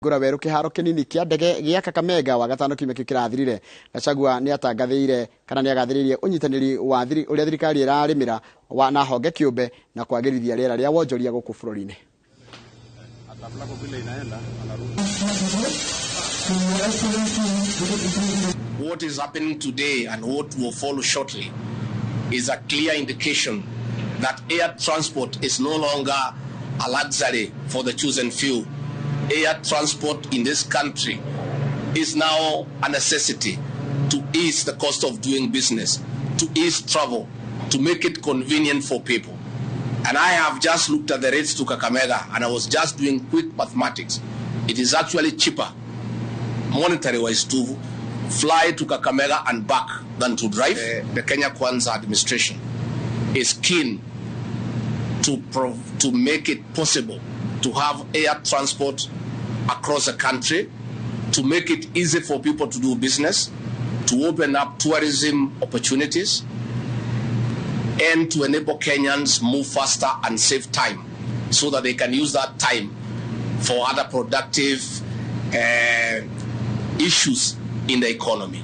Kũhingũra werũ kĩharo kĩnini kĩa ndege gĩa Kakamega wagatano kiumia kĩu kĩrathirire. Gachagua nĩ atangathĩire kana nĩ agathĩrĩirie ũnyitanĩri wa ũrĩa thirikari ĩrarĩmĩra wa na honge kĩũmbe na kwagĩrithia rĩera rĩa wonjoria gũkũ bũrũri-inĩ. What is happening today and what will follow shortly is a clear indication that air transport is no longer a luxury for the chosen few. Air transport in this country is now a necessity to ease the cost of doing business, to ease travel, to make it convenient for people. And I have just looked at the rates to Kakamega and I was just doing quick mathematics. It is actually cheaper, monetary wise, to fly to Kakamega and back than to drive. The Kenya Kwanza administration is keen to make it possible to have air transport across the country, to make it easy for people to do business, to open up tourism opportunities, and to enable Kenyans move faster and save time so that they can use that time for other productive issues in the economy.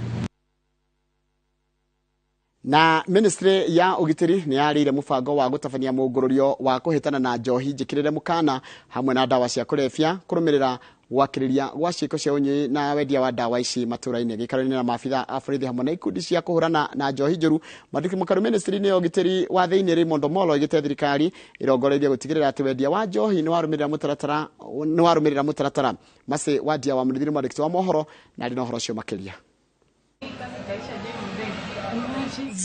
Na ministry ya ũgitĩri nĩ yarĩire mũbango wa gũtabania mũngũrũrio wa kũhĩtana na njohi njĩkĩrĩre mũkana hamwe na ndawa cia kũrebia kũrũmĩrĩra gwakĩrĩria gwa ciĩko cia ũnyui na wendia wa ndawa ici matũra-inĩ. Gĩikaro-inĩ na maabitha a borithi hamwe na ikundi cia kũhũrana na njohi njũru, mwandĩki mũkaru ministry-inĩ ya ũgitĩri wa thĩinĩ Raymond Omolo oigĩte thirikari ĩrongoreirie gũtigĩrĩra atĩ wendia wa njohi nĩ warũmĩrĩra mũtaratara nĩ warũmĩrĩra mũtaratara. Macĩ Wandia wa Mũrĩithi nĩ mwandĩki wa mohoro na arĩ na ũhoro ũcio makĩria.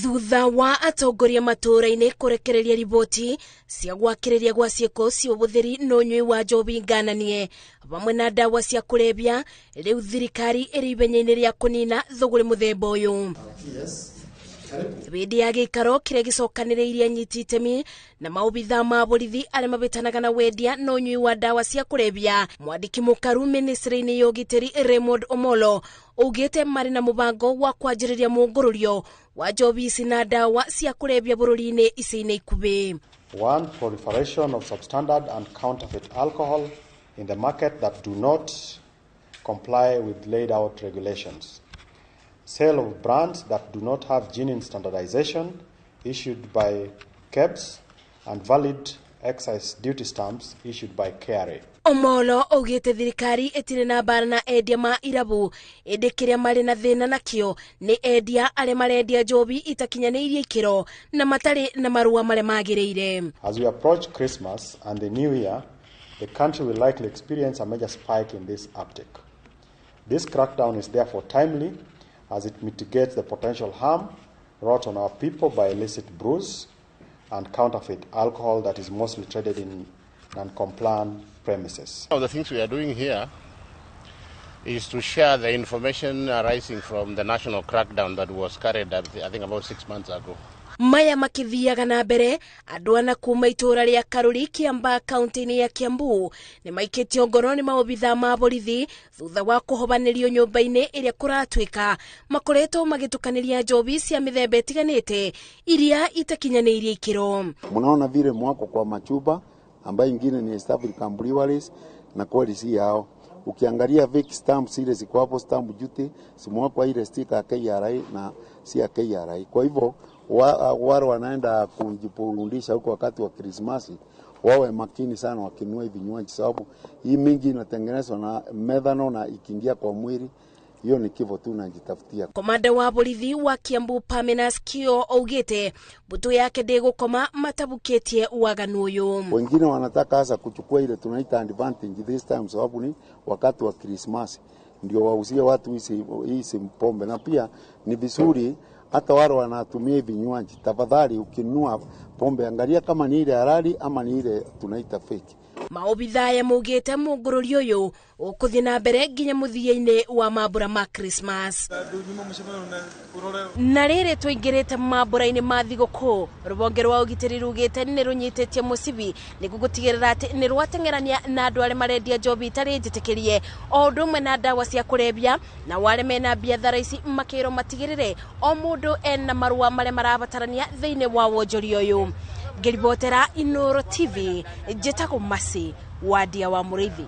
Thutha wa atongoria matũũra-inĩ kũrekereria riboti cia gwakĩrĩria gwa ciĩko cia ũhũthĩri na ũnyui wa njohi ngananie hamwe na ndawa cia kũrebia, rĩu thirikari ĩrĩ ithenya-inĩ rĩa kũnina thũgũrĩ mũthemba ũyũ. Hĩndĩ ya gĩikaro kĩrĩa gĩcokanĩrĩirie anyiti itemi na maobitha ma borithi arĩa mabĩtanaga na wendia na ũnyui wa ndawa cia kũrebia, mwandĩki mũkaru ministry-inĩ ya ũgitĩri Raymond Omolo augĩte marĩ na mũbango wa kwanjĩrĩria mũngũrũrio wa njohi ici na ndawa cia kũrebia bũrũri-inĩ ica-inĩ ikuhĩ. One, proliferation of substandard and counterfeit alcohol in the market that do not comply with laid out regulations. Sale of brands that do not have genuine standardization issued by KEBS and valid excise duty stamps issued by KRA. Omolo augĩte thirikari ĩtirĩ na mbara na endia ma irabu, ĩndĩ kĩrĩa marĩ na thĩna nakĩo nĩ endia arĩa marendia njohi itakinyanĩirie ikĩro na matarĩ na marũa marĩa magĩrĩire. As we approach Christmas and the New Year, the country will likely experience a major spike in this uptick. This crackdown is therefore timely as it mitigates the potential harm wrought on our people by illicit brews and counterfeit alcohol that is mostly traded in non-compliant premises. One of the things we are doing here is to share the information arising from the national crackdown that was carried out, I think, about 6 months ago. Maya makithiaga na mbere, andũ ana kuma itũra rĩa Karuri, Kiambaa, kaunti-inĩ ya Kiambu nĩ maikĩtio ngoro nĩ maobitha ma borithi thutha wa kũhobanĩrio nyũmba-inĩ ĩrĩa kũratuĩka makoretwo magĩtukanĩria njohi cia mĩthemba ĩtiganĩte iria itakinyanĩirie ikĩro. Munaona vile mwako kwa machupa ambayo ingine ni East African Breweries na kweli si yao. Ukiangalia fake stamps ile ziko hapo, stamp duty simwako ile sticker ya KRA na si ya KRA. Kwa hivyo wale wanaenda kujiburudisha huko wakati wa Krismasi wawe makini sana wakinunua hivi vinywaji, sababu hii mingi inatengenezwa na methanol na ikiingia kwa mwili hiyo ni kifo tu najitafutia. Komanda wa borithi wa Kiambu Pamenas Kio augite mbutu yake ndĩgũkoma matabukĩtie waganu ũyũ. Wengine wanataka hasa kuchukua ile tunaita advantage this time, sababu ni wakati wa Krismasi ndio wauzie watu hizi pombe. Na pia ni vizuri hata wale wanatumia vinywaji, tafadhali ukinunua pombe angalia kama ni ile halali ama ni ile tunaita fake. Maobitha ya maugĩte mũngũrũri ũyũ ũkũthiĩ na mbere nginya mũthia-inĩ wa mambura ma Christmas. Na rĩrĩ tũingĩrĩte mambura-inĩ ma thigũkũ, rũhonge rwa ũgitĩri rugĩte nĩ rũnyitĩtie mũcibi nĩguo gũtigĩrĩra atĩ nĩ rwateng'erania na andũ arĩa marendia njohi itarĩ njĩtĩkĩrie, o ũndũ ũmwe na ndawa cia kũrebia, na arĩa mena biathara ici makĩrwo matigĩrĩre o mũndũ ena marũa marĩa marabatarania thĩinĩ wa wonjoria ũyũ. Ngĩribotera Inooro TV, njĩtagwo Mercy Wandia wa Mũrĩithi.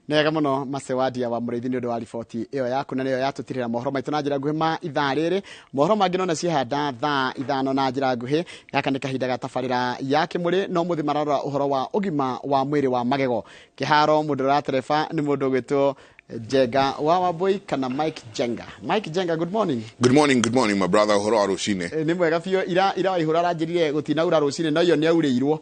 Nĩ wega mũno Macewadia wa Mũrĩithi nĩ ũndũ wa riboti ĩyo yaku, na nĩyo yatũtirĩra mohoro maitũ na njĩra nguhĩ ma ithaa rĩrĩ. Mohoro mangĩ nona ciehanda thaa 5 na njĩra nguhĩ. Gaka nĩ kahinda ga tabarĩra ya Kĩmũrĩ, no mũthĩ mararora ũhoro wa ũgima wa mwĩrĩ wa magego. Kĩharo mũndũ ũratereba nĩ mũndũ ũgwĩtwo Njenga wa Wambui kana Mike Njenga. Mike Njenga, good morning. Good morning, good morning, my brother. Ũhoro wa rũcinĩ? Nĩ mwega biũ. Ira Waihũra aranjĩrire gũtinaura rũcinĩ, no iyo nĩ aurĩirwo.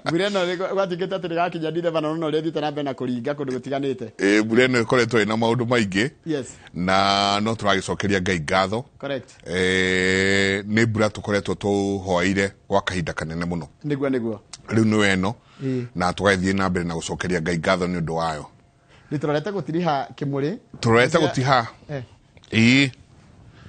Mbura ĩno gwatuĩkĩte atĩ ndĩgakinya Dithemba, na no ũrĩa ĩthiĩte na mbere na kũringa kũndũ gũtiganĩte. Ĩ, mbura ĩno ĩkoretwo ĩna maũndũ maingĩ. Yes. Na no tũragĩcokeria Ngai ngatho. Correct. Nĩ mbura tũkoretwo tũhoeire gwa kahinda kanene mũno. Nĩguo nĩguo. Rĩu nĩwe ĩno. Ĩĩ. Na tũgagĩthiĩ na mbere na gũcokeria Ngai ngatho nĩ ũndũ wayo. Nĩ tũrorete gũtiriha Kĩmũrĩ. Tũrorete gũtiha. Ĩĩ.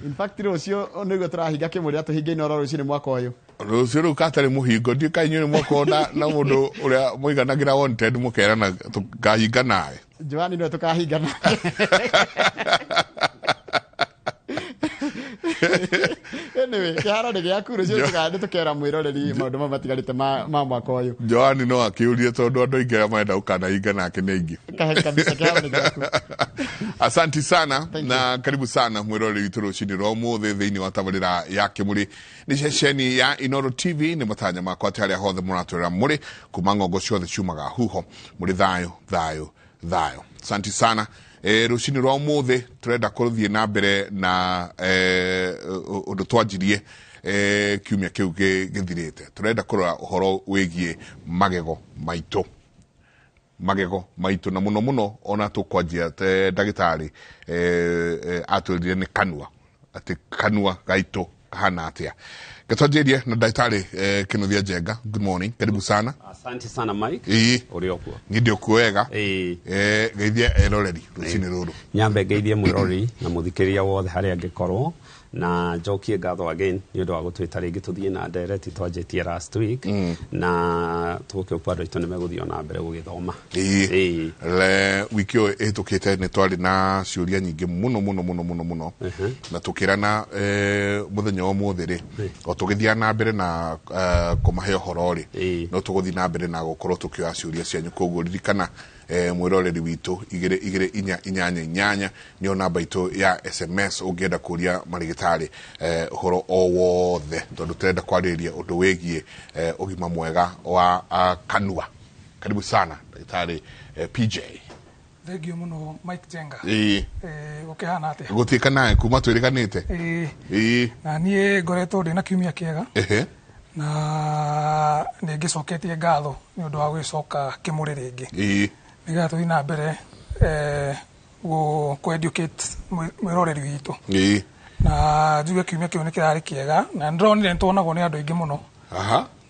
In fact, rũciũ nĩguo tũrahinga Kĩmũrĩ na tũhinge Inooro rũcinĩ mwaka ũyũ. Rũciũ rũu katarĩ mũhingo, ndiũ kaĩ inyuĩ nĩ na mũndũ ũrĩa mũiganagĩra wanted mũkerana tũkahinga nawe. Joani nĩwe tũkahinga nawe. Anyway, kĩharo nĩ gĩaku, rũciũ nĩ tũkera mwĩroreri maũndũ mamwe matigarĩte ma mwaka ũyũ. Joani no akĩũrie tondũ andũ aingĩ arĩa marenda gũkanahinga nake nĩ aingĩ. Kabisa, kĩharo nĩ gĩaku. Asanti sana. Thank na you. Karibu sana mwĩroreri witũ rũcinĩ rwa ũmũthĩ thĩinĩ wa tabarĩra ya Kĩmũrĩ nĩ ceceni ya Inooro TV. Nĩ matanya makwa atĩ harĩa hothe mũratwĩra mũrĩ kuma ng'ongo ciothe ciumaga huho mũrĩ thayũ thayũ thayũ. Asanti sana. Rũcinĩ rwa ũmũthĩ tũrenda kũthiĩ na mbere na ũndũ twanjirie kiumia kĩu gĩthirĩte. Tũrenda kũrora ũhoro wĩgiĩ magego maitũ, magego maitũ, na mũno mũno ona tũkwanjia ndagĩtarĩ atwĩrire nĩ kanua, atĩ kanua gaitũ kahana atĩa. Getwanjĩrie na ndagĩtarĩ Kĩnuthia Njenga. Good morning, karibu sana. Asante sana, Mike. Ĩĩ. Ũrĩ o kuo? Niĩ ndĩ okuo wega. Ĩĩ. Geithia eroreri rũcinĩ rũrũ. Nyambe ngeithie mwĩroreri na mũthikĩrĩria wothe harĩa angĩkorwo, na njokie ngatho again nĩ ũndũ wa gũtwĩta rĩngĩ tũthiĩ na ndereti twanjĩtie last week, na tũgũkĩũpa andũ aitũ nĩ megũthiĩ ona mbere gũgĩthoma. Ĩĩ. Ĩĩ. Le wiki ĩyo ĩhĩtũkĩte nĩ twarĩ na ciũria nyingĩ mũno mũno mũno mũno mũno, na tũkĩrana mũthenya wa ũmũthĩ rĩ, o tũgĩthiaga na mbere na kũmahe ũhoro rĩ, no tũgũthiĩ na mbere na gũkorwo tũkĩoya ciũria cianyu. Koguo ririkana, mwĩroreri witũ, 22488 nĩyo namba itũ ya SMS ũngĩenda kũria marĩgĩtarĩ ũhoro o wothe, tondũ tũrenda kwarĩrĩria ũndũ wĩgiĩ ũgima mwega wa kanua. Karibu sana, ndagĩtarĩ PJ. Thank you mũno, Mike Jenga. Ĩĩ. Gũkĩhana atĩa? Gũtuĩka nawe kuma twĩrĩganĩte. Ĩĩ. Ĩĩ. Na niĩ ngoretwo ndĩ na kiumia kĩega, na nĩ ngĩcoketie ngatho nĩ ũndũ wa gũgĩcoka Kĩmũrĩ rĩngĩ, nĩgetha tũthiĩ na mbere kũ educate mwĩroreri witũ. Na njuge kiumia kĩu nĩ kĩrarĩ kĩega, na nĩndĩronire nĩtuonagwo nĩ andũ aingĩ mũno,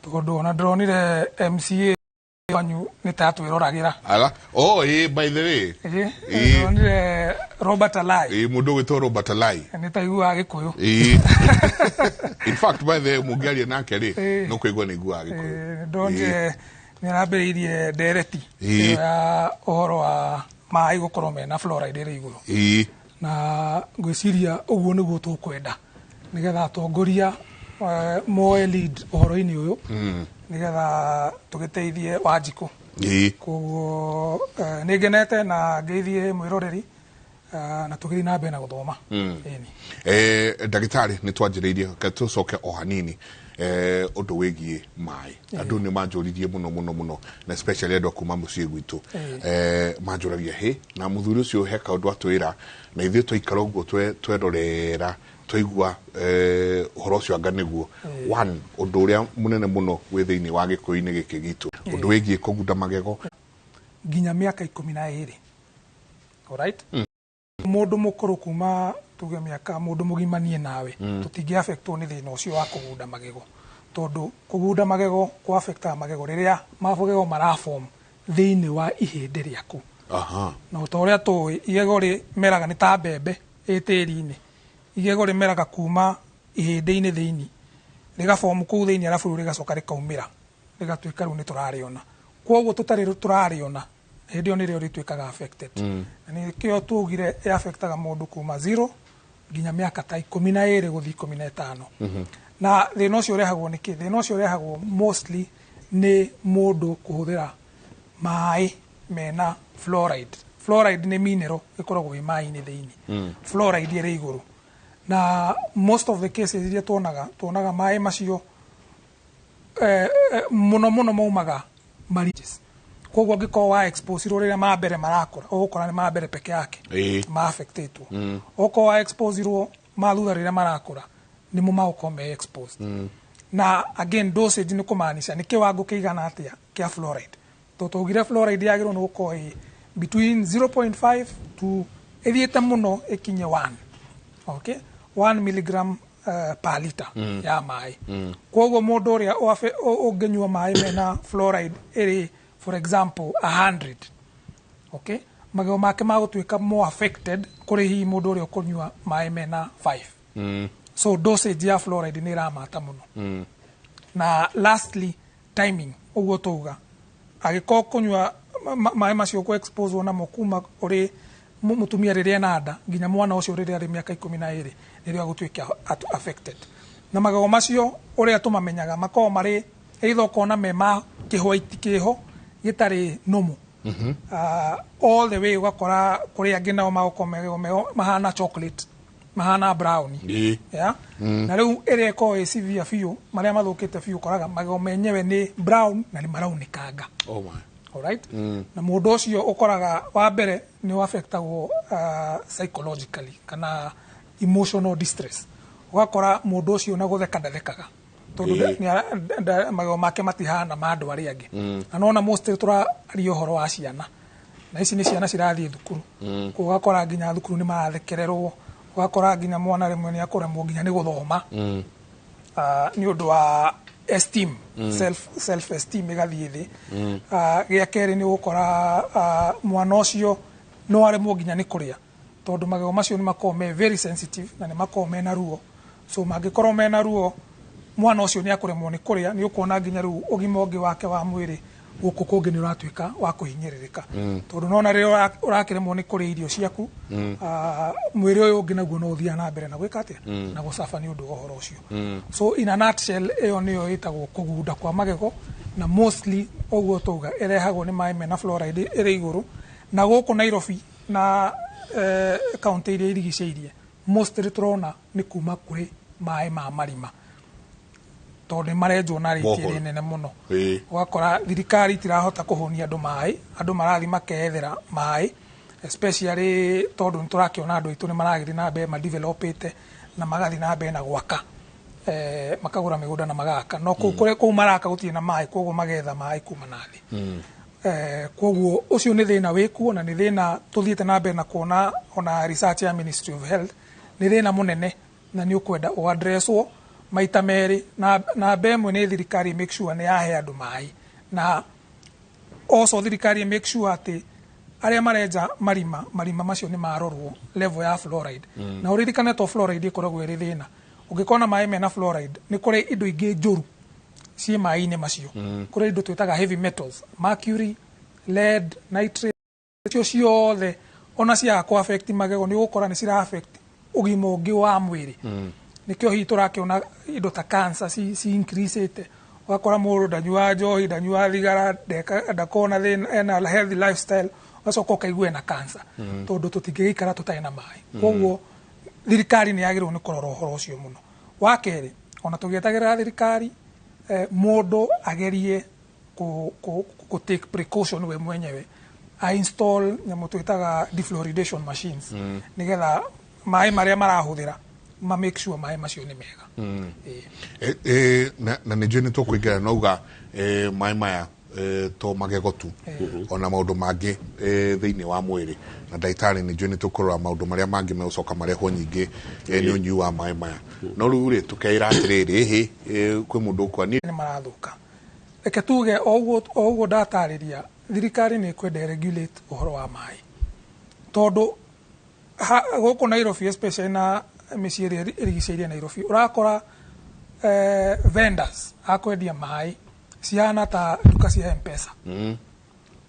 tondũ ona ndĩronire MCA wanyu nĩ ta atwĩroragĩra. Ala, oh, ĩĩ, by the way. Ĩĩ. Ĩĩ. Ndĩronire Robert Alai. Ĩĩ, mũndũ ũgwĩtwo Robert Alai. Nĩ ta iguaga Gĩkũyũ. Ĩĩ, in fact, by the way, mũngĩaria nake rĩ, Ĩĩ. no kũigua nĩ iguaga Gĩkũyũ. Ndonire nĩ arambĩrĩirie ndereti Ĩĩ. ĩyo ya ũhoro wa maĩ gũkorwo mena fluoride ĩrĩ igũrũ, na ngwĩciria ũguo nĩguo tũkwenda nĩgetha atongoria moe lead ũhoro-inĩ ũyũ, nĩgetha tũgĩteithie Wanjikũ. Koguo nĩ ngenete na ngeithie mwĩroreri, na tũgĩthiĩ na mbere na gũthoma. Ĩni. Ndagĩtarĩ, nĩ twanjĩrĩirie, reke tũcoke o hanini ũndũ wĩgiĩ maĩ. Andũ nĩ manjũririe mũno mũno mũno, na especially andũ a kuma mũciĩ gwitũ. Manjũragia hĩ na mũthuri ũcio he kaũndũ atwĩra, na ithuĩ twaikara ũguo twerorera twaigua ũhoro ũcio anga nĩguo one ũndũ ũrĩa mũnene mũno wĩ thĩinĩ wa gĩkũyũ-inĩ gĩkĩ gitũ, ũndũ wĩgiĩ kũgunda magego. Nginya mĩaka 12, alright? Mũndũ mũkũrũ kuma tuge mĩaka mũndũ mũgima, niĩ nawe, tũtingĩ affectwo nĩ thĩna ũcio wa kũgunda magego, tondũ kũgunda magego kũ affectaga magego rĩrĩa magego maraform thĩinĩ wa ihĩndĩ rĩaku. Na o ta ũrĩa tũĩ, igego rĩmeraga nĩ ta mbembe ĩ tĩri-inĩ. Igego rĩmeraga kuma ihĩndĩ-inĩ thĩinĩ, rĩgabomu kũu thĩinĩ, arabu rĩu rĩgacoka rĩkaumĩra, rĩgatuĩka rĩu nĩ tũrarĩona. Koguo tũtarĩ tũrarĩona, hĩndĩ ĩyo nĩrĩo rĩtuĩkaga affected, na nĩkĩo tugire ĩaffectaga mũndũ kuma 0 nginya mĩaka ta 12 gũthiĩ 15. Na thĩna ũcio ũrehagwo nĩ kĩ? Thĩna ũcio ũrehagwo mostly nĩ mũndũ kũhũthĩra maĩ mena fluoride. Fluoride nĩ mineral ĩkoragwo ĩ maĩ-inĩ thĩinĩ. Fluoride ĩrĩ igũrũ, na most of the cases iria tuonaga maĩ macio mũno mũno maumaga marriages. Koguo angĩkorwo wa expose-irwo rĩrĩa ma mbere marakũra, ũgũkora nĩ ma mbere peke yake ma affectetwo. Okorwo wa expose-irwo ma thutha rĩrĩa marakũra, nĩmo magũkorwo me exposed. Na again, dosage nĩ kũmaanisha nĩ kĩwango kĩigana atĩa kĩa fluoride. To twaugire fluoride yagĩrĩirwo nĩ gũkorwo ĩ between 0.5 to ĩthiĩte mũno ĩkinye 1, okay, 1 milligram per liter ya maĩ. Koguo mũndũ ũrĩa ũngĩnyua maĩ mena fluoride ĩrĩ, for example, 100, okay, magego make magũtuĩka more affected kũrĩ hihi mũndũ ũrĩa ũkũnyua maĩ mena 5. So dosage ya fluoride nĩ ĩramata mũno. Na lastly, timing. Ũguo tauga angĩkorwo kũnyua maĩ macio, kũ expose namo kuma ũrĩ mũtumia rĩrĩa ena nda nginya mwana ũcio rĩrĩa arĩ mĩaka 12, nĩrĩo agũtuĩka affected. Na magego macio ũrĩa tũmamenyaga makoragwo marĩ either ũkona me ma kĩhwaiti kĩho gĩtarĩ nũmũ all the way, ũgakora kũrĩ angĩ nao magũkorwo magego mahana chocolate, mahana brown. Yeah? Na rĩu ĩrĩa ĩkoragwo ĩ severe biũ, marĩa mathũkĩte biũ, ũkoraga magego menyewe nĩ brown na nĩ maraunĩkanga. Oh my. Alright? Na mũndũ ũcio ũkoraga wa mbere nĩ affectagwo psychologically kana emotional distress. Ũgakora mũndũ ũcio na gũtheka ndathekaga, tondũ magego make matihana ma andũ arĩa angĩ. Na nona most tũraria ũhoro wa ciana, na ici nĩ ciana cirathiĩ thukuru. Koguo ũgakora nginya thukuru nĩ marathekererwo, ũgakora nginya mwana rĩmwe nĩ akũremwo nginya nĩ gũthoma nĩ ũndũ wa esteem, self esteem ĩgathiĩ thĩ. Gĩa kerĩ, nĩ ũgũkora mwana ũcio no aremwo nginya nĩ kũrĩa, tondũ magego macio nĩ makoragwo me very sensitive na nĩ makoragwo mena ruo. So mangĩkorwo mena ruo, mwana ũcio nĩ akũremwo nĩ kũrĩa. Nĩ ũkuona nginya rĩu ũgima ũngĩ wake wa mwĩrĩ gũkũ kũngĩ nĩ ũratuĩka wa kũhinyĩrĩrĩka, tondũ nona rĩrĩa ũrakĩremwo nĩ kũrĩa irio ciaku, mwĩrĩ ũyũ ũngĩ naguo no ũthiaga na mbere na gwĩka atĩa? Na gũcaba nĩ ũndũ wa ũhoro ũcio. So in a nutshell, ĩyo nĩyo ĩtagwo kũgunda kwa magego, na mostly ũguo tauga ĩrehagwo nĩ maĩ mena fluoride ĩrĩ igũrũ. Na gũkũ Nairobi na kaunti iria irigicĩirie, mostly tũrona nĩ kuma kũrĩ maĩ ma marima, tondũ nĩ marenjwo na rate Borehole. ĩrĩ nene mũno. Ũgakora thirikari itirahota kũhũnia andũ maĩ, andũ marathiĩ makeyethera maĩ, especially tondũ nĩ tũrakĩona andũ aitũ nĩ maragĩthiĩ na mbere madevelopĩte na magathiĩ na mbere na gwaka, makagũra mĩgũnda na magaka, no kũu kũu maraka gũtirĩ na maĩ, koguo magetha maĩ kuma na thĩ. Koguo ũcio nĩ thĩna wĩkuo, na nĩ thĩna tũthiĩte na mbere na kuona ona research ya Ministry of Health nĩ thĩna mũnene, na nĩ ũkwenda ũaddresswo maita merĩ. Na namba ĩmwe nĩ thirikari make sure nĩ yahe andũ maĩ, na also thirikari make sure atĩ arĩa marenja marima, marima macio nĩ marorwo level ya fluoride. Na ũririkane to fluoride ĩkoragwo ĩrĩ thĩna. Ũngĩkorwo na maĩ mena fluoride, nĩ kũrĩ indo ingĩ njũru ciĩ maĩ-inĩ macio. Kũrĩ indo twĩtaga heavy metals, mercury, lead, nitrate, icio ciothe ona ciaga kũ affect magego, nĩ ũgũkora nĩ cira affect ũgima ũngĩ wa mwĩrĩ. Nĩkĩo hihi tũrakĩona indo ta cancer ci increase-ĩte. Ũgakora mũndũ ndanyuaga njohi, ndanyuaga thigara, ndakoragwo na thĩna, ena healthy lifestyle, ũgacoka ũkaigua ena cancer, tondũ tũtingĩgĩikara tũtarĩ na maĩ. Koguo thirikari nĩ yagĩrĩirwo nĩ kũrora ũhoro ũcio mũno. Wa kerĩ, ona tũgĩetagĩrĩra thirikari, mũndũ agerie ku take precaution we mwenyewe, a install nyamũ twĩtaga defluoridation machines, nĩgetha maĩ marĩa marahũthĩra ma make sure maĩ macio nĩ mega. Ĩĩ. Na nä njå nä tå kå ingä ra nauga maä maya to magego tu, ona maå mangä thä inä wa mwä rä. Na ndagĩtarĩ, nä njå nä tå kå rora maå ndå marĩa mangĩ megũcoka marehwo nyingĩ nĩ ũnyui wa maĩ maya. No rĩu rĩ, tũkeĩra atĩrĩrĩ, ĩhĩ kwĩ mũndũ ũkwa niĩ Nĩ marathũka. Reke tuge o ũguo ndatarĩria, thirikari nĩ ĩkwenda regulate ũhoro wa maĩ, tondũ gũkũ Nairobi especially na mĩciĩ ĩrĩa ĩrigicĩirie Nairobi, ũrakora vendors a kwendia maĩ cihana ta nduka cia M-Pesa,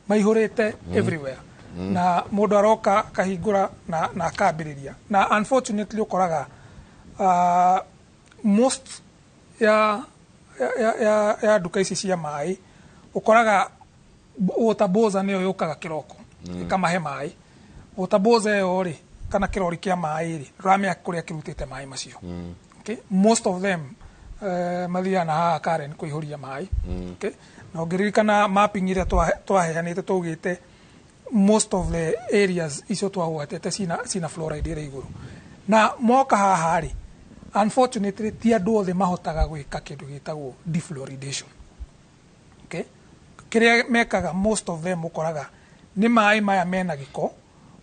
maihũrĩte everywhere, na mũndũ aroka akahingũra na akambĩrĩria. Na unfortunately ũkoraga most ya nduka ici cia maĩ, ũkoraga Water bowser nĩyo yũkaga kĩroko ĩkamahe maĩ. Water bowser ĩyo rĩ, kana kĩrori kĩa maĩ rĩ, ndũramenya kũrĩa kĩrutĩte maĩ macio. Okay? Most of them mathiaga na haha Karen kũihũria maĩ. Okay? Na ũngĩririkana mapping ĩrĩa twaheanĩte, twaugĩte most of the areas icio twagwetete cina fluoride ĩrĩ igũrũ. Na moka haha rĩ, unfortunately ti andũ othe mahotaga gwĩka kĩndũ gĩtagwo defluoridation. Okay? Kĩrĩa mekaga, most of them ũkoraga nĩ maĩ maya mena gĩko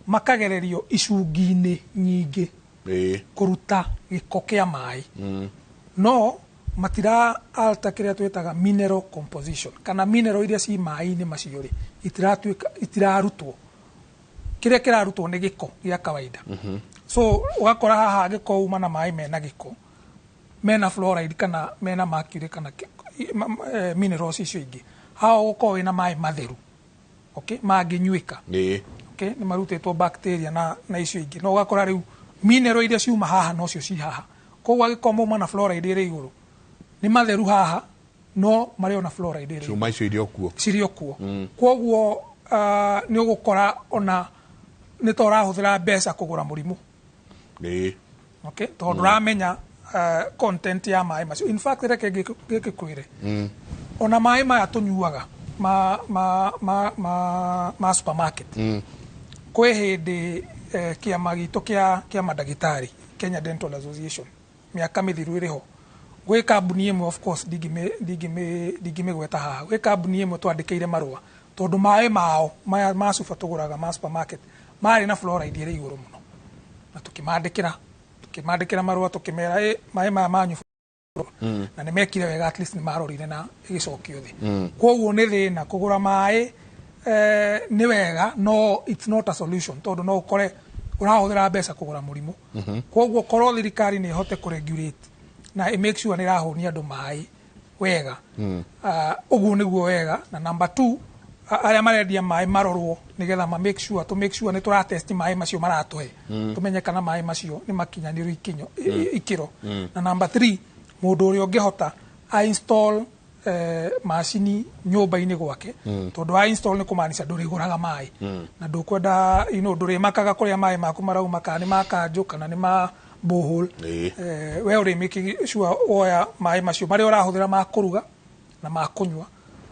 makagererio icungi-inĩ nyingĩ kũruta gĩko kĩa maĩ, no matira alter kĩrĩa twĩtaga mineral composition, kana mineral iria ci maĩ-inĩ macio rĩ, itiratuĩka, itirarutwo. Kĩrĩa kĩrarutwo nĩ gĩko gĩa kawaida. So ũgakora haha angĩkorwo uma na maĩ mena gĩko, mena fluoride kana mena mercury kana minerals icio ingĩ, haha ũgũkorwo wĩna maĩ matheru, okay, mangĩnyuĩka. Okay, nĩ marutĩtwo bacteria na icio ingĩ, no ũgakora rĩu mineral iria ciuma haha nocio ci haha. Koguo angĩkorwo mauma na fluoride ĩrĩ igũrũ, nĩ matheru haha, no marĩ ona fluoride ĩrĩ Cuma icio irio kuo. Cirĩ o kuo. Koguo nĩ ũgũkora ona nĩ ta ũrahũthĩra mbeca kũgũra mũrimũ. Okay, tondũ ndũramenya content ya maĩ macio. In fact, reke ngĩke kwĩre, ona maĩ maya tũnyuaga ma supermarket, kwĩ hĩndĩ kĩama gitũ kĩa mandagĩtarĩ, Kenya Dental Association, mĩaka mĩthiru ĩrĩ ho, gwĩ kambuni ĩmwe, of course ndingĩmĩgweta haha, gwĩ kambuni ĩmwe twandĩkĩire marũa tondũ maĩ mao maya ma cuba tũgũraga ma supermarket marĩ na fluoride ĩrĩ igũrũ mũno, na tũkĩmandĩkĩra marũa tũkĩmera, "Ĩ, maĩ maya manyu," na nĩ mekire wega, at least nĩ marorire na ĩgĩcokio thĩ. Koguo nĩ thĩna kũgũra maĩ, nĩ wega, no it's not a solution, tondũ no ũkore ũrahũthĩra mbeca kũgũra mũrimũ. Koguo korwo thirikari nĩ ĩhote kũregulate na ĩ make sure nĩ ĩrahũnia andũ maĩ wega, ũguo nĩguo wega. Na number two, arĩa marendia maĩ marorwo nĩgetha ma make sure, to make sure nĩ tũratest maĩ macio maratũhe, tũmenye kana maĩ macio nĩ makinyanĩru ikinyo ikĩro. Na number three, mũndũ ũrĩa ũngĩhota a install macini nyũmba-inĩ gwake, tondũ a install nĩ kũmaanisha ndũrĩgũraga maĩ na ndũkwenda ndũrĩmakaga kũrĩa maĩ maku marauma, kana nĩ ma kanjũ kana nĩ ma borehole. We ũrĩ making sure woya maĩ macio marĩa ũrahũthĩra ma kũruga na ma kũnyua,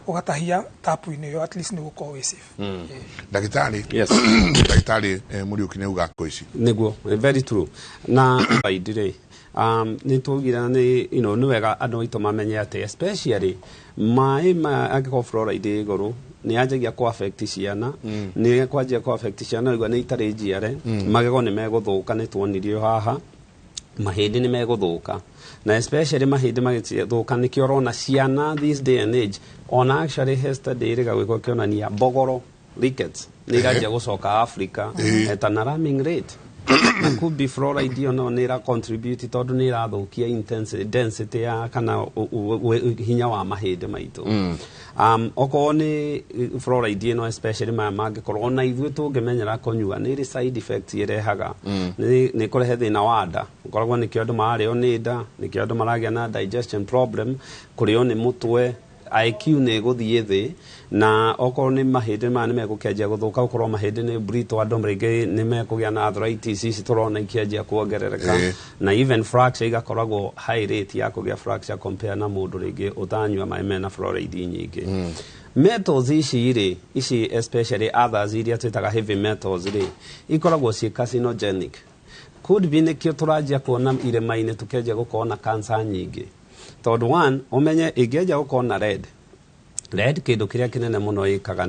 ũgatahia tapu-inĩ ĩyo, at least nĩ ũgũkorwo wĩ safe. Ndagĩtarĩ. Yes. Ndagĩtarĩ Mũriũki nĩ auga ici. Nĩguo, very true. Na fluoride rĩ, nĩ twaugire nĩ nĩ wega andũ aitũ mamenye atĩ especially maĩ ma angĩkorwo fluoride ĩ igũrũ, nĩ yanjagia kũ affect ciana, nĩ kwanjia kũ affect ciana igua nĩ itarĩ njiare, magego nĩ megũthũka, nĩ tuonirio haha mahĩndĩ nĩ megũthũka, na especially mahĩndĩ magĩthũka nĩkĩo ũrona ciana this day and age. Ona actually he study ĩrĩga gwĩkwo ĩkĩonania mbogoro, rickets, nĩ iranjia gũcoka Africa at an alarming rate, na could be fluoride ĩyo no nĩ ĩra contribute, tondũ nĩ ĩrathũkia intensity, density ya kana hinya wa mahĩndĩ maitũ. Okorwo nĩ fluoride ĩno, especially maya mangĩkorwo ona ithuĩ tũngĩmenyera kũnyua, nĩ ĩrĩ side effects ĩrehaga. Nĩ kũrehe thĩna wa nda, ũkoragwo nĩkĩo andũ mararĩo nĩ nda, nĩkĩo andũ maragĩa na digestion problem, kũrĩo nĩ mũtwe, IQ nĩ ĩgũthiĩ thĩ, na okorwo nĩ mahĩndĩ maya nĩ megũkĩanjia gũthũka, ũkorwo mahĩndĩ nĩ brittle, andũ rĩngĩ nĩ mekũgĩa na arthritis ici tũrona ikĩanjia kuongerereka, na even fracture igakoragwo high rate ya kũgĩa fracture compare na mũndũ rĩngĩ ũtanyua maĩ mena fluoride nyingĩ. Metals ici rĩ, ici especially others iria twĩtaga heavy metals rĩ, ikoragwo ciĩ carcinogenic. Could be nĩkĩo tũranjia kuona irĩma-inĩ tũkĩanjia gũkorwo na cancer nyingĩ, tondũ one, ũmenye ĩngĩanjia gũkorwo na lead, kĩndũ kĩrĩa kĩnene mũno ĩkaga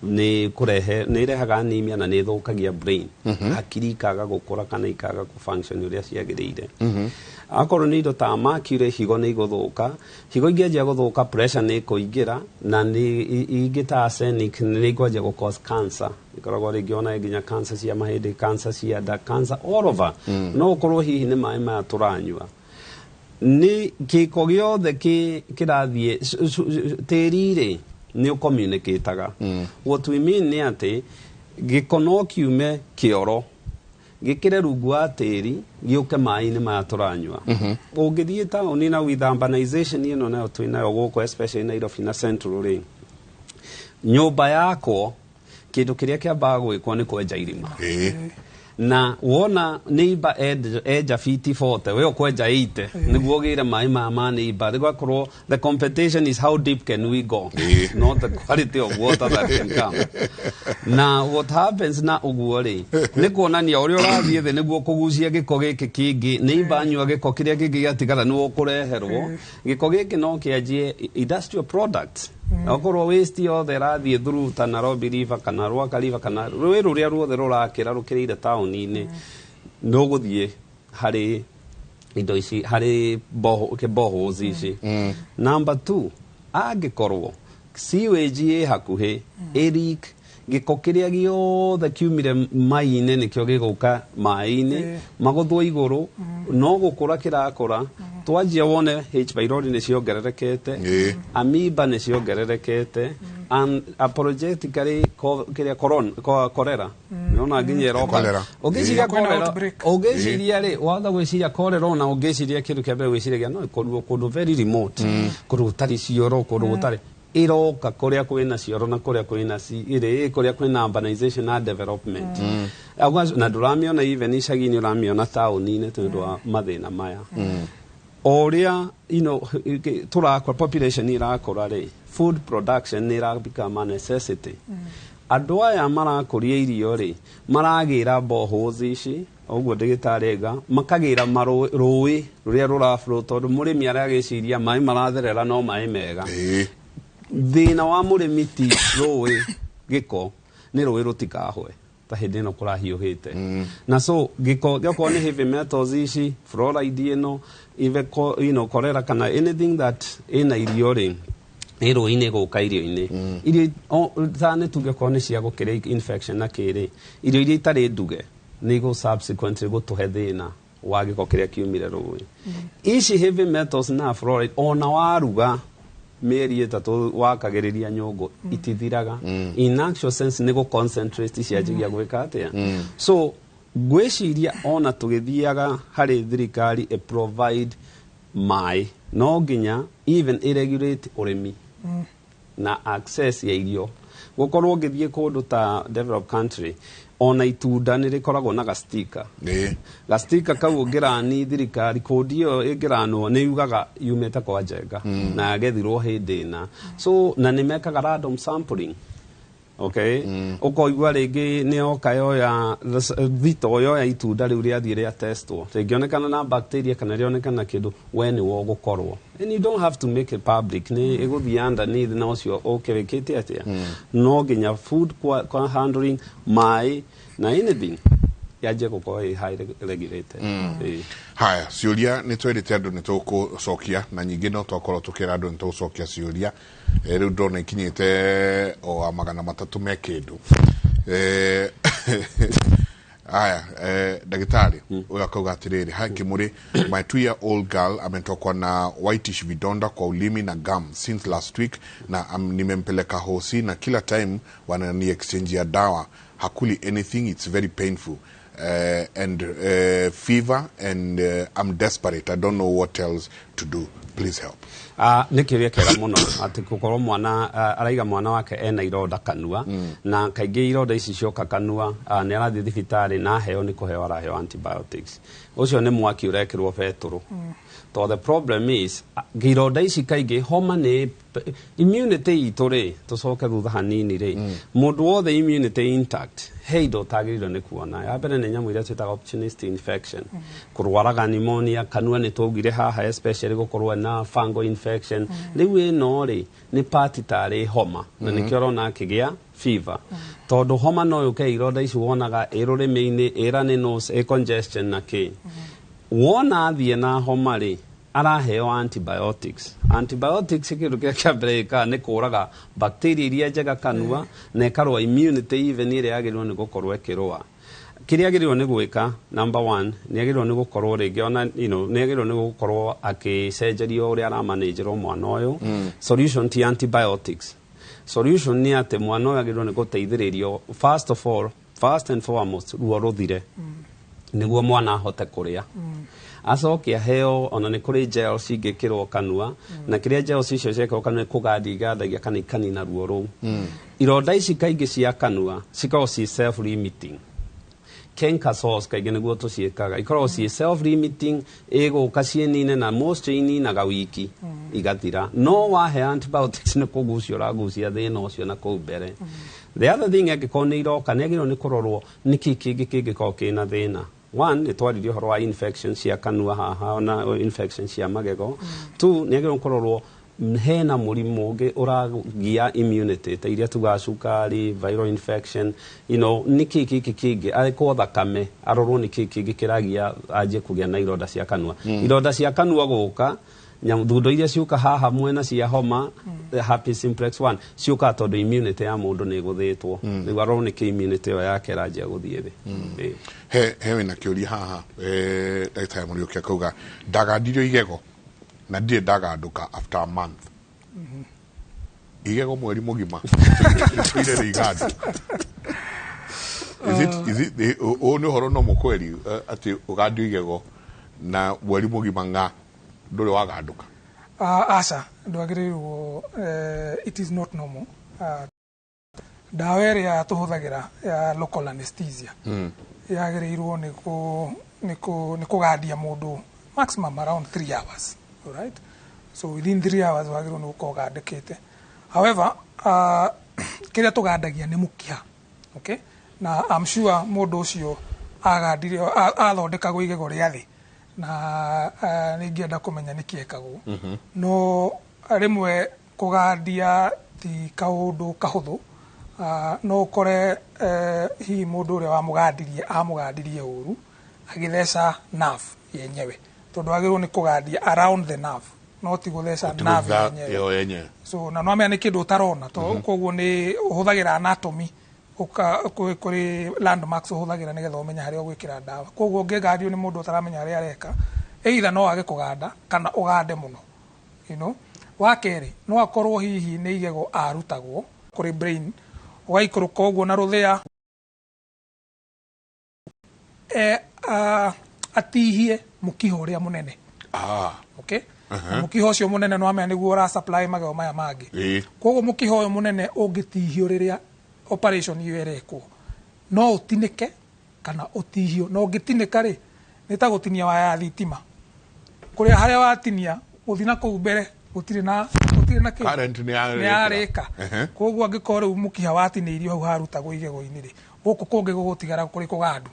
nĩ kũrehe, nĩ ĩrehaga anemia na nĩ ĩthũkagia brain, hakiri ikaga gũkũra kana ikaga gũfunction ũrĩa ciagĩrĩire. Akorwo nĩ indo ta mercury, higo nĩ igũthũka. Higo ingĩanjia gũthũka, pressure nĩ ĩkũingĩra, na nĩ ingĩ ta arsenic nĩ ikwanjia gũ cause cancer, ikoragwo rĩngĩ ona nginya cancer cia mahĩndĩ, cancer cia nda, cancer all over. No ũkorwo hihi nĩ maĩ maya tũranyua, nĩ gĩko gĩothe kĩrathiĩ tĩri rĩ, nĩ ũcommunicataga. What we mean nĩ atĩ gĩko no kiume kĩoro gĩkĩre rungu wa tĩri gĩũke maĩ-inĩ maya tũranyua. Ũngĩthiĩ taũni na with urbanization ĩno nayo twĩnayo gũkũ, especially Nairobi na Central rĩ, Nyũmba yakwo, kĩndũ kĩrĩa kĩambaga gwĩkwo nĩ kwenja irima. Na wona neighbor enja fiti 40, we ũkwenja 80 nĩguo ũgĩre maĩ maya ma neighbor. Gũgakorwo the competition is how deep can we go, not the quality of water that can come. Na what happens na ũguo rĩ, nĩ kuonania ũrĩa ũrathiĩ thĩ nĩguo kũgucia gĩko gĩkĩ kĩngĩ. Neighbor anyua gĩko kĩrĩa kĩngĩ gĩatigara, nĩwe ũkũreherwo gĩko gĩkĩ. No kĩanjie industrial products, okorwo waste yothe ĩrathiĩ through ta Nairobi River kana Ruaka River kana rũĩ rũrĩa ruothe rũrakĩra rũkĩrĩire taũni-inĩ, nũgũthiĩ harĩ indo ici, harĩ boreholes ici. Number two, angĩkorwo sewage ĩ hakuhĩ ĩrik, gĩko kĩrĩa gĩothe kiumire mai-inĩ nĩkĩo gĩgũka maĩ-inĩ, magũthwo igũrũ, no gũkũra kĩrakũra. Twanjia wone H pylori nĩ ciongererekete, amoeba nĩ ciongererekete, and apologetically kĩrĩa cholera nĩona nginya ĩroka. Cholera. Ũngĩciria Kwĩna cholera, outbreak. ũngĩciria rĩ, watha gwĩciria cholera, ona ũngĩciria kĩndũ kĩa mbere gwĩciragia no ĩkorirwo kũndũ very remote, kũndũ gũtarĩ cioro, kũndũ gũtarĩ. Ĩroka kũrĩa kwĩna cioro na kũrĩa kwĩna ĩrĩ kũrĩa kwĩna urbanization na development. Na ndũramĩona even icagi-inĩ, ũramĩona taũni-inĩ tondũ wa mathĩna maya o ũrĩa tũrakũra, population irakũra rĩ, food production nĩ ĩra become a necessity. Andũ aya marakũria irio rĩ, maragĩra boreholes ici ũguo ndagĩtarĩ aiga, makagĩra rũĩ rũrĩa rũraflow, tondũ mũrĩmi aragĩciria maĩ maratherera no maĩ mega. Thĩna wa mũrĩmi ti rũĩ gĩko, nĩ rũĩ rũtikahwe ta hĩndĩ ĩno kũrahiũhĩte. Na so gĩko gĩokorwo nĩ heavy metals ici, fluoride ĩno, even cholera kana anything that ĩna irio rĩ, ĩ rũĩ-inĩ, gũka irio-inĩ. Irio ta nĩ tuge korwo nĩ cia gũkĩrĩa infection na kĩrĩ, irio iria itarĩ nduge nĩ igũ subsequently gũtũhe thĩna wa gĩko kĩrĩa kiumire rũĩ. Ici heavy metals na fluoride, ona waruga mĩeri 3 wakagĩrĩria nyũngũ, itithiraga. In actual sense nĩ gũ concentrate cianjagia gwĩka atĩa. So ngwĩciria ona tũgĩthiaga harĩ thirikari ĩ provide maĩ, no nginya even ĩregulate ũrĩmi na access ya irio. Gũkorwo ũngĩthiĩ kũndũ ta developed country, ona itunda nĩ rĩkoragwo na gastika. Gastika kau ũngĩrani thirikari kũndi ĩyo ĩngĩranwo, nĩ yugaga yumĩte kwa Njenga na yagethirwo hĩndĩ ĩna. So na nĩ mekaga random sampling, okay, ũkoigua rĩngĩ nĩ yoka yoya thito, yoya itunda rĩu rĩathiĩ rĩa testwo, rĩngĩonekana na bacteria kana rĩonekana na kĩndũ, we nĩwe ũgũkorwo, and you don't have to make it public, nĩ ĩgũthiĩ underneath na ũcio ũkĩrĩkĩte atĩa. No nginya food kwa handling, maĩ na anything yanjie gũkorwo ĩ highly regulated. Ĩĩ. Haya, ciũria nĩ twerĩte andũ nĩ tũgũcokia, na nyingĩ no twakorwo tũkĩra andũ nĩ tũgũcokia ciũria. Rĩu ndona ikinyĩte o 300 me kĩndũ. Haya, ndagĩtarĩ ũyũ akauga atĩrĩrĩ, "Hi Kimuri, my 2 year old girl ametokwa na whitish vidonda kwa ulimi na gum since last week na nimempeleka hosi na kila time wanani exchange ya dawa. Hakuli anything. It's very painful and fever and I'm desperate. I don't know what else to do. Please help." Nĩ kĩũria kĩega mũno, atĩ gũkorwo mwana araiga mwana wake ena ironda kanua, na kaingĩ ironda ici cioka kanua, nĩ arathiĩ thibitarĩ na aheo, nĩ kũheo araheo antibiotics. Ũcio nĩ mwaki ũrekĩrwo betũrũ, tondũ the problem is ironda ici kaingĩ homa nĩ immunity itũ rĩ. Tũcoke thutha hanini rĩ, mũndũ wothe immunity intact, he indo ũtagĩrĩirwo nĩ kuona. Ya mbere nĩ nyamũ iria twĩtaga opportunistic infection, kũrwaraga pneumonia kanua nĩ twaugire haha, especially gũkorwo na fungal infection. Rĩu ĩno rĩ, nĩ part tarĩ homa, na nĩkĩo ũrona akĩgĩa fever, tondũ homa no yũke ironda ici wonaga ĩ rũrĩmĩ-inĩ, ĩ runny nose, ĩ congestion na kĩ. Wona athiĩ na homa rĩ, araheo antibiotics. Antibiotics, kĩndũ kĩrĩa kĩa mbere ĩkaga nĩ kũraga bacteria iria njega kanua, na ĩkarũa immunity even ĩrĩa yagĩrĩirwo nĩ gũkorwo ĩkĩrũa. Kĩrĩa agĩrĩirwo nĩ gwĩka, number one, nĩ agĩrĩirwo nĩ gũkorwo rĩngĩ ona nĩ agĩrĩirwo nĩ gũkorwo akĩcenjerio ũrĩa aramanĩnjĩrwo mwana ũyũ. Solution ti antibiotics. Solution nĩ atĩ mwana ũyũ agĩrĩirwo nĩ gũteithĩrĩrio, first of all, first and foremost, ruo rũthire. Nĩguo mwana ahote kũrĩa, acoke aheo. Ona nĩ kũrĩ gel cingĩkĩrwo kanua, na kĩrĩa gel icio ciekĩrwo kanua nĩ kũgandia igandagia kana ikanina ruo rũu. Ironda ici kaingĩ cia kanua cikoragwo ci self limiting. Canker sores kaingĩ nĩguo tũciĩkaga, ikoragwo ciĩ self limiting, ĩgũka ciĩnine, na most ininaga wiki igathira. No wahe antibiotics nĩ kũgucia ũragucia thĩna ũcio na kũu mbere. The other thing, angĩkorwo nĩ iroka, nĩ agĩrĩirwo nĩ kũrorwo nĩkĩ kĩngĩ kĩngĩkorwo kĩna thĩna. One, nĩ twaririe ũhoro wa infection cia kanua haha na infection cia magego. Two, nĩ agĩrĩirwo kũrorwo hena mũrimũ ũngĩ ũragia immunity ta iria tugaga cukari, viral infection, nĩkĩ kĩngĩ kĩngĩ arĩkwo thakame, arorwo nĩkĩ kĩngĩ kĩragia anjie kũgĩa na ironda cia kanua. Ironda cia kanua gũka, thundo iria ciũka haha mwena cia homa, herpes simplex 1, ciũkaga tondũ immunity ya mũndũ nĩ ĩgũthĩtwo. Rĩu arorwo nĩkĩ immunity ĩyo yake ĩranjia gũthiĩ thĩ. Ĩĩ. He wĩna kĩũria haha, ndagĩtarĩ Mũriũki, akauga ndagandirio igego na ndirĩ ndagandũka after a month. Igego mweri mũgima rĩtũire rĩ igandu. Is it ũũ nĩ ũhoro no mũkweri, atĩ ũgandio igego na mweri mũgima ng'a ndũrĩ wagandũka? Aca, ndwagĩrĩirwo. It is not normal. Ndawa ĩrĩa tũhũthagĩra ya local anesthesia yagĩrĩirwo nĩ kũgandia mũndũ maximum around 3 hours, alright? So within 3 hours wagĩrĩirwo nĩ gũkorwo ũgandĩkĩte. However, kĩrĩa tũgandagia nĩ mũkiha, okay? Na I'm sure mũndũ ũcio agandire athondekagwo igego rĩa thĩ, na nĩ ingĩenda kũmenya nĩkĩ ekagwo. No rĩmwe kũgandia ti kaũndũ kahũthũ. No ũkore hihi mũndũ ũrĩa wamũgandirie amũgandirie ũru, agĩtheca nerve yenyewe, tondũ agĩrĩirwo nĩ kũgandia around the nerve, no ti gũtheca nerve yenyewe. Ĩyo yenyewe. So na no amenya nĩ kĩndũ ũtarona to koguo nĩ ũhũthagĩra anatomy, ũka kũrĩ landmarks ũhũthagĩra nĩgetha ũmenye harĩa ũgwĩkĩra ndawa. Koguo ũngĩgandio nĩ mũndũ ũtaramenya harĩa areka, either no age kũganda kana ũgande mũno. Wa kerĩ, no akorwo hihi nĩ igego arutagwo kũrĩ brain, ũgaikũrũka ũguo na rũthĩa, atihie mũkiha ũrĩa mũnene. Okay, na mũkiha ũcio mũnene no amenya nĩguo ũra supply magego maya mangĩ. Koguo mũkiha ũyũ mũnene ũngĩtihio rĩrĩa operation ĩyo ĩrekwo, no ũtinĩke kana ũtihio. Na ũngĩtinĩka rĩ, nĩ ta gũtinia waya ya thitima, kũrĩa harĩa watinia gũthiĩ na kũu mbere gũtirĩ na kĩ. Current nĩ yarĩka. Nĩ yarĩka. Koguo angĩkorwo rĩu mũkiha watinĩirio hau harutagwo igego-inĩ rĩ, gũkũ kũngĩ gũgũtigara kũrĩ kũgandu,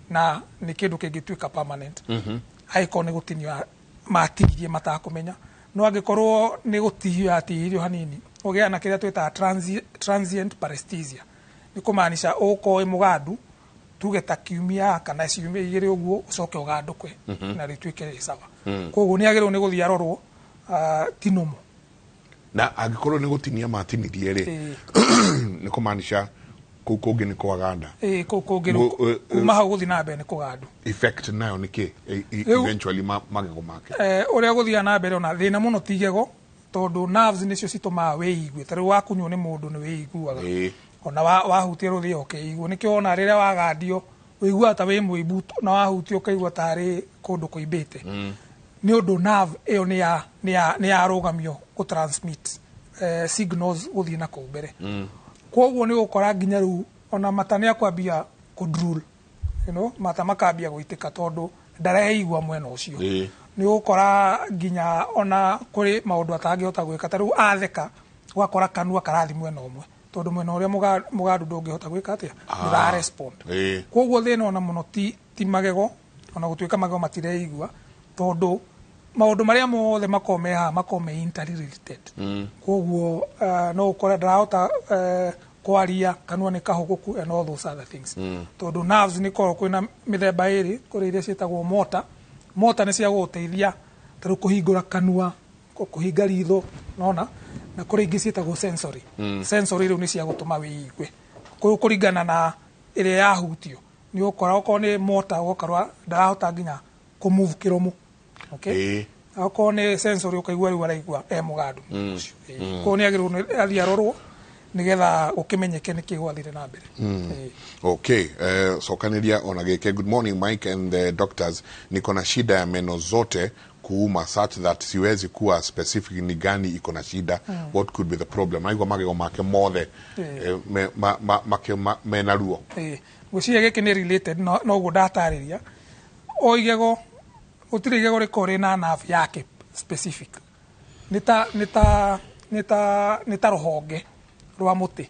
na nĩ kĩndũ kĩngĩtuĩka permanent angĩkorwo nĩ gũtinio matinirie matakũmenya. No angĩkorwo nĩ gũtihio yatihirio hanini, ũgĩaga na kĩrĩa twĩtaga transient paresthesia. Nĩ kũmaanisha ũgũkorwo wĩ mũgandu tuge ta kiumia kana ciumia 2 ũguo, ũcoke ũgandũke na rĩtuĩke rĩ sawa. Koguo nĩ agĩrĩirwo nĩ gũthiĩ arorwo, ti normal. Na angĩkorwo nĩ gũtinia matinirie rĩ, nĩ kũmaanisha kũu kũngĩ nĩ kwaganda? Ĩĩ, kũu kũngĩ rĩu, kuma hau gũthiĩ na mbere nĩ kũgandu. Effect nayo nĩ kĩ eventually magego make? Ũrĩa gũthiaga na mbere, ona thĩna mũno ti igego, tondũ nerves nĩcio citũmaga wĩigue. Ta rĩu wakunywo nĩ mũndũ nĩ wĩiguaga, ona wahutia rũthĩa ũkĩigua. Nĩkĩo wona rĩrĩa wagandio ũiguaga ta wĩ mũimbu, na wahutio ũkaigua tarĩ kũndũ kũimbĩte, nĩ ũndũ nerve ĩyo nĩ yarũgamio gũ transmit signals gũthiĩ na kũu mbere. Koguo nĩ ũgũkora nginya rĩu ona mata nĩ akwambia kũ drool, mata makambia gũitĩka tondũ ndareigua mwena ũcio. Nĩ ũgũkora nginya ona kũrĩ maũndũ atangĩhota gwĩka, ta rĩu atheka ũgakora kanua karathi mwena ũmwe, tondũ mwena ũrĩa mũgandu ndũngĩhota gwĩka atĩa, ndũra respond. Koguo thĩna ona mũno ti magego, ona gũtuĩka magego matireigua, tondũ maũndũ marĩa mothe makoragwo me haha makoragwo me interrelated. Koguo no ũkore ndarahota kwaria, kanua nĩ kahũgũku and all those other things, tondũ nerves nĩ koragwo kwĩna mĩthemba ĩrĩ. Kũrĩ iria ciĩtagwo motor. Motor nĩ cia gũgũteithia ta rĩu kũhingũra kanua, kũhinga ritho, nona na kũrĩ ingĩ ciĩtagwo sensory. Sensory rĩu nĩ cia gũtũma wĩigue. Koguo kũringana na ĩrĩa yahutio, nĩ ũgũkora okorwo nĩ motor ũgakora ndarahota nginya kũ move kĩromo, okay? Okorwo nĩ sensory ũkaigua rĩu araigua e mũgandu ũcio. Koguo nĩ agĩrĩirwo nĩ athiĩ arorwo. Nĩgetha gũkĩmenyeke nĩkĩ gwathire na mbere. Ĩĩ. Okay, cokanĩria ona gĩkĩ. Good morning, Mike and the doctors. Niko na shida ya meno zote kuuma such that siwezi kuwa specific ni gani iko na shida. What could be the problem? Aigua magego make mothe mena ruo. Ĩĩ. Ngwĩciria gĩkĩ nĩ related noguo ndatarĩria. O igego, gũtirĩ igego rĩkoragwo rĩna nerve yake specific. Nĩ ta rũhonge rwa mũtĩ.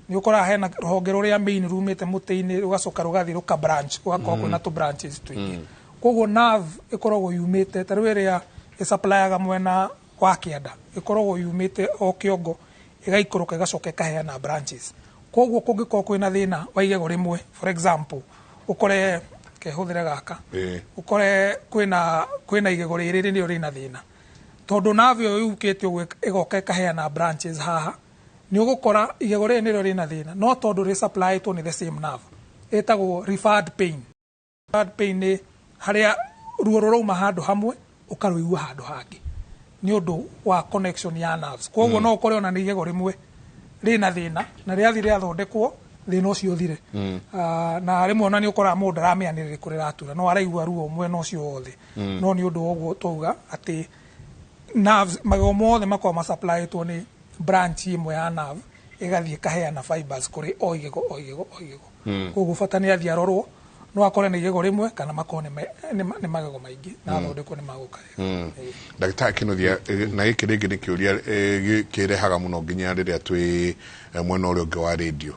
Nĩ ũkoraga hena rũhonge rũrĩa main rumĩte mũtĩ-inĩ, rũgacoka rũgathiĩ rũka branch, gũgakorwo kwĩna tũ branches tũingĩ. Koguo nerve ĩkoragwo yumĩte ta rĩu ĩrĩa ĩsupplyaga mwena wa kĩanda, ĩkoragwo yumĩte o kĩongo, ĩgaikũrũka, ĩgacoka ĩkaheana branches. Koguo kũngĩkorwo kwĩna thĩna wa igego rĩmwe, for example, ũkore kehũthĩre gaka, ũkore kwĩna igego rĩrĩ nĩrĩo rĩna thĩna, tondũ nerve ĩyo yũkĩte ũguo ĩgoka ĩkaheana branches haha, nĩ ũgũkora igego rĩrĩ nĩrĩo rĩna thĩna, no tondũ rĩ supplyĩtwo nĩ the same nerve, ĩtagwo referred pain. Referred pain nĩ harĩa ruo rũrauma handũ hamwe ũkarũigua handũ hangĩ nĩ ũndũ wa connection ya nerves. Koguo no ũkore ona nĩ igego rĩmwe rĩna thĩna na rĩathi rĩathondekwo, thĩna ũcio ũthire. Na rĩmwe ona nĩ ũkoraga mũndũ ndaramenya nĩ rĩrĩkũ rĩratura, no araigua ruo mwena ũcio wothe. No nĩ ũndũ wa ũguo twauga atĩ nerves, magego mothe makoragwo masupplyĩtwo nĩ branch ĩmwe ya nerve, ĩgathiĩ ĩkaheana fibers kũrĩ o igego, o igego, o igego. Koguo bata nĩ athiĩ arorwo, no akore nĩ igego rĩmwe kana makorwo nĩ magego maingĩ, na athondekwo nĩ magũka wega. Ĩĩ. Ndagĩtarĩ Kĩnuthia, na gĩkĩ rĩngĩ nĩ kĩũria kĩrehaga mũno nginya rĩrĩa twĩ mwena ũrĩa ũngĩ wa radio.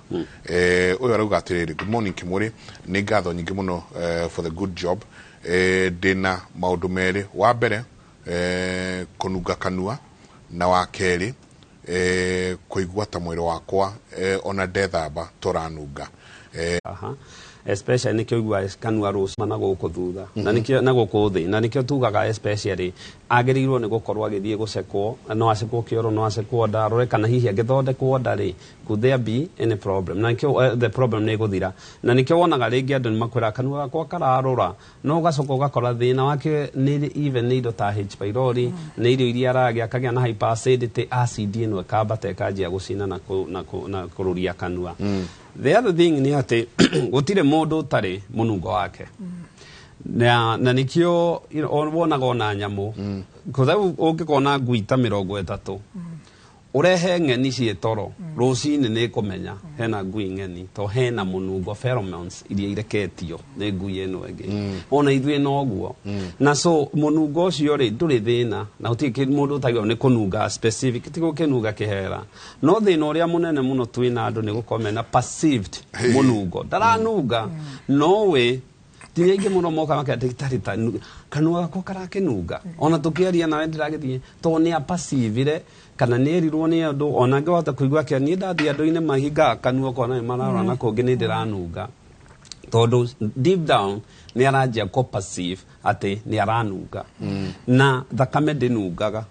Ũyũ arauga atĩrĩrĩ, "Good morning, Kĩmũrĩ, nĩ ngatho nyingĩ mũno for the good job. Ndĩna maũndũ merĩ. Wa mbere, kũnunga kanua, na wa kerĩ, kũigua ta mwĩrĩ wakwa ona ndethamba tũranunga." Aha. Especially nĩkĩo igua kanua rũcima na gũkũ thutha na nĩkĩo na gũkũ thĩ, na nĩkĩo tugaga especially agĩrĩirwo nĩ gũkorwo agĩthiĩ gũcekwo. No acekwo kĩoro, no acekwo nda, arore kana hihi angĩthondekwo nda rĩ, could there be any problem, na nĩkĩo the problem nĩ ĩgũthira. Na nĩkĩo wonaga rĩngĩ andũ nĩ makwĩra kanua gakwa kararũra, no ũgacoka ũgakora thĩna wake nĩ even nĩ indo ta H pylori, nĩ irio iria aragĩa, akagĩa na hyperacidity, acid ĩno ĩkambata ĩkanjia gũcina na kũrũria kanua. The other thing nĩ atĩ gũtirĩ mũndũ ũtarĩ mũnungo wake, na nĩkĩo wonaga ona nyamũ kũu ũngĩkona ngui ta 30 ũrehe ng'eni ciĩ toro rũcinĩ, nĩ kũmenya hena ngui ng'eni to hena mũnungo, pheromones iria ireketio nĩ ngui ĩno ĩngĩ. Ona ithuĩ noguo. Na so mũnungo ũcio rĩ, ndũrĩ thĩna, na gũtirĩ mũndũ ũtagĩrĩirwo nĩ kũnunga specific, ti gũkĩnunga kĩhera. No thĩna ũrĩa mũnene mũno twĩna andũ nĩ gũkorwo mena perceived mũnungo, ndaranunga, no we ti aingĩ mũno moka makera, "Ndagĩtarĩ, ta kanua gakwa karakĩnunga, ona tũkĩaria nawe ndĩragĩthiĩ," tondũ nĩ apacivire kana nĩ erirwo nĩ andũ. Ona angĩhota kũigua kĩa niĩ ndathiĩ andũ-inĩ mahingaga kanua, ũkona nĩ mararora na kũngĩ nĩ ndĩranunga, tondũ deep down nĩ aranjia kũ perceive atĩ nĩ aranunga. Na thakame ndĩnungaga,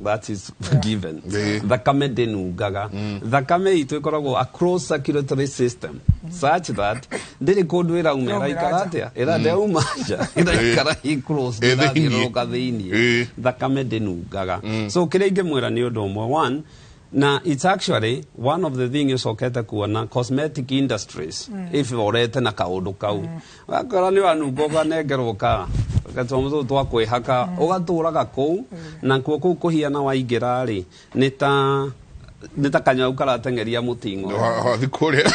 that is given. Thakame ndĩnungaga. Thakame itũ ĩkoragwo a closed circulatory system such that ndĩrĩ kũndũ ĩrauma. Ĩraumĩra ĩraikara nja. Atĩa ĩra ndĩrauma nja, ĩraikara ĩ closed. Ĩ thĩiniĩ. Ĩrathiũrũrũka thĩiniĩ. Thakame ndĩnungaga. So kĩrĩa ingĩmwĩra nĩ ũndũ ũmwe, one, na it's actually one of the thing ũcokete kuona cosmetic industries ĩborete na kaũndũ kau, wakora nĩ wanunga ũkanengerwo ka gatũmũ tũtũ twa kwĩhaka, ũgatũraga kũu nakuo kũu kũhiana waingĩra rĩ, nĩ ta kanyau karateng'eria mũting'o. Wathi kũrĩa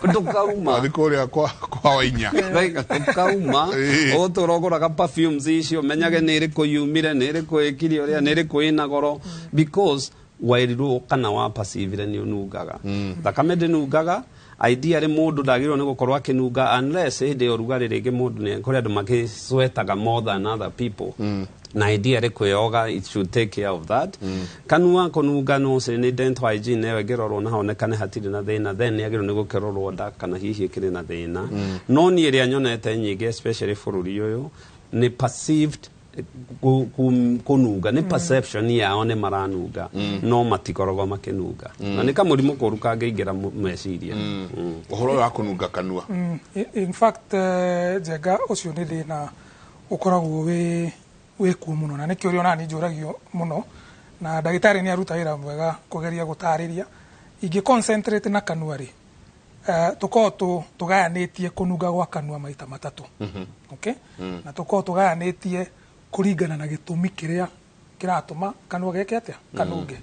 Ndũkauma. Wathi kũrĩa kwa Wainya. Ndũkauma. Ũgũtũra ũgũraga perfumes icio, menyage nĩ ĩrĩkũ yumire, nĩ ĩrĩkũ ĩkire ũrĩa, nĩ ĩrĩkũ ĩna goro, because werirwo kana wa perceivire nĩ ũnungaga. Thakame ndĩnungaga. Ideally mũndũ ndagĩrĩirwo nĩ gũkorwo akĩnunga unless hĩndĩ ya ũrugarĩ rĩngĩ mũndũ nĩ kũrĩ andũ makĩswetaga more than other people, na ideally kwĩyoga it should take care of that. Kanua kũnunga no cio nĩ dental hygiene ĩyo ĩngĩrorwo na honekane hatirĩ na thĩna, then nĩ agĩrĩirwo nĩ gũkĩrorwo nda kana hihi ĩkĩrĩ na thĩna. No niĩ ĩrĩa nyonete nyingĩ especially bũrũri ũyũ nĩ perceived kũnunga, nĩ perception yao nĩ maranunga, no matikoragwo makĩnunga, na nĩ kamũrimũ koru kangĩingĩra meciria. Ũhoro ũyũ wa kũnunga kanua. In fact, Njenga, ũcio nĩ thĩna ũkoragwo wĩ kuo mũno, na nĩkĩo ũrĩa onani njũragio mũno, na ndagĩtarĩ nĩ aruta wĩra mwega kũgeria gũtarĩria. Ingĩ concentrate na kanua rĩ, tũkoragwo tũgayanĩtie kũnunga gwa kanua maita matatũ. Okay? Na tũkoragwo tũgayanĩtie kũringana na gĩtũmi kĩrĩa kĩratũma kanua geke atĩa, kanunge.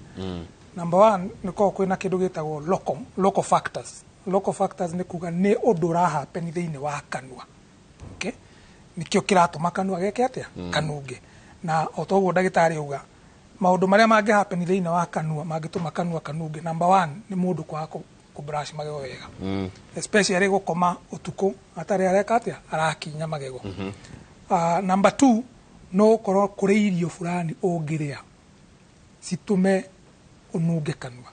Number one, nĩ koragwo kwĩna kĩndũ gĩtagwo local factors. Local factors nĩ kuga nĩ ũndũ ũrahappen thĩinĩ wa kanua. Okay? Nĩkĩo kĩratũma kanua geke atĩa, kanunge. Na o toguo ndagĩtarĩ auga, maũndũ marĩa mangĩ happen thĩinĩ wa kanua mangĩtũma kanua kanunge, number one nĩ mũndũ kwaga kũ brush magego wega, especially gũkoma ũtukũ atarĩ areka atĩa, arakinya magego. Number two, no gũkorwo kũrĩ irio fulani ũngĩrĩa citũme ũnunge kanua.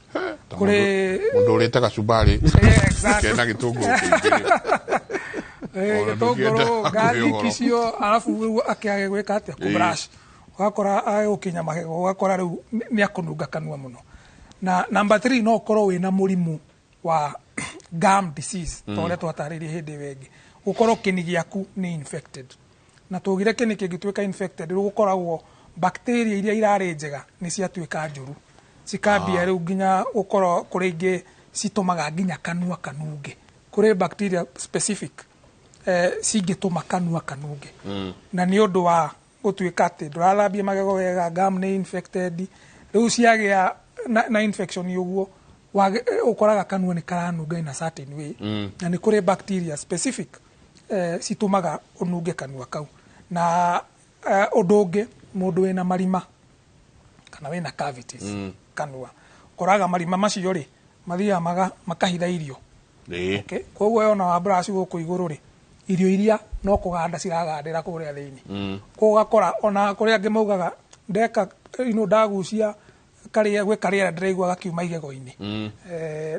Kũrĩ Mũndũ ũrĩte gacumbari Exactly. kena gĩtũngũrũ kĩingĩ. Ona gĩtũngũrũ, ndũngĩenda hakuhĩ garlic ũhoro. Icio, arabu rĩu akĩage gwĩka atĩa, kũbrush, ũgakora age gũkinya magego, ũgakora rĩu nĩ akũnunga kanua mũno. Na number three, no ũkorwo wĩna mũrimũ wa gum disease, ta ũrĩa twatarĩirie hĩndĩ ĩyo ĩngĩ, gũkorwo kĩni gĩaku nĩ infected. Na tugire kĩni kĩngĩtuĩka infected, rĩu gũkoragwo bacteria iria irarĩ njega nĩ ciatuĩka njũru, cikambia rĩu nginya gũkorwo kũrĩ ingĩ citũmaga nginya kanua kanunge. Kũrĩ bacteria specific cingĩtũma kanua kanunge, na nĩ ũndũ wa gũtuĩka atĩ ndũrathambia magego wega, gum nĩ infected, rĩu ciagĩa na infection ũguo ũkoraga kanua nĩ karanunga in a certain way. Na nĩ kũrĩ bacteria specific citũmaga ũnunge kanua kau. Na ũndũ ũngĩ, mũndũ wĩna marima kana wĩna cavities kanua, ũkoraga marima macio rĩ, mathiaga makahitha irio. Okay? Koguo yona wa brush gũkũ igũrũ rĩ, irio iria no kũganda ciragandĩra kũrĩa thĩinĩ. Koguo ũgakora ona kũrĩa angĩ maugaga ndeka ndagucia karĩa gwĩ karĩera ndĩraigua gakiuma igego-inĩ,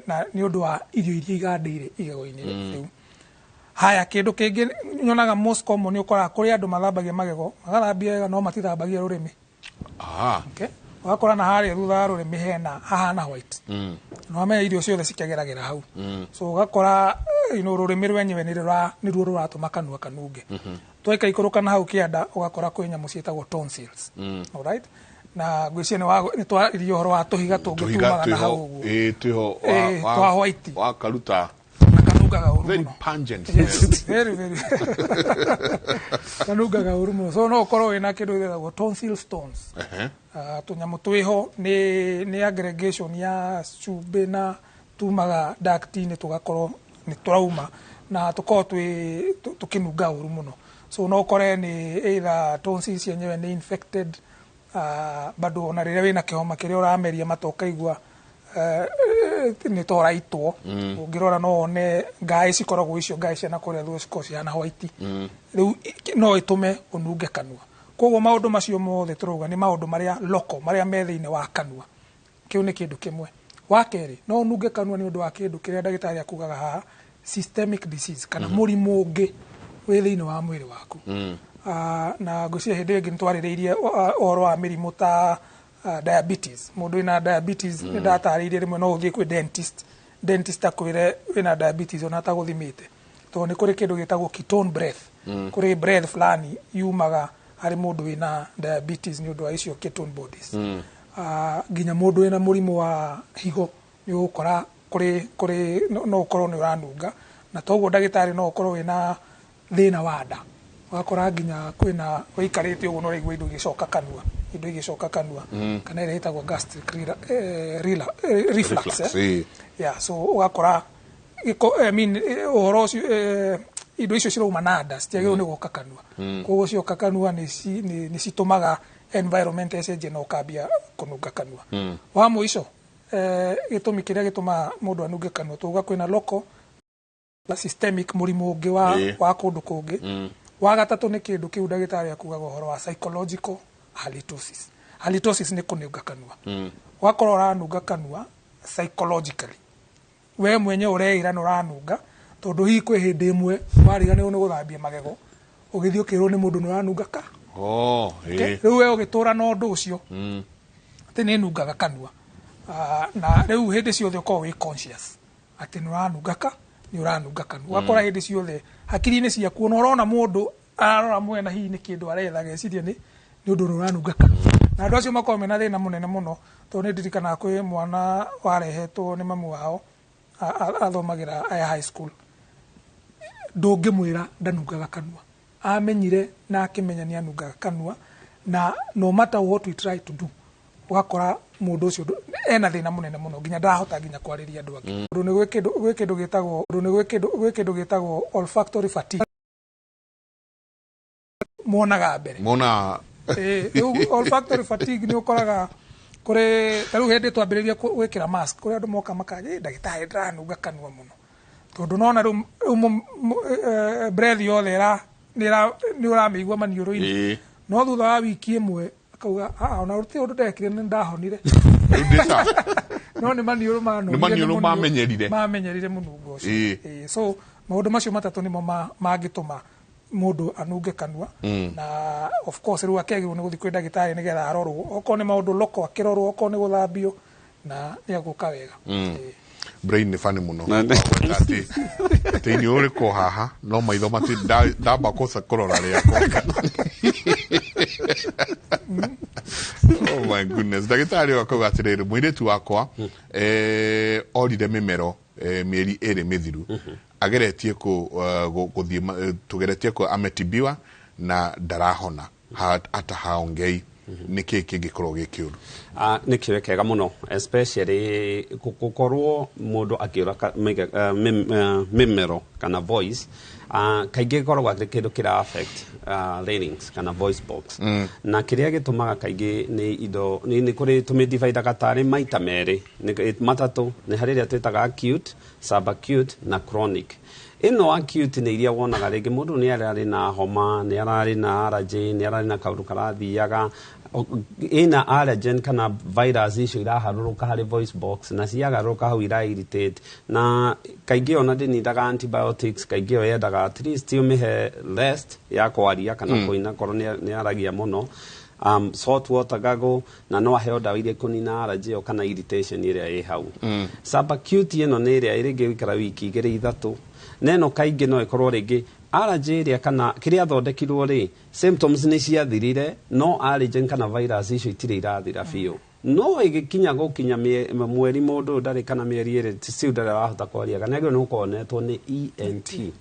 na nĩ ũndũ wa irio iria igandĩire igego-inĩ rĩu. Haya, kĩndũ kĩngĩ nyonaga most common, nĩ ũkoraga kũrĩ andũ mathambagia magego, magathambia wega, no matithambagia rũrĩmĩ. Okay? Ũgakora na harĩa thutha wa rũrĩmĩ hena hahana white, na wamenya irio ciothe cikĩgeragĩra hau. So ũgakora rũrĩmĩ rwenyewe nĩruo rũratũma kanua kanunge. Twaika ikũrũka na hau kĩanda, ũgakora kwĩ nyamũ ciĩtagwo tonsils. Alright? Na ngwĩciria nĩ twaririe ũhoro wa tũhiga tũngĩ Tũhiga tumaga na twĩho hau ũguo. Twĩho Twa white. Wakaruta. Na kanungaga ũru Very mũno. pungent. Yes, very very kanungaga ũru mũno. So no ũkorwo wĩna kĩndũ gĩtagwo tonsil stones. Tũnyamũ twĩho nĩ aggregation ya cumbĩ na tumaga duct-inĩ, tũgakorwo nĩ tũrauma na tũkorwo twĩ tũkĩnunga ũru mũno. So no ũkore nĩ either tonsils cienyewe nĩ infected, bado ona rĩrĩa wĩna kĩhoma kĩrĩa ũrameria mata ũkaigua nĩ toraitwo, ũngĩrora no wone ngaĩ cikoragwo icio ngaĩ cia na kũrĩa thutha cikoragwo cihana white. Rĩu no ĩtũme ũnunge kanua. Koguo maũndũ macio mothe tũrauga nĩ maũndũ marĩa local, marĩa me thĩinĩ wa kanua. Kĩu nĩ kĩndũ kĩmwe. Wa kerĩ, no ũnunge kanua nĩ ũndũ wa kĩndũ kĩrĩa ndagĩtarĩ akugaga haha, systemic disease, kana mũrimũ ũngĩ wĩ thĩinĩ wa mwĩrĩ waku. Na ngwĩciria hĩndĩ ĩyo ĩngĩ nĩ twarĩrĩirie ũhoro wa mĩrimũ ta diabetes. Mũndũ wĩna diabetes, nĩ ndatarĩirie rĩmwe no ũthiĩ kwĩ dentist, dentist akwĩre wĩna diabetes ona atagũthimĩte, tondũ nĩ kũrĩ kĩndũ gĩtagwo ketone breath. Kũrĩ breath fulani yumaga harĩ mũndũ wĩna diabetes nĩ ũndũ wa icio ketone bodies. Nginya mũndũ wĩna mũrimũ wa higo nĩ ũgũkora kũrĩ no ũkorwo nĩ ũranunga. Na toguo ndagĩtarĩ, no ũkorwo wĩna thĩna wa nda, ũgakora nginya kwĩna wĩikarĩte ũguo no ũraigua indo igĩcoka kanua, indo igĩcoka kanua, kana ĩrĩa ĩtagwo gastric reflux, Reflux, eh? ĩĩ. Yeah, so ũgakora gĩko, I mean, ũhoro ũcio, indo icio cirauma na nda citiagĩrĩirwo nĩ gũka kanua. Koguo cioka kanua nĩ citũmaga environment ĩcenjie na ũkambia kũnunga kanua. Wa mũico, gĩtũmi kĩrĩa gĩtũmaga mũndũ anunge kanua, tuga kwĩna local na systemic, mũrimũ ũngĩ wa wa kũndũ kũngĩ. Wa gatatũ nĩ kĩndũ kĩu ndagĩtarĩ akugaga ũhoro wa psychological halitosis. Halitosis nĩ kũnunga kanua. Wakorwo ũranunga kanua psychologically, we mwenye ũreĩra nĩ ũranunga tondũ hihi kwĩ hĩndĩ ĩmwe wariganĩrwo nĩ gũthambia magego, ũgĩthiĩ ũkĩrwo nĩ mũndũ nĩ ũranunga ka. Okay? Rĩu we ũgĩtũra na ũndũ ũcio atĩ nĩ nungaga kanua. Na rĩu hĩndĩ ciothe ũkorwo wĩ conscious atĩ nĩ ũranunga ka, nĩ ũranunga kanua. Ũgakora hĩndĩ ciothe hakiri-inĩ ciaku ona ũrona mũndũ ararora mwena hihi nĩ kĩndũ aretha, ageciria nĩ ũndũ nĩ ũranunga kanua. Na andũ acio makoragwo mena thĩna mũnene mũno, tondũ nĩ ndirikanaga kwĩ mwana warehetwo nĩ mamu wao athomagĩra aya high school, ndũngĩmwĩra ndanungaga kanua. Amenyire na akĩmenya nĩ anungaga kanua, na no matter what we try to do, ũgakora mũndũ ũcio ena thĩna mũnene mũno nginya ndarahota nginya kwarĩria andũ angĩ, tondũ nĩ gwĩ kĩndũ gĩtagwo, tondũ nĩ gwĩ kĩndũ gĩtagwo olfactory fatigue monaga mbere. Mona. Rĩu olfactory fatigue nĩ ũkoraga kũrĩ ta rĩu hĩndĩ twambĩrĩria gwĩkĩra mask, kũrĩ andũ moka makaga, "Ĩ, ndagĩtarĩ, ndĩranunga kanua mũno," tondũ nona rĩu breath yothe nĩ ũramĩigua maniũrũ-inĩ. No thutha wa wiki ĩmwe akauga, "Ah, ona gũtirĩ ũndũ ndekire, nĩ ndahonire." Rĩu ndĩ sawa. No nĩ maniũrũ manogire. Nĩ maniũrũ mamenyerire. Mamenyerire mũnungo ũcio. So maũndũ macio matatũ nĩmo mangĩtũma mũndũ anunge kanua. Na of course rĩu akĩagĩrĩirwo nĩ gũthiĩ kwĩ ndagĩtarĩ nĩgetha arorwo, okorwo nĩ maũndũ loko akĩrorwo, okorwo nĩ gũthambio, na nĩ egũka wega. Brain nĩ bani mũno. Wagweta atĩ atĩ iniũrũ rĩkorwo haha no maitho mati ndamba kũca kũrora rĩakwa. Oh my goodness. Ndagĩtarĩ ũyũ akauga atĩrĩrĩ, mũirĩtu wakwa orire mĩmero mĩeri 2 mĩthiru, ageretie gũthiĩ tũgeretie kũ ametibiwa na ndarahona, hata haongei, nĩ kĩĩ kĩngĩkorwo gĩ kĩũru? Ah, nĩ kĩũria kĩega mũno, especially gũkorwo mũndũ akĩũra mĩmero kana voice. Kaingĩ gĩkoragwo arĩ kĩndũ kĩra affect larynx kana voice box. Na kĩrĩa gĩtũmaga kaingĩ nĩ indo nĩ kũrĩ tũmĩdividaga tarĩ maita merĩ matatũ, nĩ harĩ ĩrĩa twĩtaga acute, subacute na chronic. Ĩno acute nĩ iria wonaga rĩngĩ mũndũ nĩ ararĩ na homa, nĩ ararĩ na allergy, nĩ ararĩ na kaũndũ karathiaga ĩna allergen kana virus icio iraharũrũka harĩ voice box, na ciagarũrũka hau ira irritate, na kaingĩ ona ndĩnindaga antibiotics. Kaingĩ ĩyo yendaga at least ũmĩhe rest ya kwaria kana kũina korwo nĩ aragia mũno, salt water gargle, na no aheo ndawa iria ikũnina allergy ĩyo kana irritation ĩrĩa ĩ hau. Subacute ĩno nĩ ĩrĩa ĩrĩngĩ gũikara wiki 2 3, na ĩno kaingĩ no ĩkorwo rĩngĩ allergy ĩrĩa kana kĩrĩa athondekirwo rĩ, symptoms nĩ ciathirire, no allergen kana virus icio itirĩ irathira biũ, no ĩgĩkinya gũkinya mweri mũndũ ũyũ ndarĩ kana mĩeri 2 still ndarĩ arahota kwaria, kana agĩrĩirwo nĩ gũkorwo nĩ ENT.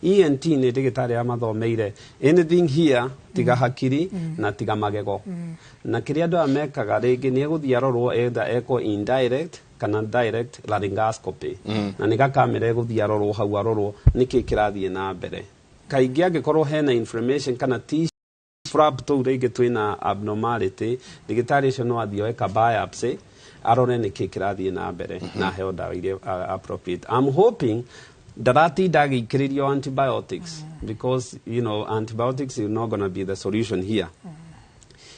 ENT nĩ ndagĩtarĩ arĩa mathomeire anything here tiga hakiri na tiga magego. Na kĩrĩa andũ aya mekaga, rĩngĩ nĩ egũthiĩ arorwo, either ekwo indirect kana direct laryngoscopy, na nĩ gakamera egũthiĩ arorwo hau, arorwo nĩkĩ kĩrathiĩ na mbere. Kaingĩ angĩkorwo hena inflammation kana tissue flap tũu rĩngĩ twĩna abnormality, ndagĩtarĩ ũcio no athiĩ oe ka biopsy, arore nĩkĩ kĩrathiĩ na mbere na aheo ndawa iria appropriate. I'm hoping ndaratinda agĩikĩrĩrio antibiotics, because antibiotics is not gonna be the solution here.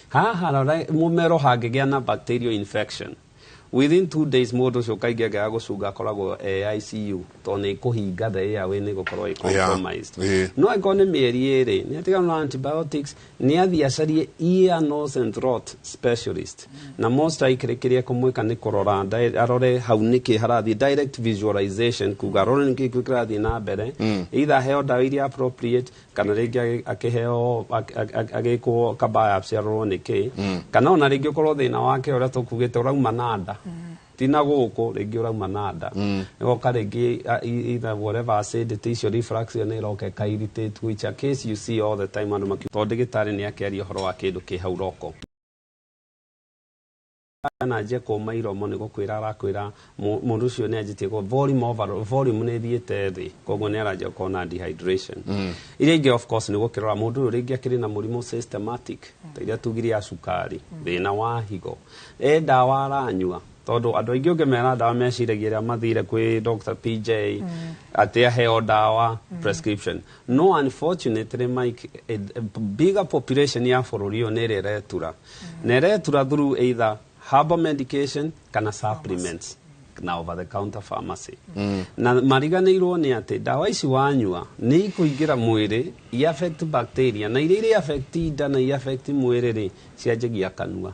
Haha rora, mũmero hangĩgĩa na bacterial infection, within 2 days mũndũ ũcio kaingĩ angĩaga gũcunga akoragwo e ICU, tondũ nĩ kũhinga the airway, nĩ gũkorwo ĩ compromised. No angĩkorwo nĩ mĩeri 2 nĩ atigana na antibiotics, nĩ athiĩ acarie ear, nose and throat specialist, na most likely kĩrĩa kũmwĩka nĩ kũrora arore hau nĩkĩ harathiĩ, direct visualization, kuga arore nĩkĩ kĩrathiĩ na mbere, either aheo ndawa iria appropriate kana rĩngĩ akĩheo agĩkwo ka biopsy arorwo nĩkĩ, kana ona rĩngĩ ũkorwo thĩna wake ũrĩa tũkugĩte ũrauma na nda, ti na gũkũ, rĩngĩ ũrauma na nda, ĩgoka rĩngĩ either whatever acidity icio, reflux ĩyo nĩ ĩroka ĩka irritate, which a case you see all the time andũ tondũ ndagĩtarĩ nĩ akĩaria ũhoro wa kĩndũ kĩ hau roko na anjie kũma iromo, nĩ gũkwĩra arakwĩra mũndũ ũcio nĩ anjĩtie volume over volume nĩ ĩthiĩte thĩ, koguo nĩ aranjia gũkorwo na dehydration. Iria ingĩ of course nĩ gũkĩrora mũndũ ũyũ rĩngĩ akĩrĩ na mũrimũ systematic ta iria tugire ya cukari, thĩna wa higo, e ndawa aranyua, tondũ andũ aingĩ ũngĩmera ndawa meciragia ĩrĩa mathire kwĩ Dr. PJ atĩ aheo ndawa prescription. No unfortunately, Mike, a bigger population ya bũrũri ũyũ nĩ ĩrĩa ĩretura na ĩretura through either herbal medication kana supplements na over the counter pharmacy, na mariganĩirwo nĩ atĩ ndawa ici wanyua nĩ ikũingĩra mwĩrĩ i affect bacteria, na iria irĩ affect nda na i affect mwĩrĩ rĩ, cianjagia kanua.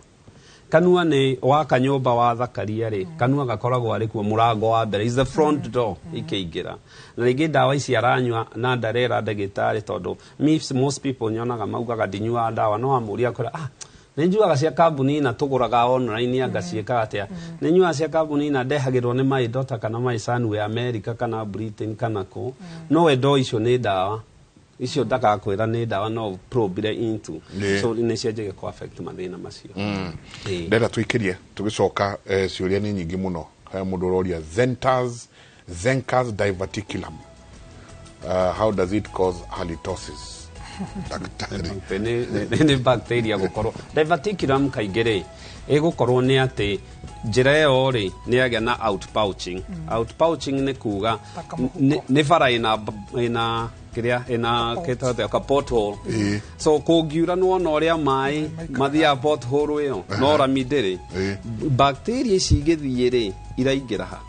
Kanua nĩ waka nyũmba wathakaria rĩ, kanua gakoragwo arĩ kuo mũrango wa mbere, is the front door ikĩingĩra. Na rĩngĩ ndawa ici aranyua na ndarera ndagĩtarĩ, tondũ most people nyonaga maugaga ndinyuaga ndawa, no amũria akwĩra, "Ah, Nĩ njuaga cia kambuni na tũgũraga online anga ciĩkaga atĩa. Nĩ nyuaga cia kambuni na ndehagĩrwo nĩ my daughter kana my son wĩ America kana Britain kana kũ. No we icio nĩ ndawa. Icio ndakakwĩra nĩ ndawa no probire into. So nĩ cianjagia kũ affect mathĩna macio. Ndenda tũikĩrie tũgĩcoka ciũria nĩ nyingĩ mũno. He mũndũ ũroria Zenker's diverticulum. How does it cause halitosis? Daktari. Nĩ bacteria gũkorwo diverticulum kaingĩ rĩ ĩgũkorwo nĩ atĩ njĩra ĩyo rĩ nĩ yagĩa na outpouching. Outpouching nĩ kuga nĩ bara ĩna kĩrĩa ĩna kĩtagwo ka pothole. So kũngiura nĩwona ũrĩa maĩ mathiaga pothole ĩyo no rami ndĩrĩ bacteria ici igĩthiĩ rĩ iraingĩra ha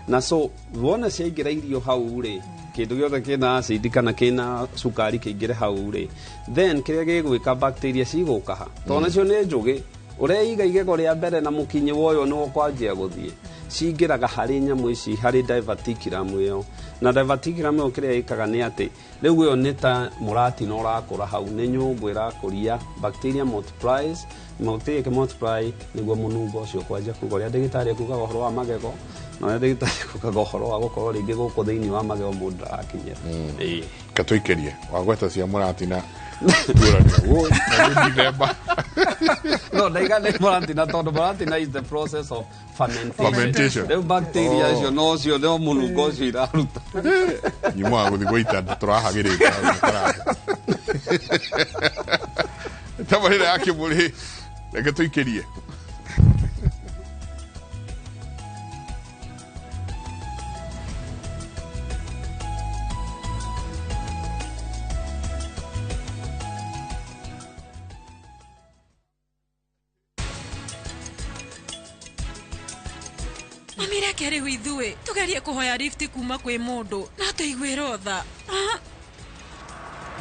na so wona ciaingĩra irio hau rĩ kĩndũ gĩothe kĩna acid kana kĩna cukari kĩingĩre hau rĩ then kĩrĩa gĩgwĩka bacteria cigũka ha tondũ nacio nĩ njũgĩ ũreiga igego rĩa mbere na mũkinyĩ woyo nĩ ũkwanjia gũthiĩ cingĩraga harĩ nyamũ ici harĩ diverticulum ĩyo na diverticulum ĩyo kĩrĩa ĩkaga nĩ atĩ rĩu ĩyo nĩ ta mũratina ũrakũra hau nĩ nyũngũ ĩrakũria bacteria multiplies bacteria ĩkĩ multiply nĩguo mũnungo ũcio kwanjia kuga ũrĩa ndagĩtarĩ ekugaga ũhoro wa magego na ũrĩa ndagĩtarĩ ekugaga ũhoro wa gũkorwo rĩngĩ gũkũ thĩinĩ wa magego mũndũ ndarakinyĩra. Ĩĩ. Katũikĩrie wagweta cia mũratina tuorania woi na nĩ ndithemba. No ndaiga nĩ mũratina tondũ mũratina is the process of fermentation. Fermentation. Rĩu bacteria icio no cio no mũnungo ũcio iraruta. Nyuma wa gũthiĩ gwaita tũrahagĩrĩte tabarĩra ya kĩmũrĩ reke tũikĩrie. Mami reke rĩu ithuĩ tũgerie kũhoya lift kuma kwĩ mũndũ na tũiguĩrwo tha. Ah.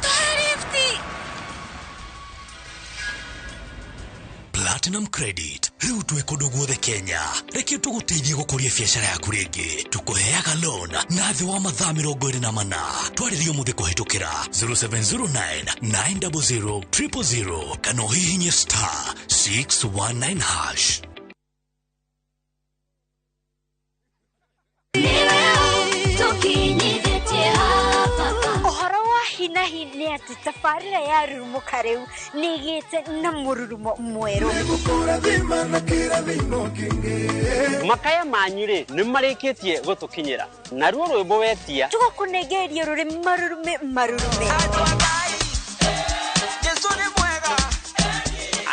Tũhe lift. Platinum Credit rĩu twĩ kũndũ guothe Kenya. Reke tũgũteithie gũkũria biacara yaku rĩngĩ. Tũkũheaga loan na thĩ wa mathaa 24. Twarĩrie ũmũthĩ kũhĩtũkĩra 0709 900 000 kana ũhihinye *619#. Ũhoro wa hinahi nĩ atĩ tabarĩra ya Rurumũka rĩu nĩ ĩgĩte na mũrurumo mwerũ. Makaya manyu rĩ nĩ marĩkĩtie gũtũkinyĩra naruo rwĩmbo wetia tũgũkũnengereria rũrĩ marurume marurume.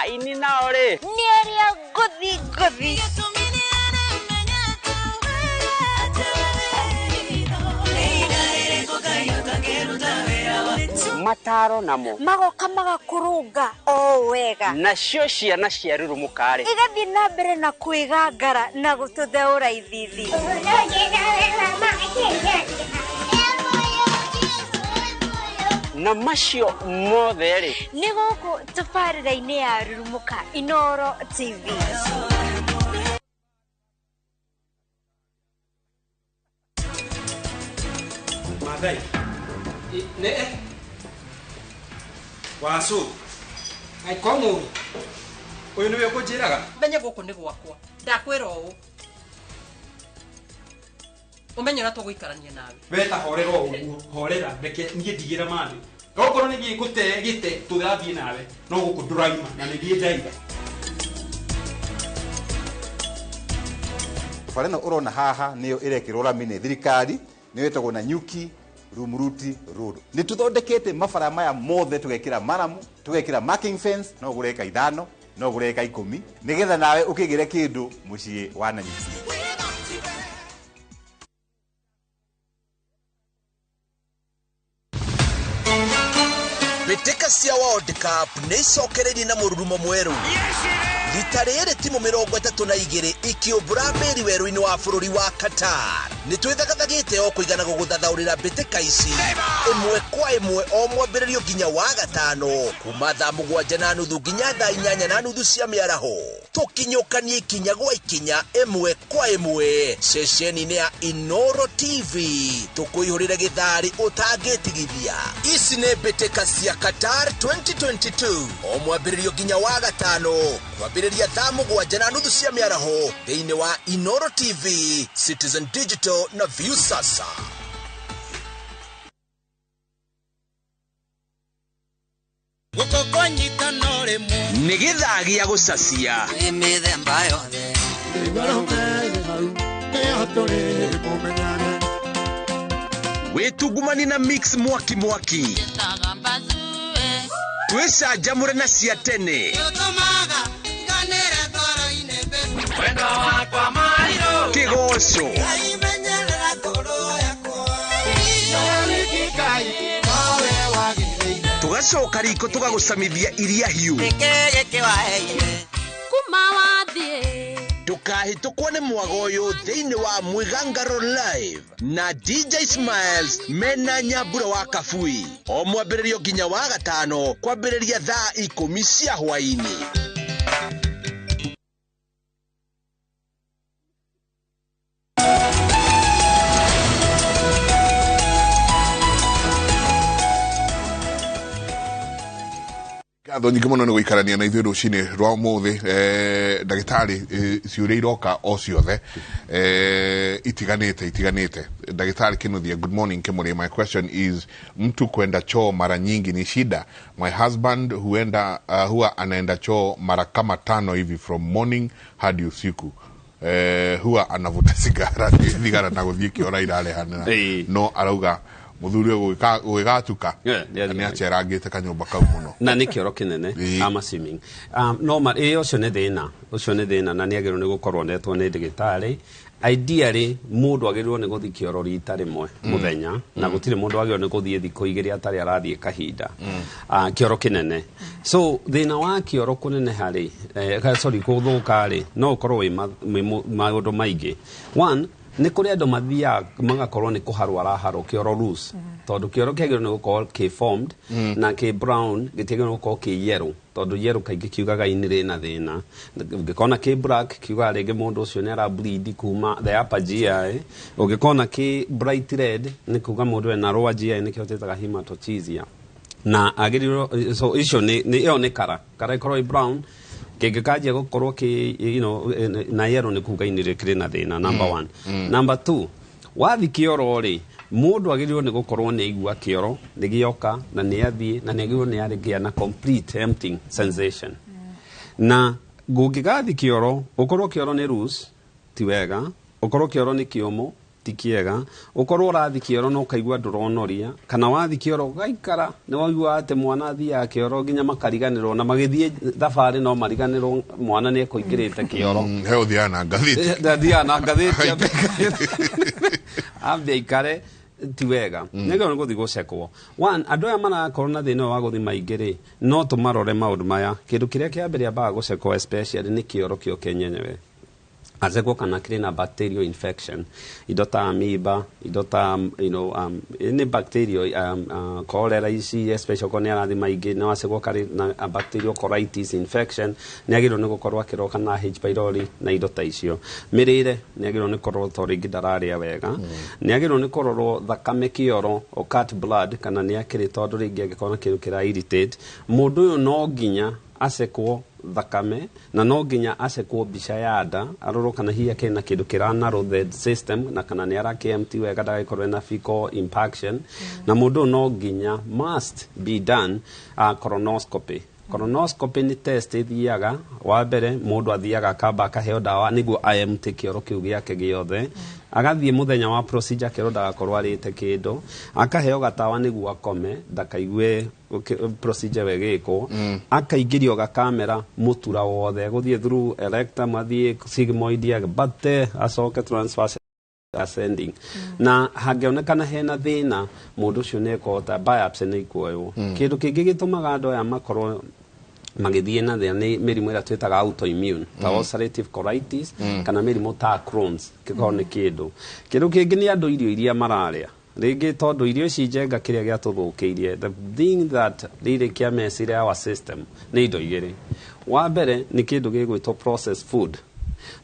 Aini nao rĩ nĩ arĩa ngũthi ngũthi. Mataro namo magoka magakũrũnga o wega. Nacio ciana cia Rurumũka rĩ igathiĩ na mbere na kwĩgangara na gũtũtheũra ithithi. Na macio mothe rĩ nĩ gũkũ tabarĩra-inĩ ya Rurumũka Inoro TV. Mathai. Ne Wacu. Ai komu. Uyu niwe ukunjiraga? Menye guku ni gwakwa. Ndakwira ũũ. Umenye ũrĩa tũgũikarania nawe. We ta horera ũguo, horera reke niĩ ndigĩra mathĩ. Okorwo nĩ gĩgũte gĩte tũrathiĩ nawe no gũkũ ndũraima na nĩ thiĩ ndaiga. Bara ĩno ũrona haha nĩyo ĩrekĩrwo rami nĩ thirikari nĩyo ĩtagwo Nanyuki Rumuruti Road. Nĩ tũthondekete mabara maya mothe tũgekĩra maramu tũgekĩra marking fence no ũgũre eka 5 no ũgũre eka 10 nĩgetha nawe ũkĩgĩre kĩndũ mũciĩ wa Nanyuki. Mbĩtĩka cia World Cup nĩ icokereirie na mũrurumo mwerũ. Rita rĩrĩ timu 32 ikĩũmbũra mbĩri werũ-inĩ wa bũrũri wa Qatar. Nĩ twĩthagathagĩte o kũigana gũgũthathaũrĩra mbĩtĩka ici ĩmwe kwa ĩmwe o mwambĩrĩrio nginya wa gatano kuma thaa 7:30 nginya thaa 8:30 cia mĩaraho. Tũkinyũkanie ikinya gwa ikinya ĩmwe kwa ĩmwe ceceni-inĩ ya Inoro TV tũkũihũrĩre gĩtharĩ ũtangĩtigithia. Ici nĩ mbĩtĩka cia Qatar 2022 o mwambĩrĩrio nginya wa gatano kwambĩrĩria thaa 7:30 cia mĩaraho thĩinĩ wa Inoro TV, Citizen Digital na Viusasa. Nĩ gĩthaa gĩa gũcacia. Mĩthemba yothe. Wĩtungumani na mix mwaki mwaki. Twĩcanjamũre na cia tene. Kĩgoco. Tũgacoka riko tũgagũcamithia iria hiũ. Ndũkahĩtũkwo nĩ mwago ũyũ thĩinĩ wa Mwĩgangaro Live na DJ Smiles mena Nyambura wa Kabui o mwambĩrĩrio nginya wa gatano kwambĩrĩria thaa 10 cia hwaĩ-inĩ. Ngatho nyingĩ mũno nĩ gũikarania na ithuĩ rũcinĩ rwa ũmũthĩ. Ndagĩtarĩ, ciũria iroka o ciothe itiganĩte. Ndagĩtarĩ Kinuthia, good morning Kimuri. My question is, mtu kwenda choo mara nyingi ni shida? My husband huenda huwa anaenda choo mara kama 5 hivi from morning hadi usiku. Huwa anavuta sigara thigara na gũthiĩ kĩoro irarehanĩra, no arauga muthuri ũyũ gũgĩgatuka nĩ acerangĩte kanyũmba kau mũno na nĩ kĩoro kĩnene. I'm assuming no ma ĩ ũcio nĩ thĩna, ũcio nĩ thĩna na nĩ agĩrĩirwo nĩ gũkorwo netwo nĩ ndagĩtarĩ. Ideally mũndũ agĩrĩirwo nĩ gũthiĩ kĩoro rita rĩmwe mũthenya na gũtirĩ mũndũ agĩrĩirwo nĩ gũthiĩ thikũ 2 atarĩ arathiĩ kahinda kĩoro kĩnene. So thĩna wa kĩoro kũneneha rĩ, sorry, gũthũka rĩ, no ũkorwo wĩ maũndũ maingĩ. One, nĩ kũrĩ andũ mathiaga magakorwo nĩ kũharwo araharwo kĩoro loose, tondũ kĩoro kĩagĩrĩirwo nĩ gũkorwo kĩ formed na kĩ brown, gĩtiagĩrĩirwo nĩ gũkorwo kĩ yellow, tondũ yellow kaingĩ kiugaga ini rĩna thĩna. Ũngĩkona kĩ black kiugaga rĩngĩ mũndũ ũcio nĩ ara bleed kuma the upper GI. Ũngĩkona kĩ bright red nĩ kuga mũndũ ena lower GI, nĩkĩo twĩtaga hematochezia. Na agĩrĩirwo, so icio nĩ ĩyo nĩ kara ĩkorwo ĩ brown, kĩngĩkanjia gũkorwo kĩ you know na yellow nĩ kuga ini rĩkĩrĩ na thĩna, number 1. Number 2, wathi kĩoro rĩ, mũndũ agĩrĩirwo nĩ gũkorwo nĩ aigua kĩoro nĩ gĩoka na nĩ athiĩ na nĩ agĩrĩirwo nĩ arĩgĩa na complete emptying sensation. Na gũngĩgathiĩ kĩoro ũkorwo kĩoro nĩ loose ti wega, ũkorwo kĩoro nĩ kĩũmũ ti kĩega, ũkorwo ũrathiĩ kĩoro na ũkaigua ndũronoria, kana wathiĩ kĩoro ũgaikara nĩ waigua atĩ mwana athiaga kĩoro nginya makariganĩrwo na magĩthiĩ thabarĩ no mariganĩrwo mwana nĩ ekũingĩrĩte kĩoro. He ũthiaga na ngathĩti. Ndathiaga na ngathĩti ambe aikare ti wega. Nĩguo nĩ gũthiĩ gũcekwo. One, andũ aya marakorwo na thĩna ũyũ wa gũthiĩ maingĩ rĩ, no tũmarore maũndũ maya. Kĩndũ kĩrĩa kĩa mbere ambaga gũcekwo especially nĩ kĩoro kĩo kĩenyewe. Acekwo kana kĩrĩ na bacterial infection, indo ta amoeba, indo ta you know, nĩ bacterial cholera ici, especially okorwo nĩ arathiĩ maingĩ, no acekwo karĩ na bacterial colitis infection, nĩ agĩrĩirwo nĩ gũkorwo akĩrorwo kana H pylori na indo ta icio. Mĩrĩre nĩ agĩrĩirwo nĩ kũrorwo tondũ rĩngĩ ndararĩa wega. Nĩ agĩrĩirwo nĩ kũrorwo thakame kĩoro, occult blood, kana nĩ akĩrĩ tondũ rĩngĩ angĩkorwo na kĩndũ kĩra irritate. Mũndũ ũyũ no nginya acekwo thakame na no nginya acekwo mbica ya nda arorwo kana hihi akĩrĩ na kĩndũ kĩra narrow the system na kana nĩ ara KMT wega ndagagĩkorwo ena fecal impaction. Na mũndũ ũyũ no nginya must be done colonoscopy. Colonoscopy nĩ test ĩthiaga wa mbere mũndũ athiaga akamba akaheo ndawa nĩguo IMT kĩoro kĩu gĩake gĩothe, agathiĩ mũthenya wa procedure akerwo ndagakorwo arĩte kĩndũ, akaheo gatawa nĩguo akome ndakaigue procedure ĩgĩkwo, akaingĩrio gakamera mũtura wothe, gũthiĩ through rectum, athiĩ sigmoid, abate acoke transverse ascending. Na hangĩonekana hena thĩna mũndũ ũcio nĩ ekũhota biopsy nĩ ikuoywo. Kĩndũ kĩngĩ gĩtũmaga andũ aya makorwo Magĩthiĩ na thĩ nĩ mĩrimũ ĩrĩa twĩtaga autoimmune ta ulcerative colitis kana mĩrimũ ta Crohn's, kĩkorwo nĩ kĩndũ kĩngĩ nĩ andũ irio iria mararĩa rĩngĩ, tondũ irio ici njenga kĩrĩa gĩatũthũkĩirie, the thing that really kĩamecire our system nĩ indo igĩrĩ. Wa mbere nĩ kĩndũ gĩgwĩtwo processed food,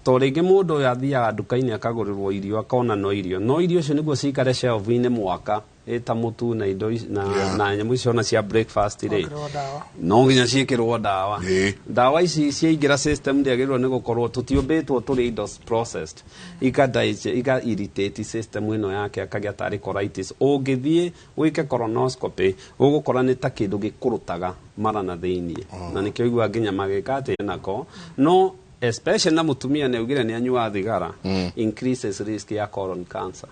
to rĩngĩ mũndũ ũyũ athiaga nduka-inĩ akagũrĩrwo irio, akona no irio icio nĩguo cikare shelf-inĩ mwaka, ĩta mũtu na indo na, na nyamũ icio ona cia breakfast rĩ, Ongererwo ndawa. No nginya ciĩkĩrwo ndawa. Ndawa ici ciaingĩra system, ndĩagĩrĩirwo nĩ gũkorwo tũtiũmbĩtwo tũrĩ indo processed, ika irritate system ĩno yake, akagĩa tarĩ colitis. Ũngĩthiĩ wĩke colonoscopy, ũgũkora nĩ ta kĩndũ gĩkũrũtaga mara na thĩiniĩ, na nĩkĩo iguaga nginya magĩka atĩ nako no especially na mũtumia nĩ augire nĩ anyuaga thigara, increases risk ya colon cancer.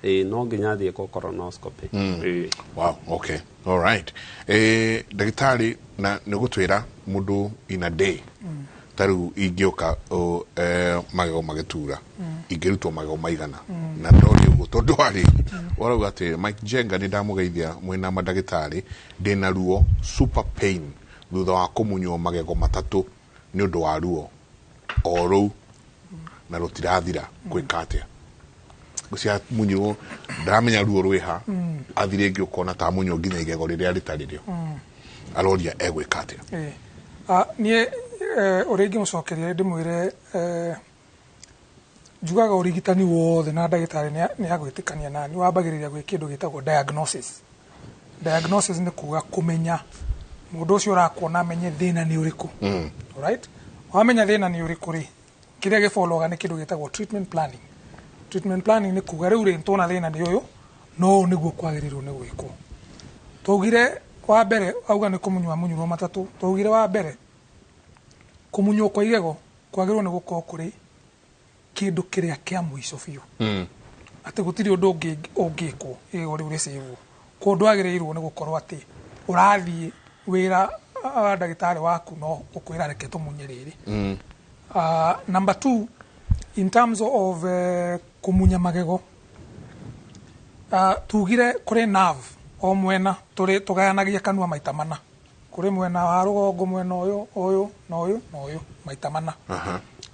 Ĩĩ, no nginya athiĩ kwa colonoscopy. Ĩĩ. Wow, okay, all right. Ndagĩtarĩ, na nĩ gũtwĩra mũndũ in a day, ta rĩu ingĩũka magego magĩtura, ingĩrutwo magego maigana? Na ndori ũguo tondũ warĩ warauga atĩ Mike Njenga, nĩ ndamũgeithia mwĩna mandagĩtarĩ, ndĩna ruo, super pain, thutha wa kũmunywo magego 3 nĩ ũndũ wa ruo o rũu na rũtirathira, gwĩka atĩa? Ciamunyirwo, ndaramenya ruo rwĩha. Athi rĩngĩ ũkona ta amunywo nginya igego rĩrĩa rĩtarĩ rĩo. Aroria egwĩka atĩa? Ĩĩ. Ah, niĩ ũrĩa ingĩmũcokeria ndĩmwĩre, njugaga ũrigitani wothe na ndagĩtarĩ nĩ agwĩtĩkania nani, wambagĩrĩria gwĩ kĩndũ gĩtagwo diagnosis. Diagnosis nĩ kuga kũmenya mũndũ ũcio ũrakuona amenye thĩna nĩ ũrĩkũ. Alright? Wamenya thĩna nĩ ũrĩkũ rĩ, kĩrĩa gĩfollowaga nĩ kĩndũ gĩtagwo treatment planning. Treatment planning nĩ kuga rĩu rĩ, tuona thĩna nĩ ũyũ, no ũũ nĩguo kwagĩrĩirwo nĩ gwĩkwo. Twaugire wa mbere, auga nĩ kũmunywo amunyirwo 3. Twaugire wa mbere, kũmunywo kwa igego kwagĩrĩirwo nĩ gũkorwo kũrĩ kĩndũ kĩrĩa kĩa mũico biũ, atĩ gũtirĩ ũndũ ũngĩ ũngĩkwo igego rĩu rĩcĩvwo. Koguo ndwagĩrĩirwo nĩ gũkorwo atĩ ũrathiĩ wĩra wa ndagĩtarĩ waku no ũkwĩra reke tũmunye rĩrĩ. Number two, in terms of kũmunya magego, tugire kũrĩ nerve o mwena, tũrĩ tũgayanagia kanua maita mana, kũrĩ mwena wa rũgongo, mwena ũyũ, ũyũ na ũyũ na ũyũ, maita mana,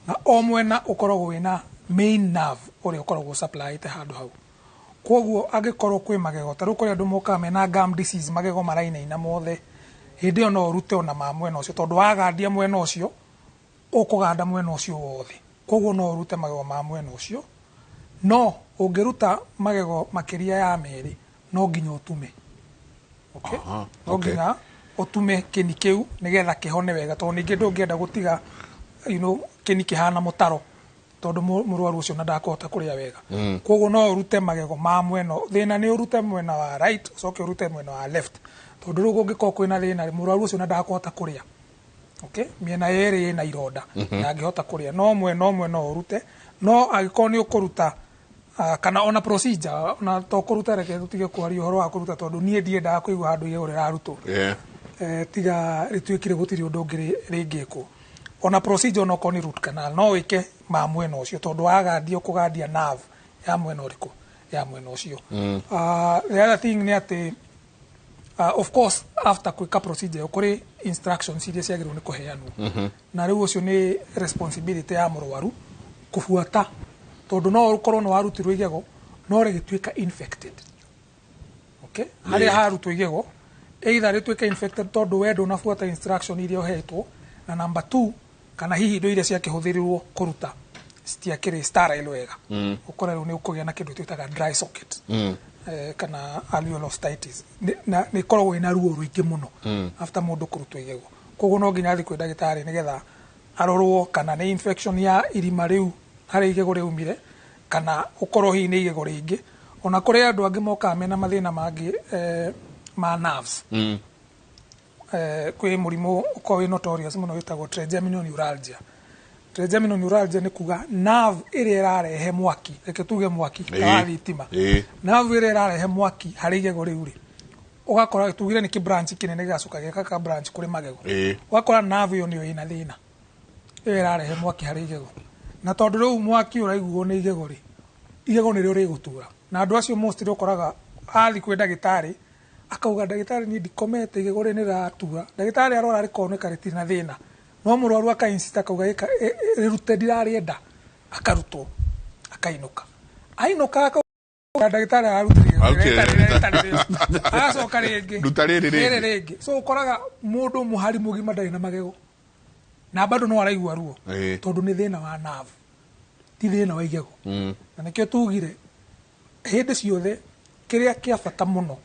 na o mwena ũkoragwo wĩna main nerve ũrĩa ũkoragwo supplyĩte handũ hau. Koguo angĩkorwo kwĩ magego, ta rĩu kũrĩ andũ mokaga mena gum disease, magego marainaina mothe, hĩndĩ ĩyo no ũrute ona ma mwena ũcio, tondũ wagandia mwena ũcio, ũkũganda mwena ũcio wothe. Koguo no ũrute magego ma mwena ũcio, no ũngĩruta magego makĩria ya 2, no nginya ũtume, okay? No nginya ũtume kĩni kĩu nĩgetha kĩhone wega, tondũ ningĩ ndũngĩenda gũtiga kĩni kĩhana mũtaro, tondũ mũrwaru ũcio na ndakũhota kũrĩa wega. Koguo no ũrute magego ma mwena, thĩna nĩ ũrute mwena wa right, ũcoke ũrute mwena wa left, tondũ rĩu kũngĩkorwo kwĩna thĩna, mũrwaru ũcio na ndakũhota kũrĩa, okay? Mĩena yerĩ ĩna ironda, ndangĩhota kũrĩa. No mwena ũmwe no ũrute, no angĩkorwo nĩ ũkũruta kana ona procedure, ona to kũruta, reke tũtige kwaria ũhoro wa kũruta, tondũ niĩ ndiendaga kũigua handũ igego rĩrarutwo. Tiga rĩtuĩkire gũtirĩ ũndũ ũngĩ rĩngĩkwo. Ona procedure, onokorwo nĩ root canal, no wĩke ma mwena ũcio, tondũ wagandia ũkũgandia nerve ya mwena ũrĩkũ? Ya mwena ũcio. The other thing nĩ atĩ of course after gwĩka procedure ĩyo, kũrĩ instructions iria ciagĩrĩirwo nĩ kũheanwo, na rĩu ũcio nĩ responsibility ya mũrwaru kũbuata, tondũ no ũkorwo nĩ warutirwo igego no rĩgĩtuĩka infected, okay? Harĩa harutwo igego either rĩtuĩke infected tondũ we ndũnabuata instruction iria ũhetwo, na number two, kana hihi indo iria ciakĩhũthĩrirwo kũruta citiakĩrĩ sterile wega, ũkore rĩu nĩ ũkũgĩa na kĩndũ twĩtaga dry socket kana alveolar osteitis. Na nĩ ĩkoragwo ĩna ruo rũingĩ mũno after mũndũ kũrutwo igego. Koguo no nginya athiĩ kwĩ ndagĩtarĩ nĩgetha arorwo kana nĩ infection ya irima rĩu harĩa igego rĩaumire, kana ũkorwo hihi nĩ igego rĩngĩ. Ona kũrĩ andũ angĩ mokaga mena mathĩna mangĩ ma nerves. Kwĩ mũrimũ ũkoragwo wĩ notorious mũno wĩtagwo trigeminal neuralgia. Trigeminal neuralgia nĩ kuga nerve ĩrĩa ĩrarehe mwaki, reke tuge mwaki ta wa thitima, nerve ĩrĩa ĩrarehe mwaki harĩ igego rĩu rĩ, ũgakora tugire nĩ kĩ branch kĩnene gĩgacoka gĩka ka branch kũrĩ magego, ũgakora nerve ĩyo nĩyo ĩna thĩna, ĩyo ĩrarehe mwaki harĩ igego, na tondũ rĩu mwaki ũraiguo nĩ igego rĩ, igego nĩrĩo rĩgũtura. Na andũ acio mostly ũkoraga athiĩ kwĩ ndagĩtarĩ Akauga, "Ndagĩtarĩ, niĩ ndikomete, igego rĩrĩ nĩrĩratura." Ndagĩtarĩ arora rĩkoneka rĩtirĩ na thĩna, no mũrwaru akainsist, akauga, "Rĩrute, ndirarĩenda." Akarutwo, akainũka. Ainũka akauga, "Ndagĩtarĩ ararutire igego Arutire rĩrĩa rĩtarĩ rĩo." Agacoka rĩngĩ, Ruta rĩrĩ rĩrĩ rĩngĩ. Rĩngĩ. So ũkoraga mũndũ mũhari mũgima ndarĩ na magego na bado no araigua ruo, tondũ nĩ thĩna wa nerve, ti thĩna wa igego. Na nĩkĩo tugire hĩndĩ ciothe kĩrĩa kĩa bata mũno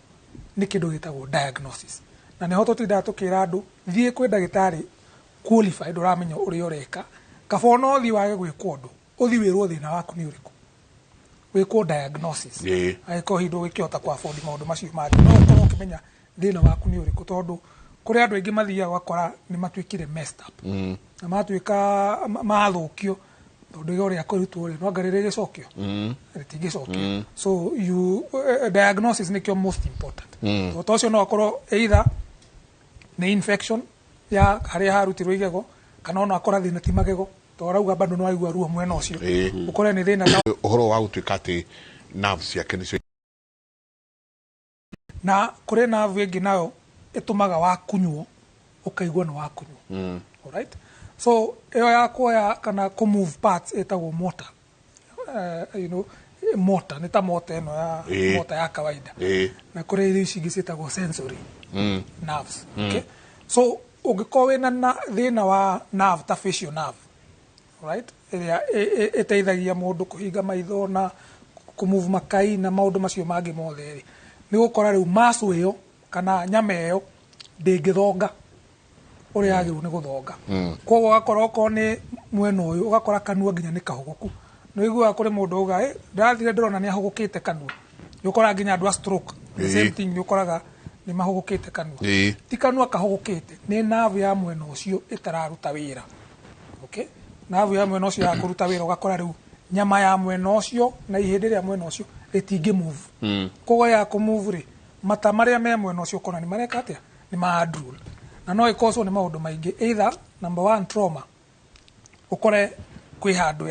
nĩ kĩndũ gĩtagwo diagnosis, na nĩho tũtindaga tũkĩra andũ, thiĩ kwĩ ndagĩtarĩ qualified ũramenya ũrĩa ũreka, kaba ona ũthiĩ wage gwĩkwo ũndũ, ũthiĩ wĩrwo thĩna waku nĩ ũrĩkũ, wĩkwo diagnosis. Angĩkorwo hihi ndũgĩkĩhota ku afford maũndũ macio mangĩ, no ũkorwo ũkĩmenya thĩna waku nĩ ũrĩkũ, tondũ kũrĩ andũ aingĩ mathiaga ũgakora nĩ matuĩkire messed up na matuĩka mathũkio, tondũ igego rĩa kũrutwo rĩ, no anga rĩrĩgĩcokio? Rĩtingĩcokio. So you diagnosis nĩkĩo most important. Tondũ ũcio no akorwo either nĩ infection ya harĩa harutirwo igego, kana ona akora thĩna ti magego, tondũ arauga bado no aigua ruo mwena ũcio. Ũkore nĩ thĩna ta Ũhoro wa gũtuĩka atĩ nerves ciake nĩcio Na kũrĩ nerve ĩngĩ nayo ĩtũmaga wakunywo ũkaigua nĩ wakunywo. Alright, so ĩyo ya kuoya kana kũ move parts ĩtagwo motor, motor nĩ ta motor ĩno ya motor ya kawaida. Na kũrĩ irio ici ingĩ ciĩtagwo sensory nerves. Okay, so ũngĩkorwo wĩna na thĩna wa nerve ta facial nerve, right, ĩrĩa ĩteithagia mũndũ kũhinga maitho na kũmove makai na maũndũ macio mangĩ mothe rĩ, nĩ gũkora rĩu muscle ĩyo kana nyama ĩyo ndĩngĩthonga ũrĩa yagĩrĩirwo nĩ gũthonga. Koguo ũgakora okorwo nĩ mwena ũyũ, ũgakora kanua nginya nĩ kahũgũku. Nĩ ũiguaga kũrĩ mũndũ uga, "Eh, ndathire ndĩrona nĩ ahũgũkĩte kanua." Nĩ ũkoraga nginya andũ a stroke, the same thing, nĩ ũkoraga nĩ mahũgũkĩte kanua. Ti kanua kahũgũkĩte, nĩ nerve ya mwena ũcio ĩtararuta wĩra. Okay, nerve ya mwena ũcio ya kũruta wĩra, ũgakora rĩu nyama ya mwena ũcio na ihĩndĩ rĩa mwena ũcio rĩtingĩ move. Koguo ya kũ move rĩ, mata marĩa me mwena ũcio ũkona nĩ mareka atĩa? Nĩ ma drool. Na no ĩkoswo nĩ maũndũ maingĩ, either number one, trauma, ũkore kwĩ handũ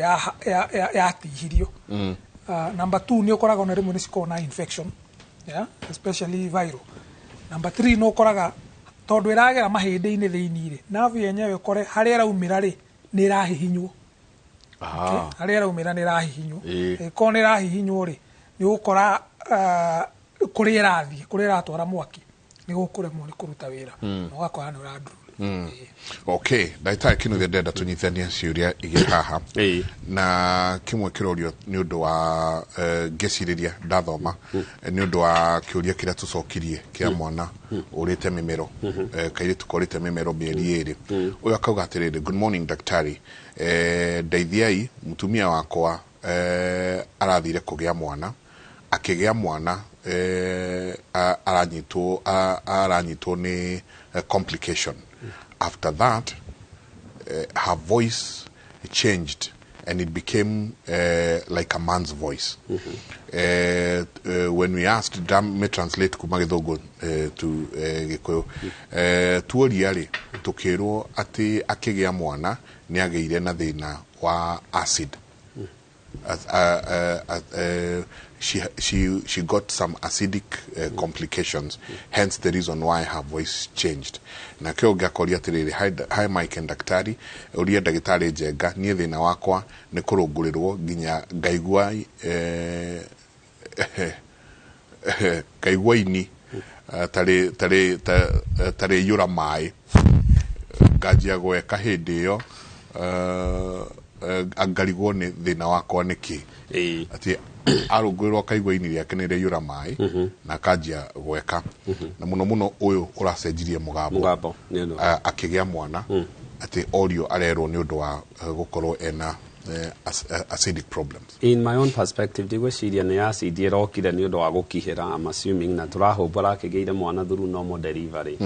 yatihirio. Number two, nĩ ũkoraga ona rĩmwe nĩ cikoragwo na infection, yeah? Especially viral. Number three, nĩ ũkoraga tondũ ĩragera mahĩndĩ-inĩ thĩinĩ rĩ, nerve yenyewe ũkore harĩa ĩraumĩra rĩ, nĩ ĩrahihinywo. Harĩa ĩraumĩra nĩ ĩrahihinywo. Ĩkorwo nĩ ĩrahihinywo rĩ, nĩ ũgũkora kũrĩa ĩrathiĩ, kũrĩa ĩratwara mwaki, nĩ gũkũremwo nĩ kũruta wĩra, na ũgakora nĩ ũranduru. Okay, ndagĩtarĩ Kinuthia, ndĩrenda tũnyitithanie ciũria igĩrĩ haha, na kĩmwe kĩrorio nĩ ũndũ wa ngĩcirĩria ndathoma, nĩ ũndũ wa kĩũria kĩrĩa tũcokirie kĩa mwana ũrĩte mĩmero, kairĩtu korĩte mĩmero mĩeri 2. Ũyũ akauga atĩrĩrĩ, "Good morning daktari, ndeithiai, mũtumia wakwa arathire kũgĩa mwana, akĩgĩa mwana aranyitwo nĩ complication. After that her voice changed and it became like a man's voice. When we asked," me translate kuma Gĩthũngũ to Gĩkũyũ, tuoria rĩ, tũkĩrwo atĩ akĩgĩa mwana nĩ agĩire na thĩna wa acid. As, she got some acidic complications, hence the reason why her voice changed. Na kĩo ngĩakoria atĩrĩrĩ, "Hi Mike and daktari, ũria ndagĩtarĩ Njenga, niĩ thĩna wakwa nĩ kũrũngũrĩrwo nginya ngaigua ini tarĩ iyũra maĩ, nganjia gweka hĩndĩ ĩyo, ngarigwo nĩ thĩna wakwa nĩkĩ." Atĩ arũngũrĩrwo akaigua ini rĩake nĩ rĩaiyũra maĩ na akanjia gweka, na mũno mũno ũyũ ũracenjirie mũgambo Mũgambo, nĩ ũndũ. Akĩgĩa mwana, atĩ orio arerwo nĩ ũndũ wa gũkorwo ena acidic problems. In my own perspective, ndigwĩciria nĩ acid ĩrokire nĩ ũndũ wa gũkihĩra. I'm assuming na tũrahũmbũra akĩgĩire mwana through normal delivery.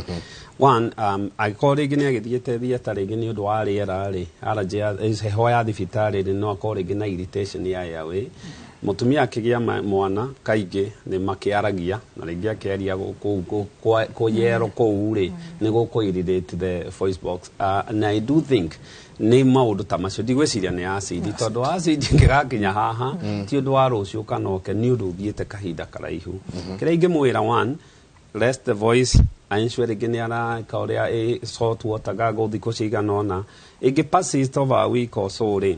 One, angĩkorwo rĩngĩ nĩ agĩthiĩte theatre rĩngĩ nĩ ũndũ wa rĩera rĩ, allergy ya heho ya thibitarĩ rĩ, no akorwo rĩngĩ na irritation ya airway. Mũtumia akĩgĩa mwana kaingĩ nĩ makĩaragia, na rĩngĩ akĩaria kũu kũyero kũu rĩ, nĩ gũkũ irritate the voice box, na I do think nĩ maũndũ ta macio. Ndigwĩciria nĩ acid, tondũ acid ĩngĩgakinya haha ti ũndũ wa rũciũ kana oke, nĩ ũndũ ũthiĩte kahinda karaihu. Kĩrĩa ingĩmwĩra, one, Rest the voice, ensure rĩngĩ nĩ areka ũrĩa salt water gargle thikũ cigana ũna. Ĩngĩ persist over a week or so rĩ,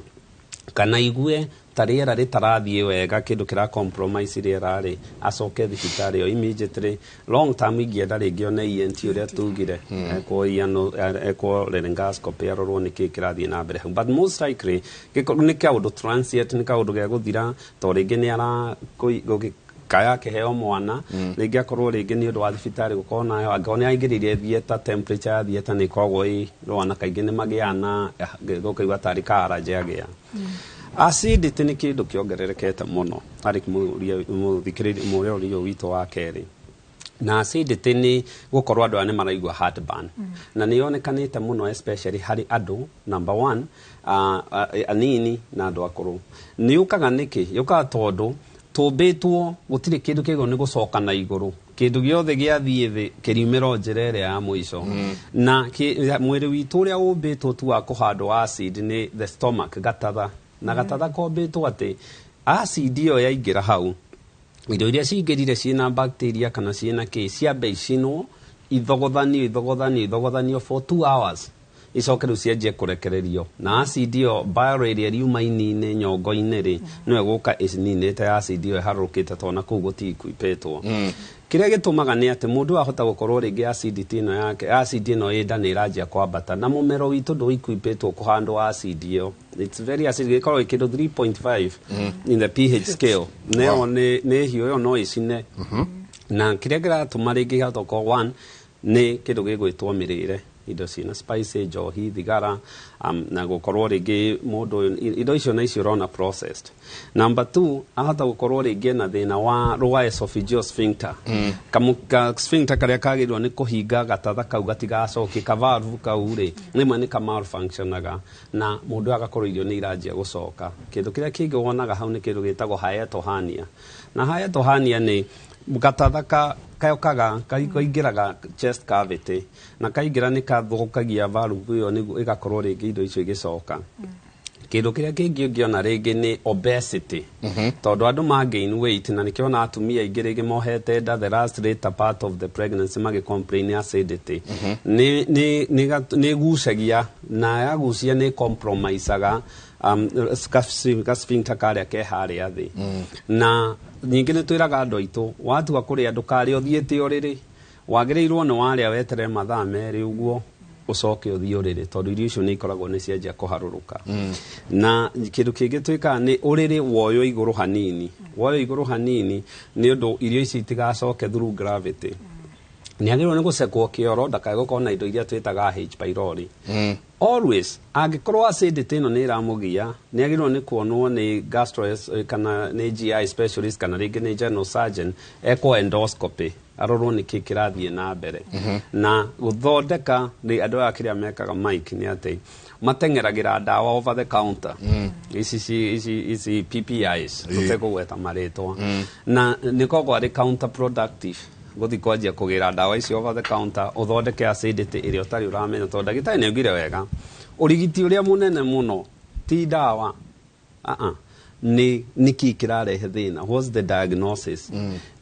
kana igue ta rĩera rĩtarathiĩ wega, kĩndũ kĩra compromise rĩera rĩ, acoke thibitarĩ o immediately. Long term ingĩenda rĩngĩ one ENT ũrĩa tugire, ekwo ENO, ekwo laryngoscopy, arorwo nĩkĩ kĩrathiĩ na mbere hau. But most likely nĩ kaũndũ transient, nĩ kaũndũ ge gũthira, to rĩngĩ nĩ ara kaya akĩheo mwana, rĩngĩ akorwo rĩngĩ nĩ ũndũ wa thibitarĩ gũkorwo nayo, angĩkorwo nĩ aingĩrĩire theatre, temperature ya theatre nĩ ĩkoragwo ĩ lower, na kaingĩ nĩ magĩaga na gũkaigua tarĩ ka allergy agĩa. Acidity nĩ kĩndũ kĩongererekete mũno harĩ mũthikĩrĩria mũrori ũyũ witũ wa kerĩ, na acidity nĩ gũkorwo andũ aya nĩ maraigua heartburn, na nĩ yonekanĩte mũno especially harĩ andũ number one anini na andũ akũrũ. Nĩ yũkaga nĩkĩ? Yũkaga tondũ tũmbĩtwo gũtirĩ kĩndũ kĩagĩrĩirwo nĩ gũcoka na igũrũ. Kĩndũ gĩothe gĩathiĩ thĩ kĩriumĩra njĩra ĩrĩa ya mũico, na mwĩrĩ witũ ũrĩa ũmbĩtwo tu wa kũhandwo acid nĩ the stomach, gatatha, na gatatha kombĩtwo atĩ acid ĩyo yaingĩra hau, indo iria cingĩrire ciĩna bacteria kana ciĩna kĩ, ciambe icinwo, ithogothanio, ithogothanio, ithogothanio for 2 hours, icoke rĩu cianjie kũrekererio. Na acid ĩyo, bile ĩrĩa ĩriuma ini-inĩ, nyongo-inĩ rĩ, nĩyo ĩgũka ĩninĩte acid ĩyo ĩharũrũkĩte, tondũ na kũu gũti-equipĩtwo. Kĩrĩa gĩtũmaga nĩ atĩ mũndũ ũyũ ahota gũkorwo rĩngĩ acidity ĩno yake, acid ĩno ĩ nda nĩ ĩranjia kwambata, na mũmero witũ ndũ-equipĩtwo kũhandwo acid ĩyo. It's very acid, gĩkoragwo ĩ kĩndũ 3.5 in the pH scale, nayo nĩ hiũ ĩyo no ĩcine. Na kĩrĩa kĩratũma rĩngĩ gĩahota gũkorwo one nĩ kĩndũ gĩgwĩtwo mĩrĩre, indo ciĩna spice, njohi, thigara, na gũkorwo rĩngĩ mũndũ ũyũ indo icio na icio ũrona processed. Number two, ahota gũkorwo rĩngĩ ena thĩna wa rwa esophageal sphincter. Ka sphincter karĩa kagĩrĩirwo nĩ kũhinga gatatha kau gatigacokie, ka valve kau rĩ, rĩmwe nĩ ka malfunctionaga, na mũndũ ũyũ agakorwo irio nĩ iranjia gũcoka. Kĩndũ kĩrĩa kĩngĩ wonaga hau nĩ kĩndũ gĩtagwo hiatal hernia, na hiatal hernia nĩ gatatha kaũkaga kaingĩraga chest cavity, na kaingĩra nĩ kathũkagia valve ĩyo nĩguo ĩgakorwo rĩngĩ indo icio igĩcoka. Kĩndũ kĩrĩa kĩngĩ ũngĩona rĩngĩ nĩ obesity, tondũ andũ ma gain weight, na nĩkĩo ona atumia aingĩ rĩngĩ mohete nda the last later part of the pregnancy magĩ complain acidity. Nĩ ĩgucagia, na yagucia nĩ compromisaga ka sphincter karĩa ke harĩa thĩ. Na ningĩ nĩ twĩraga andũ aitũ, watua kũrĩa ndũkarĩe ũthiĩte ũrĩrĩ. Wagĩrĩirwo nĩ warĩa weterere mathaa 2 ũguo, ũcoke ũthiĩ ũrĩrĩ, tondũ irio icio nĩ ikoragwo nĩ cianjia kũharũrũka. Na kĩndũ kĩngĩ twĩkaga nĩ ũrĩrĩ woywo igũrũ hanini, woywo igũrũ hanini, nĩ ũndũ irio ici itigacoke through gravity. Nĩ agĩrĩirwo nĩ gũcekwo kĩoro ndakae gũkorwo na indo iria twĩtaga H pylori. Always angĩkorwo acidity ĩno nĩ ĩramũgia, nĩ agĩrĩirwo nĩ kuonwo nĩ gastro kana nĩ GI specialist kana rĩngĩ nĩ general surgeon, ekwo endoscopy, arorwo nĩ kĩ kĩrathiĩ na mbere. Na gũthondeka nĩ andũ aya kĩrĩa mekaga, Mike, nĩ atĩ mateng'eragĩra ndawa over the counter, ici PPIs, tũtekũgweta marĩtwa, na nĩ koguo arĩ counterproductive gũthiĩ kwanjia kũgĩra ndawa ici over the counter ũthondeke acidity ĩrĩa ũtarĩ ũramenya, tondũ ndagĩtarĩ nĩ augire wega, ũrigiti ũrĩa mũnene mũno ti ndawa, nĩ nĩkĩ kĩrarehe thĩna, what's the diagnosis?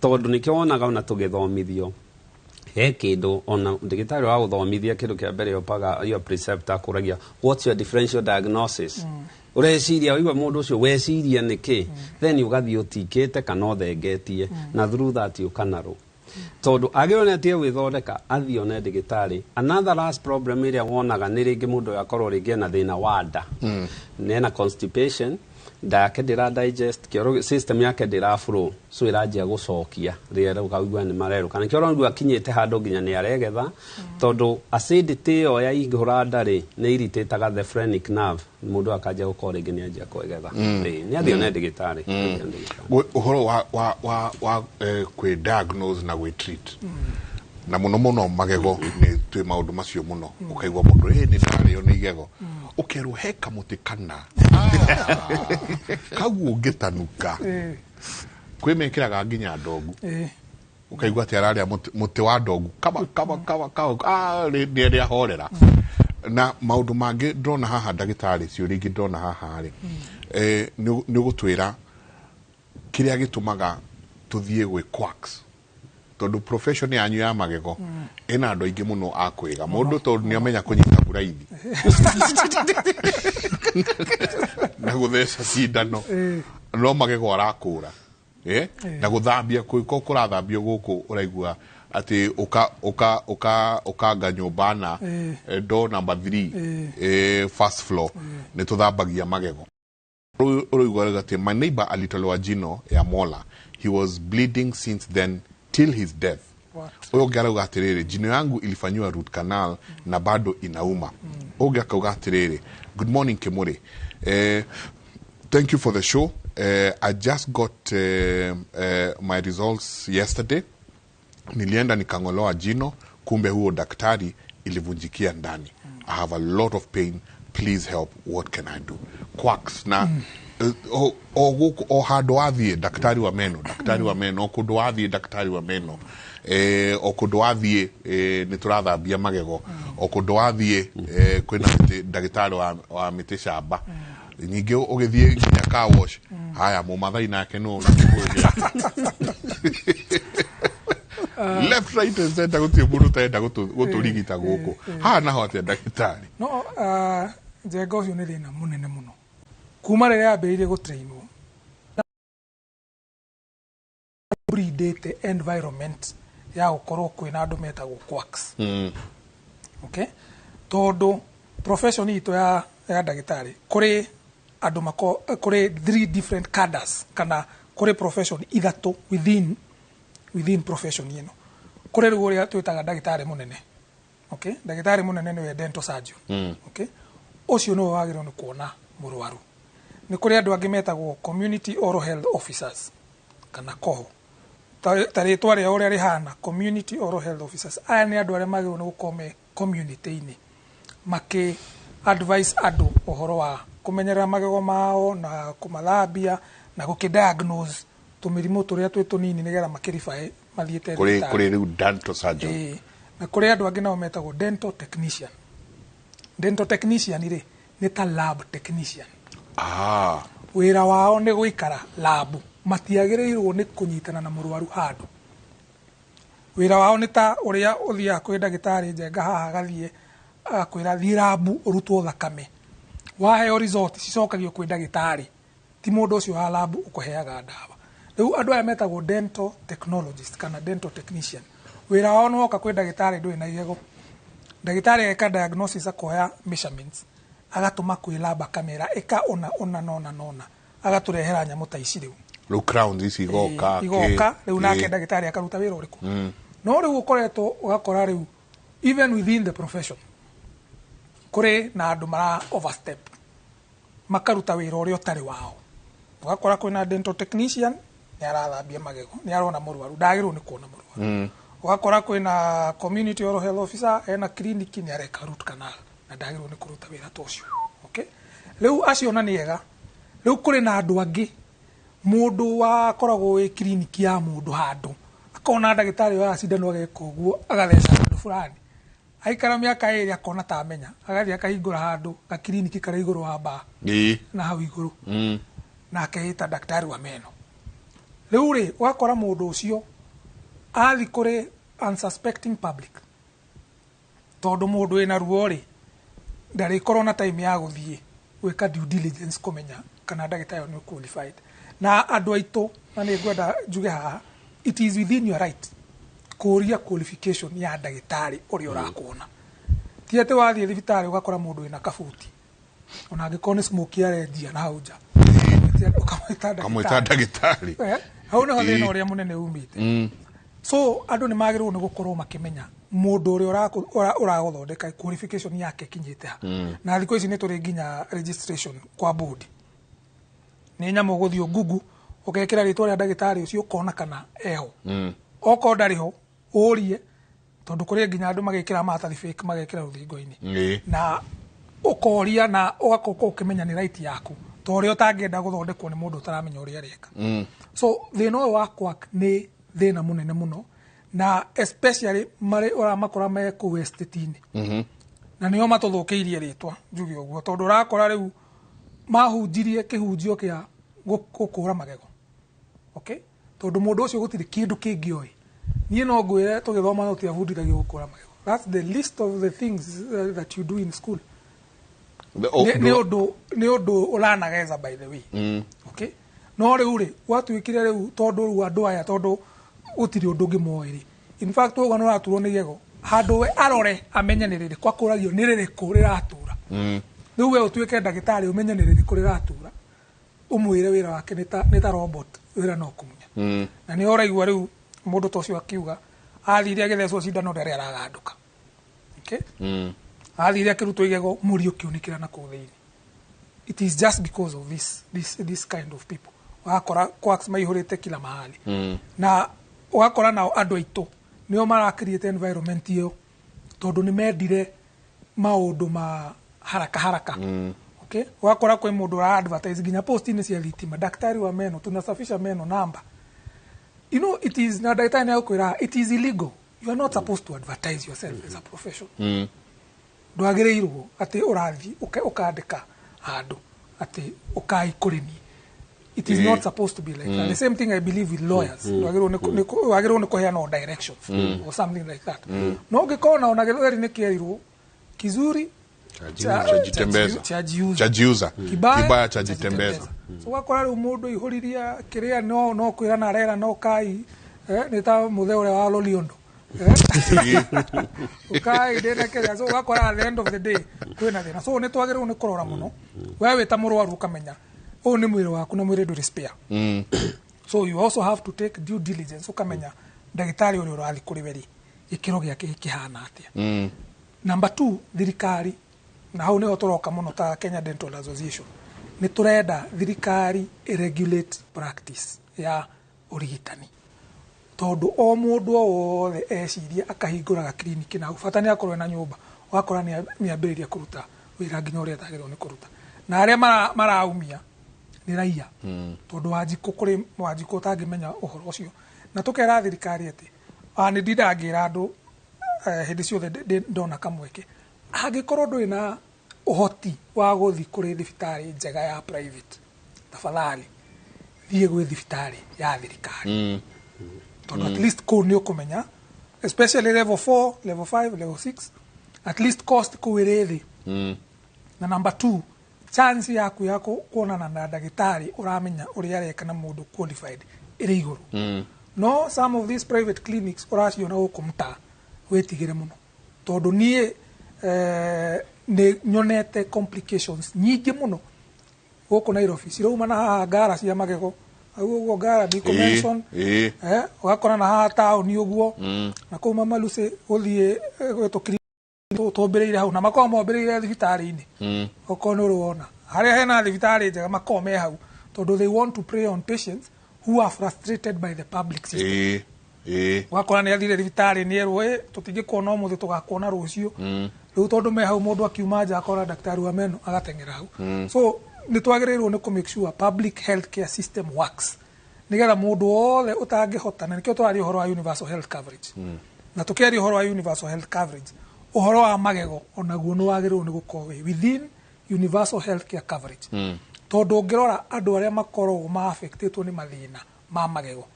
Tondũ nĩkĩo wonaga ona tũgĩthomithio he kĩndũ, ona ndagĩtarĩ wa gũthomithia kĩndũ kĩa mbere opaga your preceptor akũragia, "What's your differential diagnosis?" Ũreciria waigua mũndũ ũcio weciria nĩkĩ, then ũgathiĩ ũtikĩte kana ũthengetie, na through that ũkanarũ, tondũ agĩrĩirwo nĩ atige gwĩthondeka, athiĩ one ndagĩtarĩ. Another last problem ĩrĩa wonaga nĩ rĩngĩ mũndũ ũyũ akorwo rĩngĩ ena thĩna wa nda, nena constipation, nda yake ndĩra digest, kĩoro system yake ndĩra flow, so ĩranjia gũcokia rĩera, ũkaigua nĩ marerũka. Nĩkĩo ũraigua akinyĩte handũ nginya nĩ aregetha, tondũ acidity ĩyo yaihũra nda rĩ, nĩ irritataga the phrenic nerve, mũndũ akanjia gũkorwo rĩngĩ nĩ anjia kwĩgetha. Ĩĩ, nĩ athiĩ one ndagĩtarĩ. Athiĩ one ndagĩtarĩ. Ũhoro wa kwĩ diagnose na gwĩ treat, na mũno mũno magego, nĩ twĩ maũndũ macio mũno. Ũkaigua mũndũ, "Ĩ nĩ ndarĩo nĩ igego," ũkerwo he kamũtĩ kana kau ũngĩtanuka. Kwĩ mekĩraga nginya ndongu. Ũkaigua atĩ ararĩa mũtĩ wa ndongu kaba kaba kaba kaba, nĩ rĩahorera. Na maũndũ mangĩ ndĩrona haha, ndagĩtarĩ, ciũria ingĩ ndĩrona haha rĩ, nĩ ũgũtwĩra kĩrĩa gĩtũmaga tũthiĩ gwĩ quacks. Tondu profession yanyu ya magego ina andu aingi muno a kwiga mundu tondu ni amenya kunyita buraithi na gutheca cindano no magego arakura na guthambia kwiko kurathambio guku uraigua ati uka uka uka ukanga nyumba na door number 3 first floor ni tuthambagia magego. Uraigua ati my neighbor alitolewa jino ya mola, he was bleeding since then till his death. Uyo ũngĩ arauga atĩrĩrĩ, jino yangu ilifanyiwa root canal na bado inauma. Ũngĩ akauga atĩrĩrĩ, good morning Kimuri, thank you for the show. I just got my results yesterday. Nilienda nikang'olewa jino, kumbe huo daktari ilivunjikia ndani. I have a lot of pain, please help, what can I do? Quacks na o guku o handu wathie daktari wa meno, daktari wa meno, o kundu wathie daktari wa meno, o kundu wathie ni turathambia magego, o kundu wathie kwina ndagitari wa miti shamba, ningĩ ũgĩthiĩ nginya car wash, haya mũmathai nake nũ left right and center gũtirĩ mũndũ ũtarenda gũtũrigita gũkũ haha naho atĩa ndagĩtarĩ? No Njenga ũcio nĩ thĩna mũnene mũno kuma rĩrĩa yambĩrĩirie gũtrainwo breedete environment ya gũkorwo kwĩna andũ metagwo quacks. Okay, tondũ profession itũ ya ndagĩtarĩ kũrĩ andũ mako kũrĩ 3 different cadres kana kũrĩ profession ithatũ within profession ĩno. Kũrĩ rĩu ũrĩa twĩtaga ndagĩtarĩ mũnene. Okay, ndagĩtarĩ mũnene nĩwe dental surgeon. Okay, ũcio nĩwe wagĩrĩirwo nĩ kuona mũrwaru. Nĩ kũrĩ andũ angĩ metagwo community oral health officers kana COHO. Ta rĩtwa rĩao ũrĩa rĩhana, community oral health officers. Aya nĩ andũ arĩa magĩrĩirwo nĩ gũkorwo me community-inĩ makĩ advice andũ ũhoro wa kũmenyerera magego mao na kũmathambia na gũkĩ diagnose tũmĩrimũ tũrĩa twĩ tũnini nĩgetha makĩribae mathiĩte thibitarĩ. Kũrĩ rĩu dental surgeon. Na kũrĩ andũ angĩ nao metagwo dental technician. Dental technician rĩ nĩ ta lab technician. Wĩra wao nĩ gũikara lab, matiagĩrĩirwo nĩ kũnyitana na mũrwaru handũ. Wĩra wao nĩ ta ũrĩa ũthiaga kwĩ ndagĩtarĩ Njenga haha agathiĩ agakwĩra thiĩ lab ũrutwo thakame, waheo result cicokagio kwĩ ndagĩtarĩ, ti mũndũ ũcio wa lab ũkũheaga ndawa. Rĩu andũ aya metagwo dental technologist kana dental technician. Wĩra wao nĩ woka kwĩ ndagĩtarĩ ndũrĩ na igego, ndagĩtarĩ ageka diagnosis akoya measurements agatũma kwĩ lab akamera ĩka ũna ũna nona nona, agatũrehera nyamũ ta ici rĩu. Rĩu crowns ici igoka igoka rĩu nake ndagĩtarĩ akaruta wĩra ũrĩkũ? No rĩu ũkoretwo ũgakora rĩu even within the profession kũrĩ na andũ mara overstep makaruta wĩra ũrĩa ũtarĩ wao. Ũgakora kwĩna dental technician nĩ arathambia magego, nĩ arona mũrwaru, ndagĩrĩirwo nĩ kuona mũrwaru. Ũgakora kwĩna community oral health officer ena clinic nĩ areka root canal na ndagĩrĩirwo nĩ kũruta wĩra ta ũcio. Okay, rĩu acio na nĩ ega. Rĩu kũrĩ na andũ angĩ, mũndũ wakoragwo wĩ clinic ya mũndũ handũ akona ndagĩtarĩ oyaga cindano ageka ũguo agatheca handũ fulani, aikara mĩaka ĩrĩ akona ta amenya, agathiĩ akahingũra handũ gakiriniki karĩa igũrũ wa baa na hau igũrũ na akeĩta daktari wa meno. Rĩu rĩ ũgakora mũndũ ũcio athi kũrĩ unsuspecting public, tondũ mũndũ wĩna ruo rĩ ndarĩkorwo na time ya gũthiĩ gwĩka due diligence kũmenya kana ndagĩtarĩ nĩ qualified. Na andũ aitũ, na nĩ ngwenda njuge haha, it is within your right kũria qualification ya ndagĩtarĩ ũrĩa ũrakuona. Ti atĩ wathiĩ thibitarĩ ũgakora mũndũ wĩna kabuti, ona angĩkorwo nĩ smoke arendia na hau nja, ũkamwĩta ndagĩtarĩ. Hau nĩho thĩna ũrĩa mũnene umĩte. So andũ nĩ magĩrĩirwo nĩ gũkorwo makĩmenya mũndũ ũrĩa ũragũthondeka qualification yake ĩkinyĩte ha. Na thikũ ici nĩ tũrĩ nginya registration kwa board. Nĩ nyamũ ũgũthiĩ Google ũgekĩra rĩtwa rĩa ndagĩtarĩ ũcio ũkona kana eho. Okorwo ndarĩ ho ũrie, tondũ kũrĩ nginya andũ magekĩra maratathi fake magekĩra rũthingo-inĩ. Na ũkoria na ũgakorwo ũkĩmenya nĩ right yaku, ta ũrĩa ũtangĩenda gũthondekwo nĩ mũndũ ũtaramenya ũrĩa areka. So thĩna ũyũ wa quack nĩ thĩna mũnene mũno, na especially marĩ ũramakora me kũu estate-inĩ. Na nĩo matũthũkĩirie rĩtwa njuge ũguo, tondũ ũrakora rĩu mahunjirie kĩhunjio kĩa gũkũra magego. Okay, tondũ mũndũ ũcio gũtirĩ kĩndũ kĩngĩ oĩ. Niĩ no ngwĩre tũgĩthoma no tũtiabundithagio gũkũra magego. That's the list of the things that you do in school. Nĩ ũndũ ũranageza, by the way. Okay, no rĩu rĩ, gwatuĩkire rĩu tondũ rĩu andũ aya, tondũ gũtirĩ ũndũ ũngĩ moĩ rĩ, in fact ũguo nĩ ũraturwo nĩ igego handũ we arore amenye nĩ rĩrĩkũ, akũragio nĩ rĩrĩkũ rĩratura. Rĩu we ũtuĩke ndagĩtarĩ ũmenye nĩ rĩrĩkũ rĩratura, ũmwĩre wĩra wake nĩ ta robot, wĩra no kũmunya. Na nĩ ũraigua rĩu mũndũ ta ũcio akiuga athire agĩthecwo cindano ndarĩ aragandũka. Okay, athire akĩrutwo igego mũri ũkĩunĩkĩra na kũu thĩinĩ. It is just because of this kind of people. Ũgakora quacks maihũrĩte kila mahali. Na ũgakora nao andũ aitũ nĩo mara create environment ĩyo tondũ nĩ mendire maũndũ ma haraka haraka. Okay, ũgakora kwĩ mũndũ ũra advertise nginya post-inĩ cia thitima, daktari wa meno, tunasafisha meno, namba. You know, it is na ndagĩtarĩ nĩ agũkwĩra it is illegal. You are not supposed to advertise yourself as a profession. Ndwagĩrĩirwo atĩ ũrathiĩ ũkandĩka handũ atĩ ũkai kũrĩ niĩ. It is not supposed to be like that. The same thing I believe with lawyers. Wagĩrĩirwo nĩ kũheana directions or something like that. No ũngĩkona ona gĩthweri nĩ kĩerirwo kizuri chajitembeza, chajiuza, kibaya chajitembeza. So wakora rĩu mũndũ ihũriria kĩrĩa no kwĩrana arera no kai nĩ ta mũthee ũrĩa wa Loliondo. Ukai ndĩna kĩrĩa. So ũgakora at the end of the day kwĩna thĩna. So nĩ twagĩrĩirwo nĩ kũrora mũno. We wĩ ta mũrwaru ũkamenya ũyũ nĩ mwĩrĩ waku na mwĩrĩ ndũrĩ spare. So you also have to take due diligence, ũkamenya ndagĩtarĩ ũrĩa ũrathiĩ kũrĩ we rĩ, gĩkĩro gĩake kĩhana atĩa. Number 2, thirikari, na hau nĩho tũroka mũno ta Kenya Dental Association, nĩ tũrenda thirikari ĩregulate practice ya ũrigitani, tondũ o mũndũ o wothe eciria akahingũraga kiriniki na bata nĩ akorwo na nyũmba, ũgakora nĩ ambĩrĩria kũruta wĩra nginya ũrĩa atagĩrĩirwo nĩ kũruta, na arĩa maraumia nĩ raia, tondũ Wanjikũ kũrĩ Wanjikũ ũtangĩmenya ũhoro ũcio. Na tũkera thirikari atĩ nĩ ndindangĩra andũ hĩndĩ ciothe ndona kamweke, angĩkorwo ndũrĩ na ũhoti wa gũthiĩ kũrĩ thibitarĩ njega ya private, tafadhali thiĩ gwĩ thibitarĩ ya thirikari, tondũ at least kũu nĩ ũkũmenya, especially level 4, level 5, level 6, at least cost kũu ĩrĩ thĩ. Na number 2, chance yaku ya kuonana na ndagĩtarĩ ũramenya ũrĩa areka na mũndũ qualified ĩrĩ igũrũ. No some of these private clinics ũraciona gũkũ mtaa, wĩtigĩre mũno, tondũ niĩ nĩ nyonete complications nyingĩ mũno gũkũ Nairobi cirauma na haha ngara cia magego hau ũguo, ngara ndikũ mention, ũgakora na haha taũni ũguo, na kũu Mama Lucy gũthiĩ gwĩtwo tũmbĩrĩire hau, na makoragwo mombĩrĩire thibitarĩ-inĩ. Okorwo nĩ ũrĩ wona harĩa hena thibitarĩ njega makoragwo me hau, tondũ they want to prey on patients who are frustrated by the public system. Ũgakora nĩ athire thibitarĩ nĩ erwo tũtingĩkuona ũmũthĩ tũgakuona rũciũ. Rĩu tondũ me hau mũndũ akiuma nja akora daktari wa meno agateng'era hau. So nĩ twagĩrĩirwo nĩ kũ make sure public health care system works, nĩgetha mũndũ wothe ũtangĩhota, na nĩkĩo tũraria ũhoro wa universal health coverage. Na tũkĩaria ũhoro wa universal health coverage, ũhoro wa magego onaguo nĩ wagĩrĩirwo nĩ gũkorwo wĩ within universal health care coverage. Tondũ ũngĩrora andũ arĩa makoragwo ma affectĩtwo nĩ mathĩna ma magego,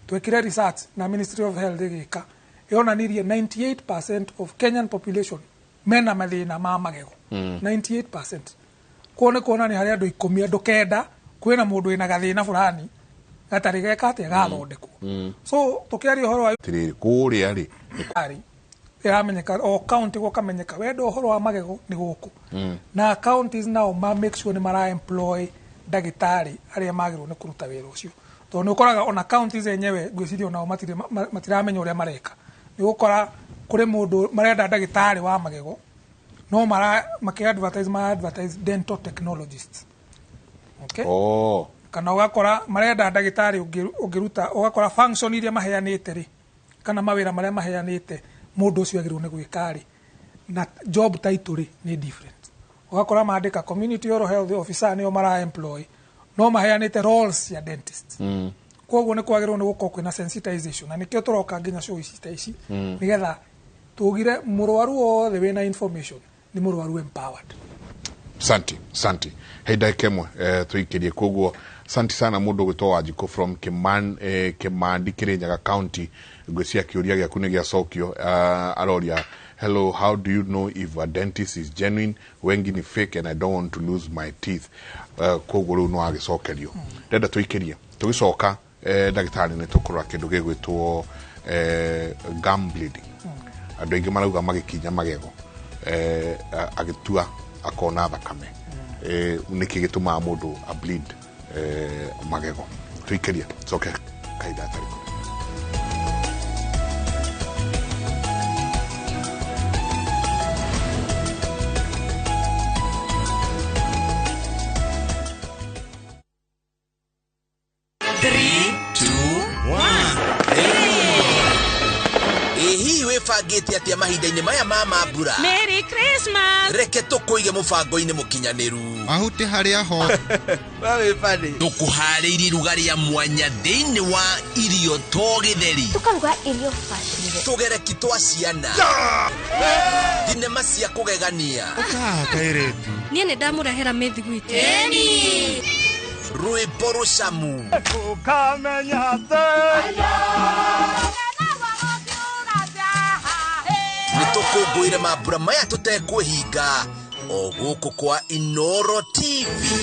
twekire research na Ministry of Health ĩgĩka, yonanirie 98% of Kenyan population mena mathĩna ma magego. 98%. Kuo nĩ kuonania harĩ andũ 10 andũ 9 kwĩna mũndũ wĩna gathĩna fulani gatarĩ geka atĩa gathondekwo. So tũkĩaria ũhoro wa Tiriri kũrĩa rĩ ĩramenyeka o county gũkamenyeka wenda ũhoro wa magego nĩ gũkũ. Na counties nao ma make sure nĩ mara employ ndagĩtarĩ arĩa magĩrĩirwo nĩ kũruta wĩra ũcio, tondũ nĩ ũkoraga ona counties enyewe ngwĩciria onao matiramenya ũrĩa mareka. Nĩ ũgũkora kũrĩ mũndũ marenda ndagĩtarĩ wa magego, no makĩ advertise, mara advertise dental technologists. Okay? Kana ũgakora marenda ndagĩtarĩ ũngĩruta, ũgakora function iria maheanĩte rĩ, kana mawĩra marĩa maheanĩte mũndũ ũcio agĩrĩirwo nĩ gwĩka rĩ, na job title rĩ nĩ different. Ũgakora mandĩka community oral health officer nĩo mara employ, no maheanĩte roles cia dentist. Koguo nĩ kwagĩrĩirwo nĩ gũkorwo kwĩna sensitization, na nĩkĩo tũroka nginya show ici ta ici, nĩgetha tugire mũrwaru wothe wĩna information nĩ mũrwaru empowered. Santi santi hei ndagĩka ĩmwe tũikĩrie koguo santi sana mũndũ ũgwĩtwo Wanjikũ from Kimandi Kirinyaga County. Ngwĩciria kĩũria gĩaku nĩ gĩacokio. Aroria, hello, how do you know if a dentist is genuine? Wengi ni fake and I don't want to lose my teeth. Koguo rĩu no agĩcokerio. Ndenda tũikĩrie tũgĩcoka, ndagĩtarĩ, nĩ tũkũrora kĩndũ gĩgwĩtwo gum bleeding. Andũ aingĩ marauga magĩkinya magego, agĩtua akona thakame. Nĩkĩ gĩtũmaga mũndũ a bleed magego? Tũikĩrie coke kahinda gatarĩ kũraihu. 3, 2, 1. Ĩ hihi wĩbangĩte atĩa mahinda-inĩ maya ma mambura? Merry Christmas! Reke tũkũige mũbango-inĩ mũkinyanĩru. Mahuti harĩa ho. Tũkũharĩirie iruga rĩa mwanya thĩinĩ wa irio to gĩtheri. Tukaruga irio bacĩrĩre. Tũgereki twa ciana, thinema cia kũgegania, Kairĩtu. Niĩ nĩ ndamũrehera mĩthiguiti. Rwĩmbo rũcamu. Ukamenya Nĩ tũkũngũĩre mambura maya tũtekwĩhinga o gũkũ kwa Inoro TV.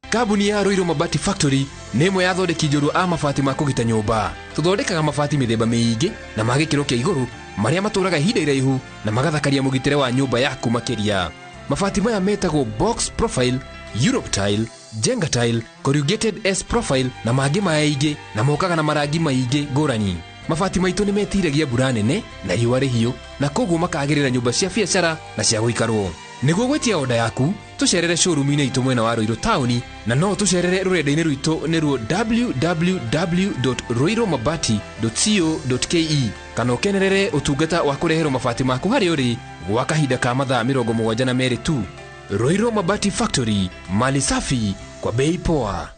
Kambuni ya Ruiru Mabati Factory nĩ ĩmwe ya athondeki njorua a mabati ma kũgita nyũmba. Tũthondekaga mabati mĩthemba mĩingĩ na ma gĩkĩro kĩa igũrũ marĩa matũraga ihinda iraihu na magathakaria mũgitĩre wa nyũmba yaku makĩria. Mabati maya metagwo box profile, Europe tile, Jenga tile, corrugated S profile na mangĩ maingĩ, na mokaga na marangi maingĩ ngũrani. Mabati maitũ nĩ metiragia mbura nene na riũa rĩhiũ, na koguo makagĩrĩra nyũmba cia biacara na cia gũikarwo. Nĩguo gwĩtia oda yaku, tũcerere showroom-inĩ itũ mwena wa Ruiru taũni, na no tũcerere rũrenda-inĩ rwitũ nĩruo www.ruirumabati.co.ke, kana ũkenerere ũtungata wa kũreherwo mabati maku harĩa ũrĩ gwa kahinda ka mathaa 72 tu. Ruiru Mabati Factory, mali safi kwa bei poa.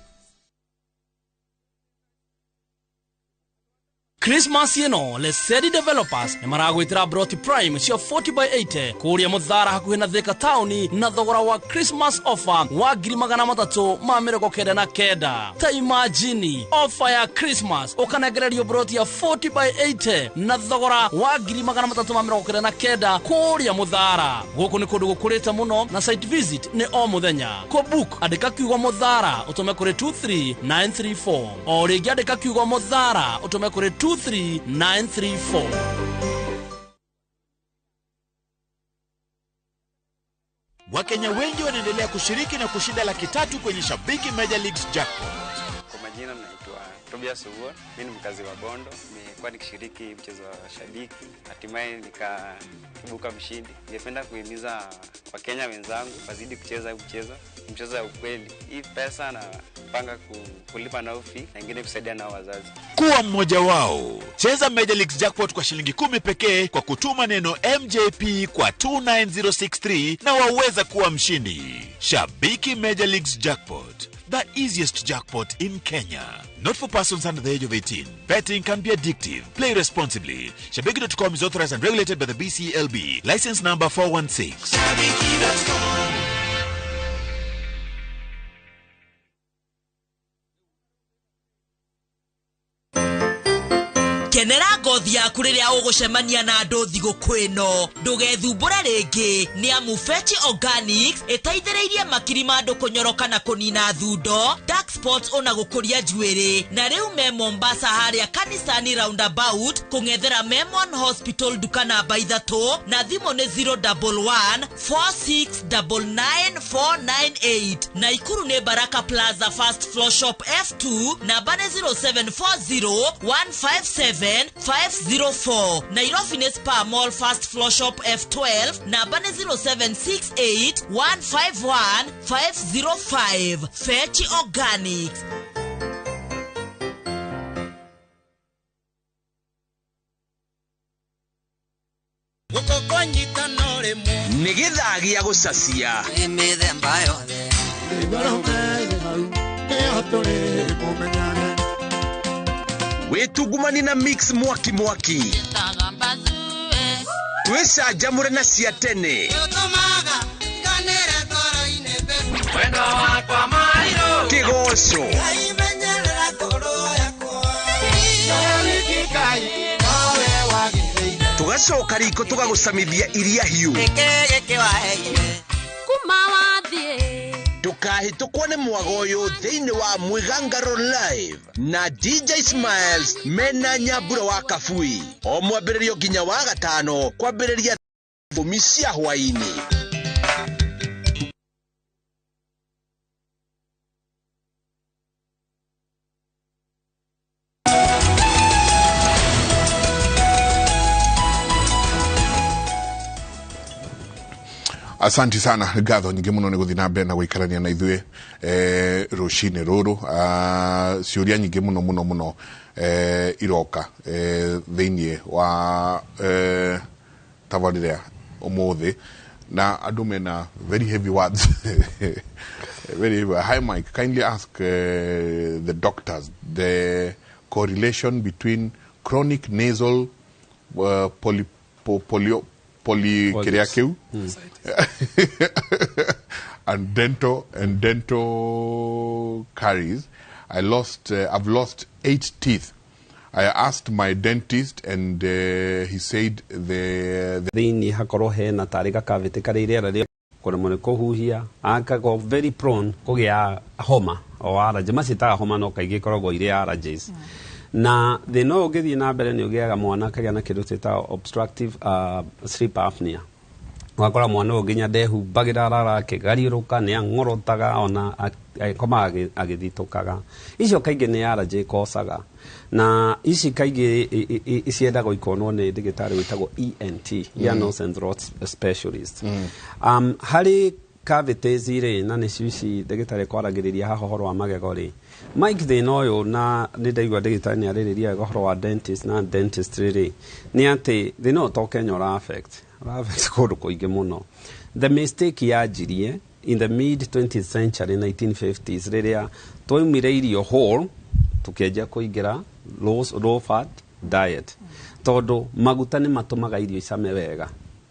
Christmas ĩno Lesedi Developers nĩ maragwĩtĩra Broti Prime cia 40 by 80 kũrĩa Mũthara hakuhĩ na Thika taũni na thogora wa Christmas offer wa 399,000. Ta imagine offer ya Christmas ũkanengererio broti ya 40 by 80 na thogora wa 399,000 kũrĩa Mũthara. Gũkũ nĩ kũndũ gũkũrĩte mũno na site visit nĩ o mũthenya. Kũbook andĩka kiugo Mũthara ũtũme kũrĩ 23934. O rĩngĩ andĩka kiugo Mũthara ũtũme kũrĩ 23934. Wakenya wengi wanaendelea kushiriki na kushinda 300,000 kwenye Shabiki Major Leagues Jackpot. Kwa majina naitwa Tobias Owuor, mimi ni mkazi wa Bondo. Nimekuwa nikishiriki mchezo wa Shabiki, hatimaye nikaibuka mshindi. Ningependa kuhimiza Wakenya wenzangu wazidi kucheza mchezo ya ukweli. Hii pesa napanga kulipa nao fee na ingine kusaidia nao wazazi. Kuwa mmoja wao. Cheza Major Leagues Jackpot kwa shilingi 10 pekee kwa kutuma neno MJP kwa 29063 na waweza kuwa mshindi. Shabiki Major Leagues Jackpot, the easiest jackpot in Kenya. Not for persons under the age of 18. Betting can be addictive. Play responsibly. Shabiki.com is authorized and regulated by the BCLB. License number 416. Shabiki.com. Kenera ngothi yaku rĩrĩa ũgũcemania na andũ thigũkũ ĩno, ndũgethumbũre rĩngĩ nĩ amu Fetch Organics ĩteithĩrĩirie makiri ma andũ kũnyoroka na kũnina thundo, dark spots ona gũkũria njuĩrĩ. Na rĩu me Mombasa harĩa kanisani roundabout kũng'ethera Memon Hospital duka namba 3, na thimũ nĩ 011 4699 498. Naikuru nĩ Baraka Plaza first floor shop F2, namba nĩ 0740 157 504. Nairobi ni Spa Mall first floor shop F12, namba ni 0768 151 505. Fetch Organics. Nĩ gĩthaa gĩa gũcacia. Mĩthemba yothe. Wĩtungumani na mix mwaki mwaki. Twĩcanjamũre na cia tene. Kĩgoco. Tũgacoka riko tũgagũcamithia iria hiũ. Ndũkahĩtũkwo nĩ mwago ũyũ thĩinĩ wa Mwĩgangaro Live na DJ Smiles mena Nyambura wa Kabui. O mwambĩrĩrio nginya wa gatano kwambĩrĩria 10 cia hwaĩ-inĩ. Asanti sana, ngatho nyingĩ mũno nĩ gũthiĩ na mbere na gũikarania na ithuĩ rũcinĩ rũrũ. Ciũria nyingĩ mũno mũno mũno iroka thĩinĩ wa tabarĩra ũmũthĩ, na andũ mena very heavy words. Very heavy. Hi Mike, kindly ask the doctors the correlation between chronic nasal poly kĩrĩa kĩu and dental caries. I've lost 8 teeth. I asked my dentist and he said the thĩinĩ hakorwo hena tarĩ gakavĩtĩ karĩa rĩera rĩa kũremwo nĩ kũhuhia, akago very prone kũgĩa homa o allergy, maciĩtaga homa no kaingĩ ikoragwo irĩ allergies. Na thĩna ũyũ ũngĩthiĩ na mbere nĩ ũgĩaga mwana akagĩa na kĩndũ twĩtaga obstructive sleep apnea. Ũgakora mwana ũyũ nginya ndehumbagĩra, arara akĩgariũrũka, nĩ ang'orotaga, ona akomaga agĩthitũkaga. Icio kaingĩ nĩ allergy ikocaga, na ici kaingĩ ciendagwo ikonwo nĩ ndagĩtarĩ wĩtagwo ENT, ear nose and throat specialist. Harĩ cavities rĩ, na nĩcio ici ndagĩtarĩ kwaragĩrĩria haha ũhoro wa magego rĩ, Mike, thĩna ũyũ na nĩ ndaigua ndagĩtarĩ nĩ arĩrĩria wega ũhoro wa dentist na dentistry rĩ, nĩ atĩ thĩna ũyũ to Kenya ũra affect kũndũ kũingĩ mũno. The mistake yanjirie in the mid 20th century, 1950s, rĩrĩa twaumire irio whole tũkĩanjia kũingĩra low fat diet, tondũ maguta nĩ matũmaga irio icame wega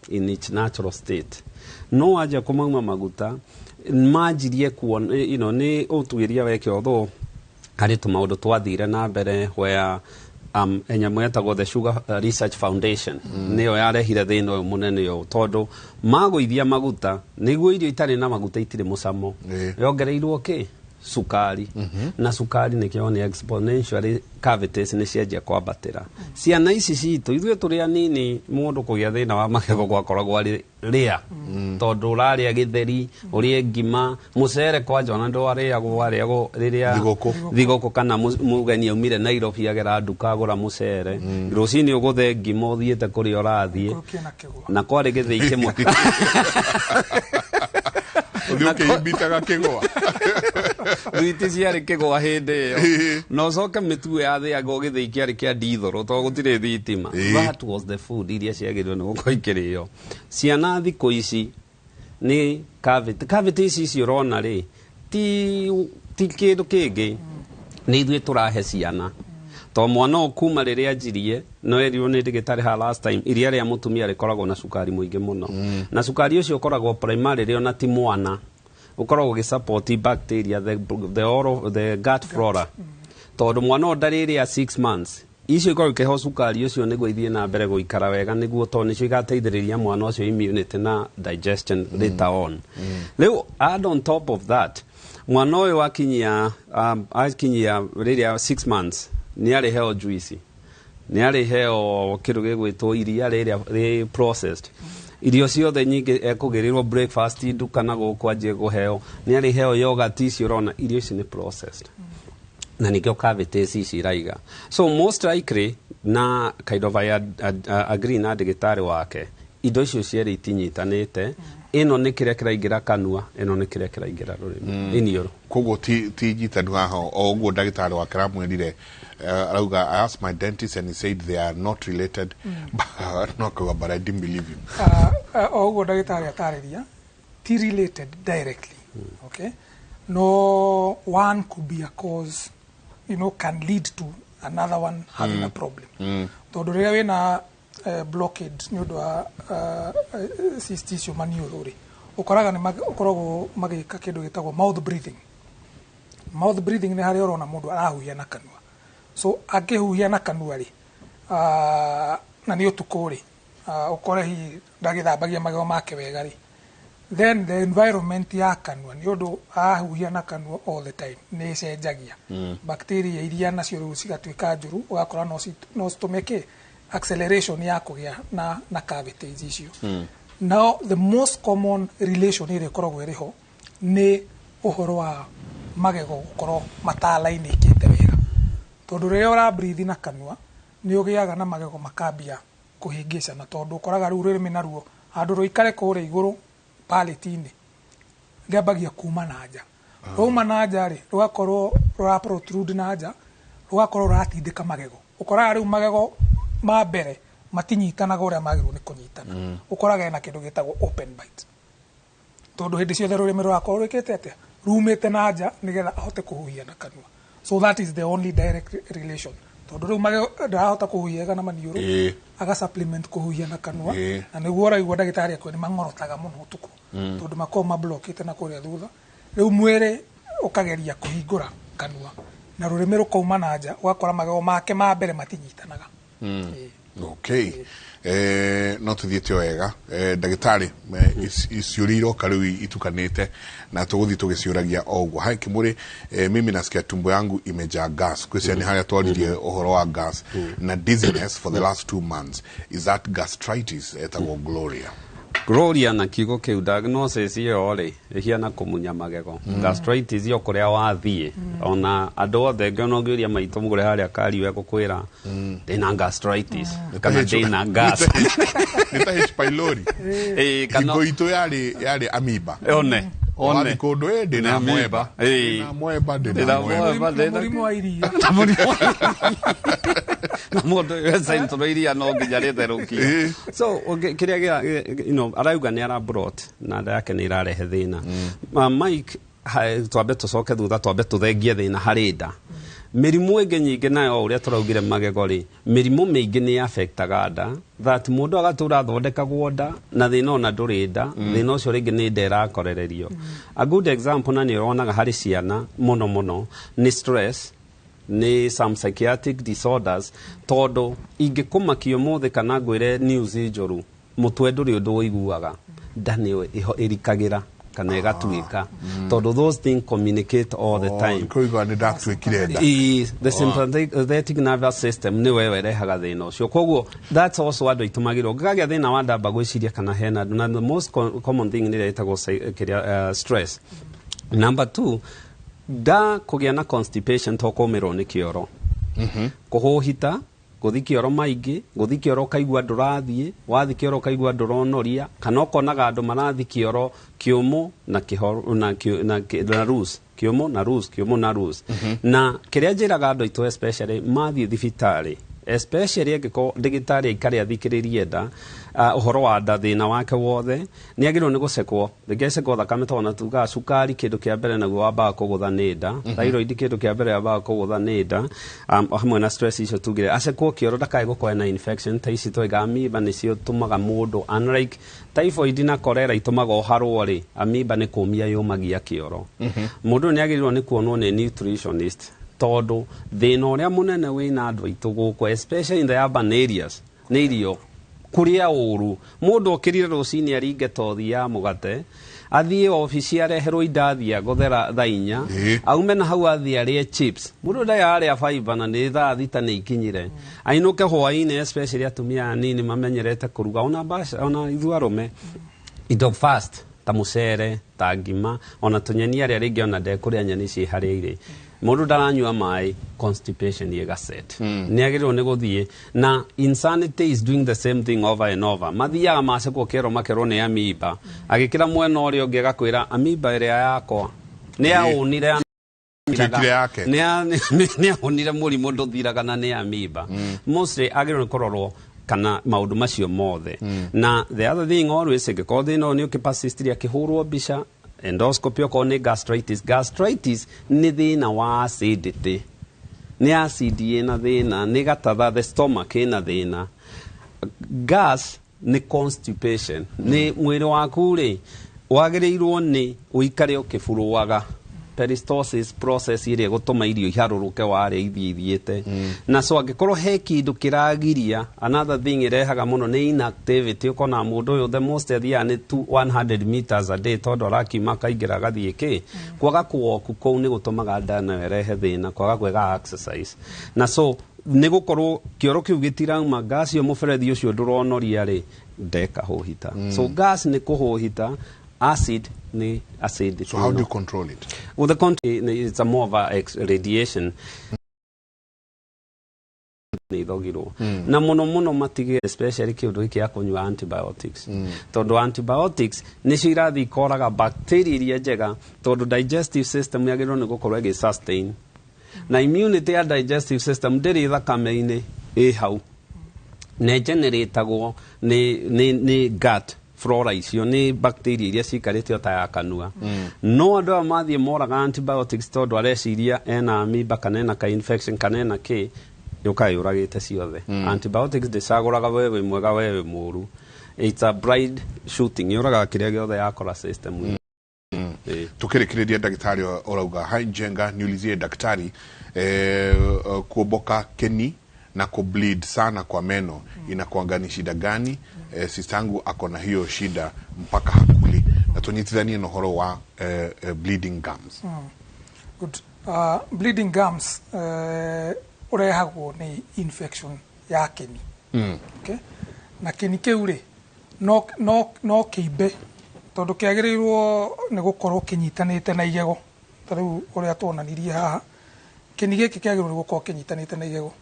in its natural state. No wanjia kũmauma maguta manjirie kuona, you know, nĩ ũtuĩria weke, although harĩ tũmaũndũ twathire na mbere where nyamũ yetagwo the Sugar Research Foundation nĩyo yarehire thĩna ũyũ mũnene ũyũ, tondũ magũithia maguta nĩguo irio itarĩ na maguta itirĩ mũcamo, yongereirwo kĩ cukari, na cukari nĩkĩo nĩ exponentially cavities nĩ cianjia kwambatĩra. Ciana ici citũ ithuĩ tũrĩ anini, mũndũ kũgĩa thĩna wa magego gwakoragwo arĩ rĩa, tondũ ũrarĩa gĩtheri, ũrĩe ngima, mũcere kwanja ona ndwarĩagwo, warĩagwo rĩrĩa thigũkũ kana mũgeni aumire Nairobi agera nduka agũra mũcere, rũcinĩ ũgũthe ngima ũthiĩte kũrĩa ũrathiĩ, na kwarĩ gĩthĩi kĩmwe ũthiĩ ũkĩimbitaga kĩgwa. Thwiti ciarĩ kĩgwa hĩndĩ ĩyo, na ũcoke mĩtuo yathĩagwo gĩthĩi kĩarĩ kĩa ndithũrũ tondũ gũtirĩ thitima. That was the food iria ciagĩrĩirwo nĩ gũkorwo ikĩrĩo. Ciana thikũ ici nĩ cavity ici ũrona rĩ, ti kĩndũ kĩngĩ, nĩ ithuĩ tũrahe ciana, to mwana ũyũ kuma rĩrĩa anjirie no erirwo nĩ ndagĩtarĩ ha last time, iria rĩa mũtumia rĩkoragwo na cukari mũingĩ mũno, na cukari ũcio ũkoragwo primarily ona ti mwana, ũkoragwo ũgĩsupport bacteria, the oral, the gut flora, tondũ mwana ũyũ ndarĩrĩa 6 months icio ikoragwo ikĩheo cukari ũcio nĩguo ithiĩ na mbere gũikara wega, nĩguo tondũ nĩcio igateithĩrĩria mwana ũcio immunity na digestion later on. Rĩu add on top of that, mwana ũyũ akinyia akinyia rĩrĩa 6 months nĩ arĩheo juice, nĩ arĩheo kĩndũ gĩgwĩtwo iria rĩrĩa rĩ processed, irio ciothe nyingĩ ekũgĩrĩrwo breakfast nduka na gũkũ anjie kũheo, nĩ arĩheo yogurt icio ũrona, irio ici nĩ processed, na nĩkĩo cavities ici iraiga. So most likely, na kind of I agree na ndagĩtarĩ wake, indo icio cierĩ itinyitanĩte, ĩno nĩ kĩrĩa kĩraingĩra kanua, ĩno nĩ kĩrĩa kĩraingĩra rũrĩmĩ, iniũrũ. Koguo ti nyitanu haha o ũguo ndagĩtarĩ wake aramwĩrire, arauga I asked my dentist and he said they are not related, no akauga but I didn't believe him. O ũguo ndagĩtarĩ atarĩria, ti related directly, okay, no one could be a cause, you know, can lead to another one having a problem, tondũ rĩrĩa wĩna blockade nĩ ũndũ wa cyst icio maniũrũ rĩ, ũkoraga nĩ ũkoragwo magĩka kĩndũ gĩtagwo mouth breathing. Mouth breathing nĩ harĩa ũrona mũndũ arahuhia na kanua. So angĩhuhia na kanua rĩ, na nĩ ũtukũ rĩ, ũkore hihi ndagĩthambagia magego make wega rĩ, then the environment ya kanua, nĩ ũndũ arahuhia na kanua all the time, nĩ ĩcenjagia. Bacteria iria nacio rĩu cigatuĩka njũru, ũgakora no citũme kĩ acceleration ya kũgĩa na cavities icio. Now the most common relation ĩrĩa ĩkoragwo ĩrĩ ho nĩ ũhoro wa magego gũkorwo matalainĩkĩte wega, tondũ rĩrĩa ũra breathe na kanua nĩ ũgĩaga na magego makambia kũhĩngĩcana, tondũ ũkoraga rĩu rũrĩmĩ naruo handũ rũikare kũrĩa igũrũ palate-inĩ rĩambagia kuma na nja. Rwauma na nja rĩ, rũgakorwo rũra protrude na nja, rũgakorwo rũratindĩka magego. Ũkoraga rĩu magego ma mbere matinyitanaga ũrĩa magĩrĩirwo nĩ kũnyitana. Ũkoraga ena kĩndũ gĩtagwo open bite, tondũ hĩndĩ ciothe rũrĩmĩ rũrakorwo rwĩkĩte atĩa, rumĩte na nja nĩgetha ahote kũhuhia na kanua. So that is the only direct relation, tondũ rĩu magego ndarahota kũhuhia wega na maniũrũ, aga supplement kũhuhia na kanua. Na nĩguo ũraigua ndagĩtarĩ akwĩra nĩ mang'orotaga mũno ũtukũ, tondũ makoragwo mablokĩte na kũrĩa thutha. Rĩu mwĩrĩ ũkageria kũhingũra kanua na rũrĩmĩ rũkauma na nja, ũgakora magego make ma mbere matinyitanaga. Okay, no tuthiĩte o wega, ndagĩtarĩ. Ciũria iroka rĩu itukanĩte na tũgũthiĩ tũgĩciũragia o ũguo. Hai Kimuri, mimi nasikia tumbo yangu imejaa gas. Kwĩcia nĩ harĩa twaririe ũhoro wa gas na dizziness for the last 2 months. Is that gastritis? Etagwo Gloria. Gloria, na kiugo kĩu diagnosis ĩyo rĩ, ĩhiana kũmunya magego. Gastritis yo kũrĩa wathiĩ, ona andũ othe ngĩona ũngĩũria maitũ mũgũre harĩa kariwe gũkwĩra ndĩna gastritis kana ndĩna gas. Nĩ ta H pylori. Ĩĩ, kana hingo itũ yarĩ amoeba. One one. Wathiĩ kũndũ, ĩ ndĩna Amoeba. mweba, ndĩna mweba, ndĩna Ndĩna mweba. mweba, ndĩna Mũrimũ wa iria. Na mũrimũ na mũndũ central iria no nginya rĩtherũkio. So kĩrĩa arauga nĩ ara bloat na nda yake nĩ ĩrarehe thĩna. Ma Mike, twambe tũcoke thutha, twambe tũthengie thĩna harĩ nda. Mĩrimũ ĩngĩ nyingĩ nayo, ũrĩa tũraugire magego rĩ, mĩrimũ mĩingĩ nĩ affectaga nda, that mũndũ agatũra athondekagwo nda na thĩna ona ndũrĩ nda. Thĩna ũcio rĩngĩ nĩ nda ĩrakorererio. A good example, na nĩ ũronaga harĩ ciana mũno mũno, nĩ stress, nĩ some psychiatric disorders, tondũ ingĩkũmakia ũmũthĩ kana ngwĩre news njũru, mũtwe ndũrĩ ũndũ ũiguaga, nda nĩyo ĩrikagĩra kana ĩgatuĩka, tondũ those things communicate all the time. Kũigua nĩ ndatuĩkire nda. Ĩĩ, the sympathetic nervous system nĩ wewe ĩrehaga thĩna ũcio. Koguo that's also andũ aitũ magĩrĩirwo ũngĩkagĩa thĩna wa ndamba gwĩciria kana hena andũ, na the most common thing nĩ ĩrĩa ĩtagwo kĩrĩa, stress. Number two, nda kũgĩa na constipation, to kũmĩrwo nĩ kĩoro, kũhũhita, gũthi kĩoro maingĩ, gũthi kĩoro ũkaigua ndũrathiĩ, wathi kĩoro ũkaigua ndũronoria, kana ũkonaga andũ marathi kĩoro kĩũmũ na kĩhoru na na loose, kĩũmũ na loose, kĩũmũ na loose. Na kĩrĩa njĩraga andũ aitũ, especially mathiĩ thibitarĩ, especially angĩkorwo ndagĩtarĩ aikare athikĩrĩrie nda, ũhoro wa nda, thĩna wake wothe nĩ agĩrĩirwo nĩ gũcekwo. Rĩngĩ acekwo thakame, tondũ na tugaga cukari kĩndũ kĩa mbere naguo wambaga kũgũtha nĩ nda, thyroid kĩndũ kĩa mbere wambaga kũgũtha nĩ nda, hamwe na stress icio tugire. Acekwo kĩoro ndakae gũkorwo na infection ta ici twaiga amoeba nĩcio tũmaga mũndũ, unlike typhoid na cholera itũmaga ũharwo rĩ, amoeba nĩ kũmia yũmagia kĩoro. Mũndũ ũyũ nĩ agĩrĩirwo nĩ kuonwo nĩ nutritionist, tondũ thĩna ũrĩa mũnene wĩna andũ aitũ gũkũ, especially in the urban areas, nĩ irio kũrĩa ũru. Mũndũ okĩrire rũcinĩ aringe tothi ya mũgate, athiĩ obici areherwo indathi agũthera thaa 4, aume na hau athiĩ arĩe chips. Mũndũ ndarĩ arĩa fiber na nĩ thaa 6 nĩ ikinyire, ainũke hwaĩ-inĩ. Especially atumia anini mamenyerete kũruga, ona mbaca, ona ithuĩ arũme, indo fast ta mũcere, ta ngima, ona tũnyeni, arĩa rĩngĩ ona ndekũrĩa nyeni ciĩ harĩa irĩ. Mũndũ ndaranyua maĩ, constipation ĩgaset. Nĩ agĩrĩirwo nĩ gũthiĩ na insanity is doing the same thing over and over. Mathiaga macekwo kĩero makerwo nĩ amoeba, agĩkĩra mwena ũrĩa ũngĩ agakwĩra amoeba ĩrĩa yakwa nĩ yaũnire. Ĩtuĩkire yake. Nĩ ahonire mũrimũ ndũthiraga na nĩ amoeba. Mostly agĩrĩirwo nĩ kũrorwo kana maũndũ macio mothe. Na the other thing always, ĩngĩkorwo thĩna ũyũ nĩ ũkĩpersist, akĩhũrwo mbica, endoscopy, okorwo nĩ gastritis. Gastritis nĩ thĩna wa acidity, nĩ acid ĩna thĩna, nĩ gatatha, the stomach ĩna thĩna. Gas nĩ constipation, nĩ mwĩrĩ waku rĩ wagĩrĩirwo nĩ ũikare ũkĩburuaga, peristalsis process ĩrĩa ĩgũtũma irio iharũrũke warĩa ithiĩ ithiĩte. Na so angĩkorwo he kĩndũ kĩragiria, another thing ĩrehaga mũno nĩ inactivity. Ũkona mũndũ ũyũ the most athiaga nĩ 100 meters a day, tondũ arakiuma akaingĩra agathiĩ kĩ kwaga kũwoku kũu nĩ gũtũmaga nda nayo ĩrehe thĩna, kwaga gwĩka exercise. Na so nĩ gũkorwo kĩoro kĩu gĩtirauma, gas ĩyo, mũberethi ũcio ndũronoria rĩ, ndeka hũhita. So gas nĩ kũhũhita, acid nĩ acidity. So how do you control it? Well, it's a more of a radiation nĩ ithogirwo. Na mũno mũno matige especially kĩũndũ gĩkĩ ya kũnyua antibiotics, tondũ antibiotics nĩcio irathiĩ ikoraga bacteria iria njega, tondũ digestive system yagĩrĩirwo nĩ gũkorwo ĩgĩ sustain na immunity ya digestive system ndĩrĩ thakame-inĩ, ĩ hau na ĩgeneratagwo nĩ gut flora icio, nĩ bacteria iria cikarĩte o ta ya kanua. No andũ aya mathiĩ moraga antibiotics tondũ areciria ena amoeba kana ena ka infection kana ena kĩ, yũkaga yũragĩte ciothe. Antibiotics ndĩcagũraga we wĩ mwega, we wĩ mũru. It's a blind shooting, yũragaga kĩrĩa gĩothe yakora system. Tukĩrĩkĩrĩria, ndagĩtarĩ, ũrauga, "Hi Njenga, niulizie daktari, kuoboka keni na kubleed sana kwa meno inakuanga ni shida gani? Sistangu ako na hiyo shida mpaka hakuli." Na tũnyitithanie na ũhoro wa bleeding gums. Good. Bleeding gums ũrehagwo nĩ infection ya kĩni. Okay? Na kĩni kĩu rĩ no kĩimbe tondũ kĩagĩrĩirwo nĩ gũkorwo kĩnyitanĩte na igego. Ta rĩu ũrĩa tuonanirie haha, kĩni gĩkĩ kĩagĩrĩirwo nĩ gũkorwo kĩnyitanĩte na igego.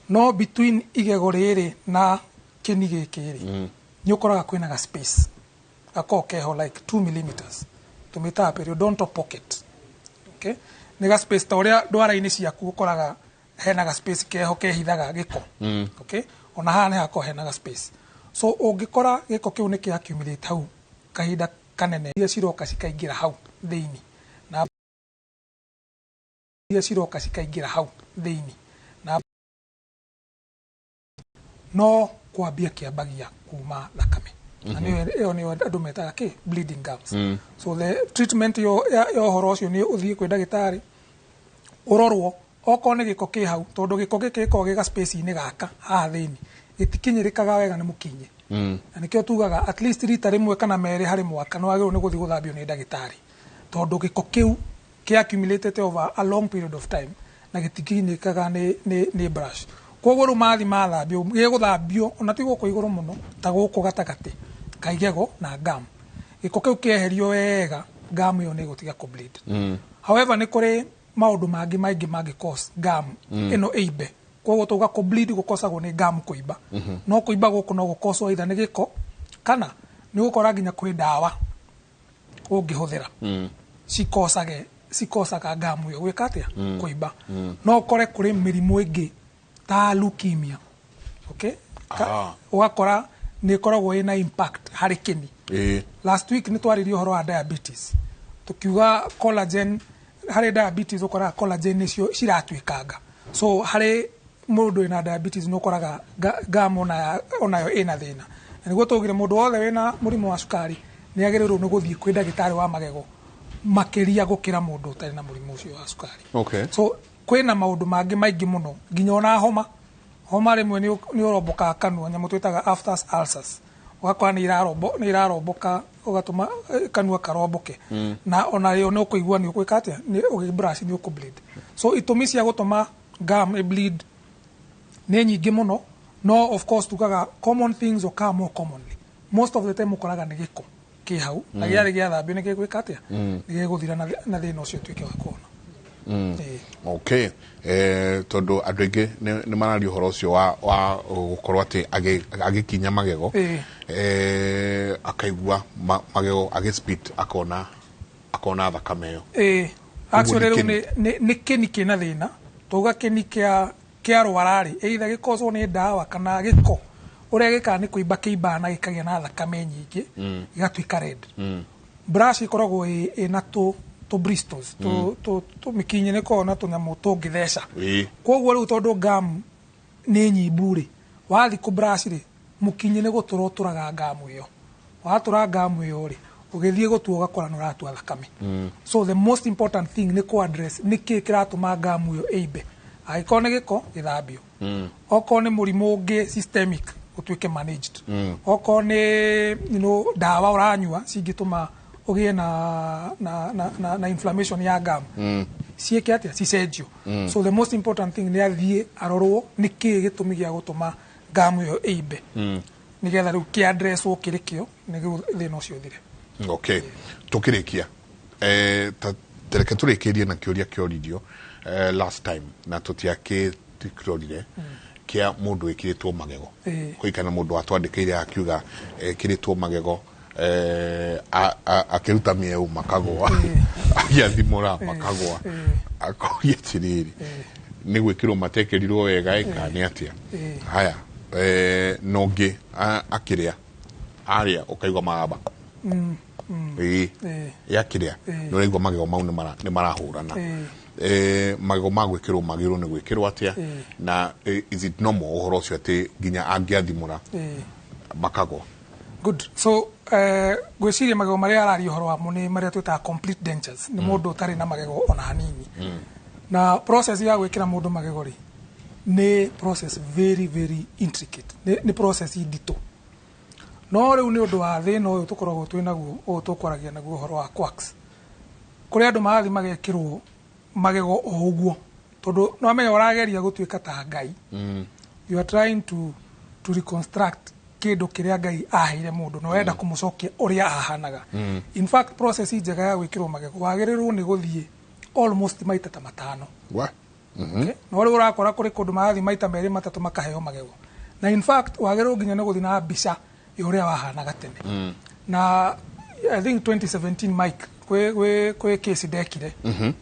No between igego rĩrĩ na kĩni gĩkĩ rĩ, nĩ ũkoraga kwĩna ga space gakoragwo keho like 2 millimeters, tũmĩtaga periodontal pocket. Okay? Nĩ ga space ta ũrĩa ndwara-inĩ ciaku ũkoraga hena ga space keho kehithaga gĩko. Okay? Ona haha nĩ hakoragwo hena ga space. So ũngĩkora gĩko kĩu nĩ kĩa accumulate hau kahinda kanene, iria ciroka cikaingĩra hau thĩinĩ na iria ciroka cikaingĩra hau thĩinĩ na no kwambia kĩambagia kuma thakame, na nĩyo ĩyo nĩyo andũ metaga kĩ bleeding gums. So the treatment yo ya ũhoro ũcio nĩ ũthiĩ kwĩ ndagĩtarĩ ũrorwo okorwo nĩ gĩko kĩ hau, tondũ gĩko gĩkĩ gĩkoragwo gĩ ga space-inĩ gaka haha thĩinĩ, gĩtikinyĩrĩkaga wega nĩ mũkinye. Na nĩkĩo tugaga at least rita rĩmwe kana merĩ harĩ mwaka nĩ wagĩrĩirwo nĩ gũthiĩ gũthambio nĩ ndagĩtarĩ, tondũ gĩko kĩu kĩ accumulated over a long period of time na gĩtikinyĩkaga nĩ brush. Koguo rĩu mathi mathambio, gĩgũthambio ona ti gũkũ igũrũ mũno, ta gũkũ gatagatĩ ka igego na gum, gĩko kĩu kĩeherio wega, gum ĩyo nĩ ĩgũtiga kũ bleed. However, nĩ kũrĩ maũndũ mangĩ maingĩ mangĩ cause gum ĩno ĩimbe. Koguo tuga kũ bleed gũkosagwo nĩ gum kũimba. No kũimba gũkũ no gũkoswo either nĩ gĩko kana nĩ gũkora nginya kwĩ ndawa ũngĩhũthĩra cikosage, cikosaga gum ĩyo gwĩka atĩa? Kũimba. No ũkore kũrĩ mĩrimũ ĩngĩ ta leukemia, okay? Ũgakora nĩ ĩkoragwo ĩna impact harĩ kĩni. Last week nĩ twaririe ũhoro wa diabetes, tukiuga collagen harĩ diabetes, ũkoraga collagen nĩcio ciratuĩkanga. So harĩ mũndũ wĩna diabetes nĩ ũkoraga gum onayo ĩna thĩna. Na nĩguo tũgire mũndũ wothe wĩna mũrimũ wa cukari nĩ agĩrĩirwo nĩ gũthiĩ kwĩ ndagĩtarĩ wa magego makĩria gũkĩra mũndũ ũtarĩ na mũrimũ ũcio wa cukari. So kwĩna maũndũ mangĩ maingĩ mũno, nginya ona homa. Homa rĩmwe nĩ ũrombokaga kanua, nyamũ twĩtaga aphthous ulcers, ũgakora nĩ iraromboka, ũgatũma kanua karomboke. Na ona yo nĩ ũkũigua nĩ ũgwĩka atĩa, nĩ ũgĩ brush nĩ ũkũ bleed. So itũmi cia gũtũma gum ĩ bleed nĩ nyingĩ mũno, no of course tugaga common things occur more commonly. Most of the time ũkoraga nĩ gĩko kĩ hau, na gĩarĩ gĩathambio nĩ gĩgwĩka atĩa? Nĩ gĩgũthira na thĩna ũcio ũtuĩke wa kuona. Ĩĩ. Okay, tondũ andũ aingĩ nĩ mararia ũhoro ũcio wa gũkorwo atĩ agĩkinya magego, akaigua magego agĩ spit, akona thakame ĩyo. Ĩĩ. Ũguo Actually nĩ rĩu nĩ kĩni kĩna thĩna. Twauga kĩni kĩa kĩarwara rĩ, either gĩkocwo nĩ ndawa kana gĩko, ũrĩa gĩkaga nĩ kũimba kĩimbaga na gĩkagĩa na thakame nyingĩ, gĩgatuĩka red. Brush ĩkoragwo ĩna tũ bristles, tũ mĩkinyĩ, nĩ ĩkoragwo na tũnyamũ tũngĩtheca. Koguo rĩu tondũ gum nĩ nyimbu rĩ, wathiĩ kũ brush rĩ, Mũkinyi nĩ gũtũra ũtũraga ngamu ĩyo. Watũra ngamu ĩyo rĩ, ũgĩthiĩ gũtua ũgakora nĩ ũratua thakame. So the most important thing nĩ kũ address nĩ kĩĩ kĩratũma ngamu ĩyo ĩimbe. Angĩkorwo nĩ gĩko, gĩthambio. Okorwo nĩ mũrimũ ũngĩ systemic, ũtuĩke managed. Okorwo nĩ ndawa ũranyua cingĩtũma ũgĩe na inflammation ya gum, ciĩke atĩa, cicenjio. So the most important thing nĩ athiĩ arorwo nĩ kĩĩ gĩtũmi gĩa gũtũma ngamu ĩyo ĩimbe, nĩgetha rĩu kĩ addresswo kĩrĩ kĩo nĩguo thĩna ũcio ũthire. Okay, tukirikia, tereke turikirie na kiuria kioririo last time na tutiakĩrorire, kia mundu wikiritwo magego. Kuikana mundu atwandikire akiuga ekiritwo magego, akiruta mieu makagwa, agiathimura makagwa, akoria atiriri, ni gwikirwo matekerirwo wega eka ni atia? Haya, nongi akiria aria ukaigua maraba. Ĩĩ. Yakiria nĩ ũraigua magego mau nĩ marahũrana. Magego ma gwĩkĩrwo magĩrĩirwo nĩ gwĩkĩrwo atĩa? Na is it normal ũhoro ũcio atĩ nginya angĩathimũra makagwa? Good. So ngwĩciria magego marĩa araria ũhoro wamo nĩ marĩa twĩtaga complete dentures, nĩ mũndũ ũtarĩ na magego ona hanini. Na process ya gwĩkĩra mũndũ magego rĩ, nĩ process very very intricate, nĩ process nditũ. No rĩu nĩ ũndũ wa thĩna ũyũ tũkoragwo twĩ naguo, ũyũ tũkwaragia naguo ũhoro wa quacks, kũrĩ andũ marathiĩ magekĩrwo magego o ũguo, tondũ no amenya ũrageria gũtuĩka ta Ngai. You are trying to reconstruct kĩndũ kĩrĩa Ngai aheire mũndũ na ũrenda kũmũcokia ũrĩa ahanaga. In fact, process njega ya gwĩkĩrwo magego wagĩrĩirwo nĩ gũthiĩ almost maita ta 5. Wa? Okay? No rĩu ũrakora kũrĩ kũndũ marathiĩ maita 2 3 makaheo magego, na in fact wagĩrĩirwo nginya nĩ gũthiĩ na mbica ya ũrĩa wahanaga tene. Na I think 2017, Mike, kwĩ case ndekire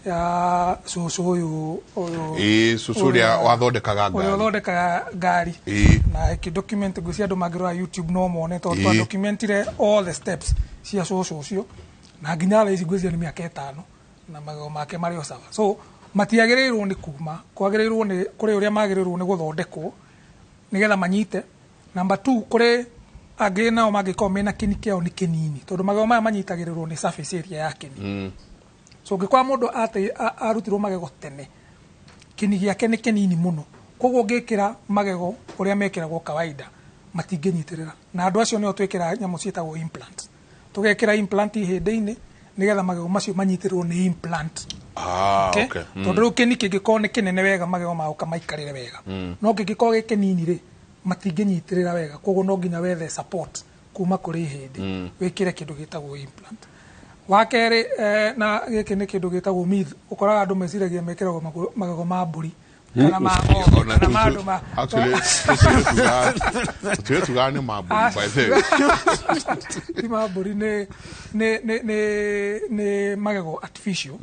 ya cũcũ ũyũ Ĩĩ, cũcũ ũrĩa wathondekaga ũrĩa ngari. Ũthondekaga ngari. Na ĩkĩ document, ngwĩciria andũ mangĩrora YouTube no mone, tondũ twa documentire all the steps cia cũcũ ũcio, na nginya thaa ici ngwĩciria nĩ mĩaka 5 na magego make marĩ o sawa. So matiagĩrĩirwo nĩ kuma, kwagĩrĩirwo nĩ kũrĩ ũrĩa magĩrĩirwo nĩ gũthondekwo nĩgetha manyite. Number 2, kũrĩ angĩ nao mangĩkorwo mena kĩni kĩao nĩ kĩnini, tondũ magego maya manyitagĩrĩrwo nĩ surface area ya kĩni. So ũngĩkora mũndũ arutirwo magego tene, kĩni gĩake nĩ kĩnini mũno, koguo ũngĩkĩra magego ũrĩa mekĩragwo kawaida matingĩnyitĩrĩra, na andũ acio nĩo twĩkĩraga nyamũ ciĩtagwo implant. Tũgekĩra implant ihĩndĩ-inĩ nĩgetha magego macio manyitĩrĩrwo nĩ implant. Okay? Okay. Tondũ rĩu kĩni kĩngĩkorwo nĩ kĩnene wega, magego magoka maikarĩre wega. No kĩngĩkorwo gĩ kĩnini rĩ, matingĩnyitĩrĩra wega, koguo no nginya wethe support kuma kũrĩ ihĩndĩ, wĩkĩre kĩndũ gĩtagwo implant. Wa kerĩ, na gĩkĩ nĩ kĩndũ gĩtagwo myth, ũkoraga andũ meciragia mekĩragwo magego ma mbũri kana ma ng'ombe, Ona kana ma andũ ma Actually, tũtũire tugaga nĩ ma mbũri, by the way. Ti ma mbũri, nĩ magego artificial,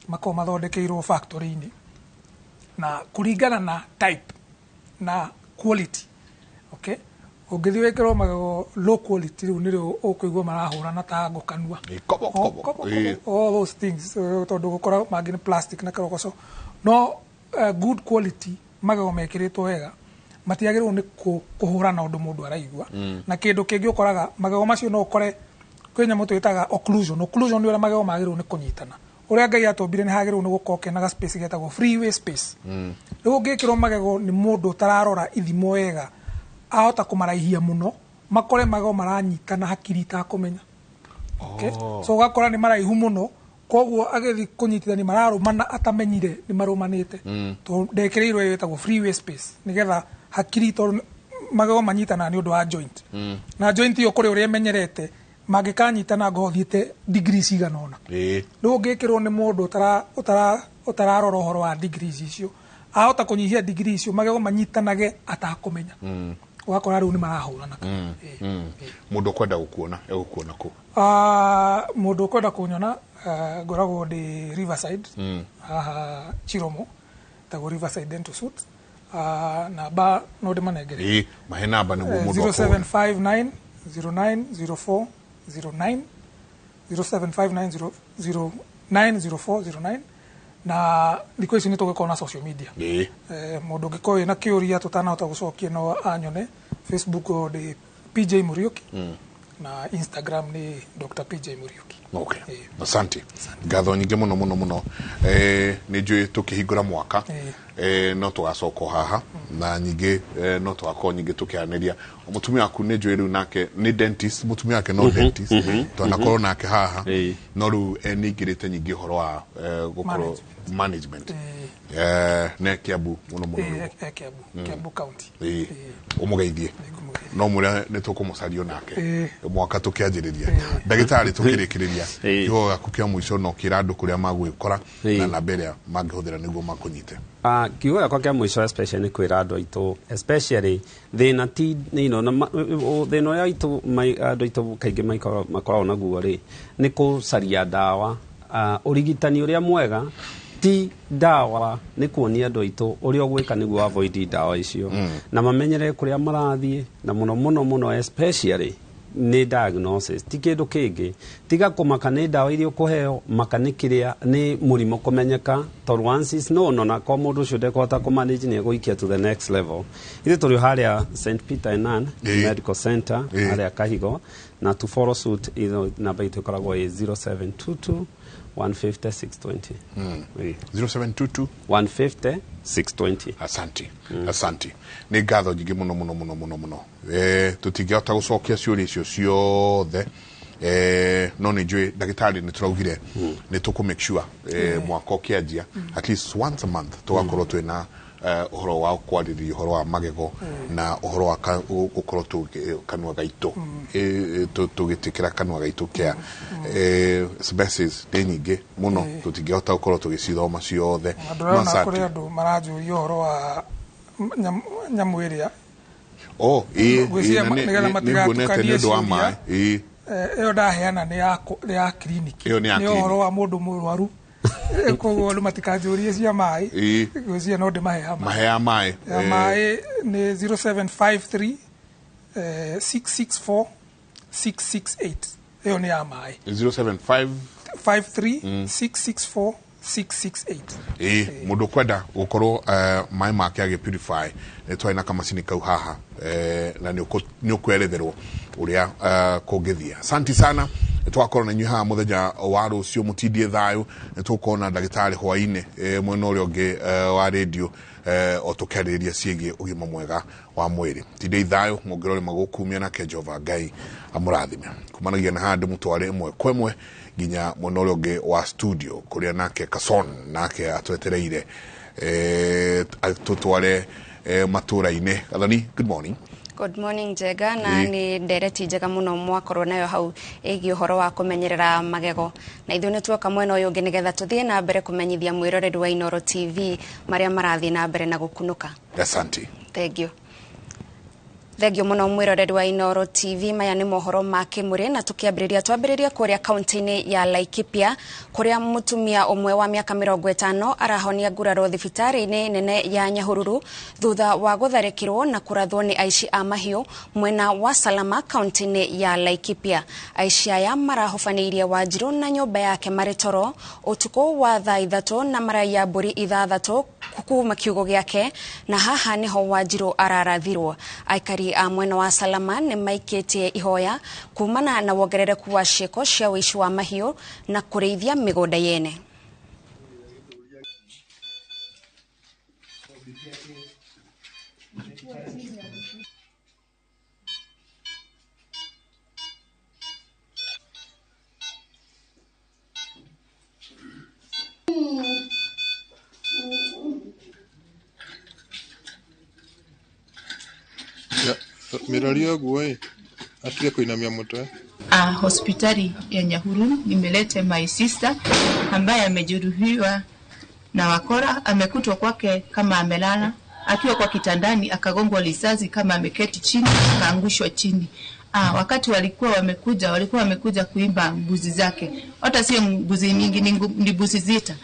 makoragwo mathondekeirwo factory-inĩ, na kũringana na type na quality. Okay, ũngĩthiĩ wĩkĩrwo magego low quality, rĩu nĩrĩo ũkũigua marahũrana ta ngũ kanua. Kobo, kobo. Kobo, kobo, all those things, tondũ gũkora mangĩ nĩ plastic na kĩrogoco. No good quality magego mekĩrĩtwo wega matiagĩrĩirwo nĩ kũhũrana ũndũ mũndũ araigua. Na kĩndũ kĩngĩ ũkoraga magego macio, no ũkore kwĩ nyamũ twĩtaga occlusion. Occlusion nĩ ũrĩa magego magĩrĩirwo nĩ kũnyitana. Ũrĩa Ngai atũmbire, nĩ hagĩrĩirwo nĩ gũkorwo kena ga space getagwo freeway space. Rĩu ũngĩkĩrwo magego nĩ mũndũ ũtararora ithimo wega, ahota kũmaraihia mũno, makore magego maranyitana hakiri itakũmenya. Okay? So ũgakora nĩ maraihu mũno, koguo agĩthiĩ kũnyitithania mararũmana atamenyire nĩ marũmanĩte, tondũ ndekĩrĩirwo ĩyo ĩtagwo freeway space, nĩgetha hakiri, tondũ magego manyitanaga nĩ ũndũ wa joint, na joint ĩyo kũrĩ ũrĩa ĩmenyerete mangĩkanyitana ngo thiĩte degree cigana ũna. Rĩu ũngĩkĩrwo nĩ mũndũ ũtararora ũhoro wa degrees icio, ahota kũnyihia degree icio, magego manyitanage atakũmenya, ũgakora rĩu nĩ marahũrana. Mũndũ ũkwenda gũkuona egũkuona kũ? Ah, mũndũ ũkwenda kũnyona, ngoragwo ndĩ Riverside, haha Chiromo, tagwo Riverside Dental Suites. Namba no ndĩmanengere. Ĩĩ, mahe namba nĩguo mũndũ akũone. 0759 0904 09, 0759 0904 09. Na thikũ ici nĩ tũgĩkorwo na social media. Mũndũ ũngĩkorwo wĩna kĩũria tũtanahota gũcokia no anyone Facebook ndĩ PJ Muriuki na Instagram nĩ Dr. PJ Muriuki. Okay. Asante. Ngatho nyingĩ mũno mũno mũno. Nĩ njũĩ tũkĩhingũra mwaka no tũgacoka haha na nyingĩ no tũgakorwo nyingĩ tũkĩaranĩria. Mũtumia waku nĩ njũĩ rĩu nake nĩ dentist, mũtumia wake no dentist. Twanakorwo nake haha no rĩu nĩ ingĩrĩte nyingĩ ũhoro wa gũkorwo management. Ne Kiambu mũno mũno. Kiambu, Kiambu County. Ũmũgeithie. No mũrĩa nĩ tũkũmũcario nake mwaka tũkĩanjĩrĩria. Ndagĩtarĩ tũkĩrĩkĩrĩria kiugo gĩaku kĩa mũico no kĩra andũ kũrĩa magwĩkora na namba ĩrĩa mangĩhũthĩra nĩguo makũnyite. Kiugo gĩakwa kĩa mũico especially nĩ kwĩra andũ aitũ especially thĩna ti you know, na thĩna ũrĩa aitũ andũ aitũ kaingĩ makoragwo naguo rĩ nĩ kũcaria ndawa. Ũrigitani ũrĩa mwega ti ndawa nĩ kuonia andũ aitũ ũrĩa ũgwĩka nĩguo avoid ndawa icio na mamenyere kũrĩa marathiĩ na mũno mũno mũno especially nĩ diagnosis ti kĩndũ kĩngĩ tiga kũmaka nĩ ndawa iria ũkũheo maka nĩ kĩrĩa nĩ mũrimũ kũmenyeka tondũ once is known ona korwo mũndũ ũcio ndekũhota kũmanage nĩ egũikia to the next level. Ithuĩ tũrĩ harĩa St Peter and Ann Medical Center harĩa Kahigo na to follow suit namba itũ ĩkoragwo ĩ 0722 150 620. 0722 150 620. Asante. Asante. Nĩ ngatho nyingĩ mũno mũno mũno mũno mũno. Tũtingĩhota gũcokia ciũria icio ciothe. No nĩ njũĩ ndagĩtarĩ nĩ tũraugire nĩ tũkũ make sure mwaka ũkĩanjia at least once a month tũgakorwo twĩna ũhoro wa kwarĩrĩria ũhoro wa magego na ũhoro wa gũkorwo kanua gaitũ tũgĩtĩkĩra kanua gaitũ kĩa spaces nĩ nyingĩ mũno tũtingĩhota gũkorwo tũgĩcithoma ciothe. Ndũrona kũrĩ andũ maranjũria ũhoro wa nyamũ ĩrĩa nĩ ũndũ wa maĩ ĩyo ndaheana nĩ ya clinic nĩ ũhoro wa mũndũ mũrwaru koguo andũ matikanjũrie cia maĩ ngwĩciria no ndĩmahe mahe maĩ ya maĩ nĩ 0753 664 668 ĩyo nĩ ya maĩ 0753 664 668. Mũndũ kwenda gũkorwo maĩ make agĩ purify nĩ twarĩ na kamacini kau haha na nĩ ũkweretherwo ũrĩa kũngĩthiĩ. Asante sana. Twakorwo na inyuĩ haha mũthenya wa rũciũ mũtindie thayũ nĩ tũgũkorwo na ndagĩtarĩ hwainĩ mwena ũrĩa ũngĩ wa rĩndiũ o tũkĩarĩrĩria ciĩgiĩ ũgima mwega wa mwĩrĩ. Tindei thayũ mũngĩrore magũkumia nake Jehova Ngai amũrathime. Kumanagia na haha ndĩmũtware ĩmwe kwa ĩmwe nginya mwena ũrĩa ũngĩ wa studio kũrĩa nake Kason nake atwetereire tũtware matũra-inĩ. Gathoni, good morning. Good morning Njega, na nĩ ndereti njega mũno mwakorwo nayo hau ĩgiĩ ũhoro wa kũmenyerera magego na ithuĩ nĩ tuoka mwena ũyũ ũngĩ nĩgetha tũthiĩ na mbere kũmenyithia mwĩroreri wa Inooro TV marĩa marathiĩ na mbere na gũkunũka. Asante. Thank you. Thengio mũno mwĩroreri wa Inooro TV maya nĩ mohoro ma kĩmũrĩ na tũkĩambĩrĩria twambĩrĩria kũrĩa kaunti-inĩ ya Laikipia kũrĩa mũtumia ũmwe wa mĩaka 50 arahonia nguraro thibitarĩ-inĩ nene ya Nyahururu thutha wa gũtharĩkĩrwo na kũrathwo nĩ aici a mahiũ mwena wa Salama kaunti-inĩ ya Laikipia. Aici aya marahobanĩirie Wanjirũ na nyũmba yake marĩ toro ũtukũ wa thaa 3 na maraiya mbũri 6 kuma kiugo gĩake na haha nĩho Wanjirũ ararathirwo. Aikari a mwena wa Salama nĩ maikĩtie ihoya kumana na wongerereku wa ciĩko cia ũici wa mahiũ na kũrĩithia mĩgũnda yene. Mirari ũguo ĩ atige kuinamia mutwe. Hospitali ya Nyahururu nimelete my sister ambaye amejeruhiwa na wakora, amekutwa kwake kama amelala akiwa kwa kitandani, akagongwa risasi kama ameketi chini, akaangushwa chini. Wakati walikuwa wamekuja kuimba mbuzi zake, hata sio mbuzi nyingi, ni mbuzi 6.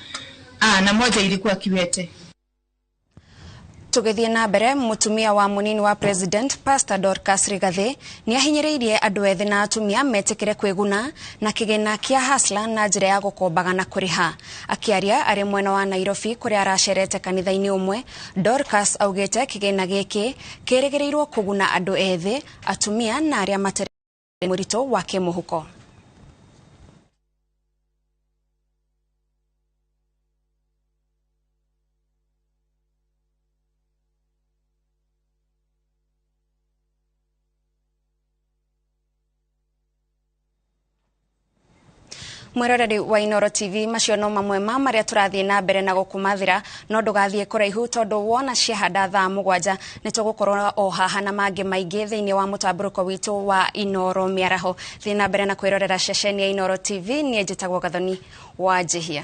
Na moja ilikuwa kiwete. Tũgĩthiĩ na mbere, mũtumia wa mũnini wa president Pastor Dorcas Rigathi nĩ ahinyĩrĩirie andũ ethĩ na atumia metĩkĩre kwĩguna na kĩgĩna kĩa Hustler na njĩra ya gũkombaga na kũrĩha. Akĩaria arĩ mwena wa Nairobi kũrĩa aracerete kanitha-inĩ ũmwe, Dorcas augĩte kĩgĩna gĩkĩ kĩrĩgĩrĩirwo kũguna andũ ethĩ, atumia na arĩa matarĩ mũritũ wa kĩmũhuko. Mwiroreri wa Inooro TV, macio no mamwe ma maria tũrathiĩ na mbere na gũkũmathĩra, no ndũgathiĩ kũraihu tondũ wona ciahanda thaa 7 nĩ tũgũkorwo o haha na mangĩ maingĩ thĩinĩ wa mũtambũrũko witũ wa Inooro Mĩaraho. Thiĩ na mbere na kwĩrorera ceceni ya Inooro TV. Niĩ njĩtagwo Gathoni wa Njihia.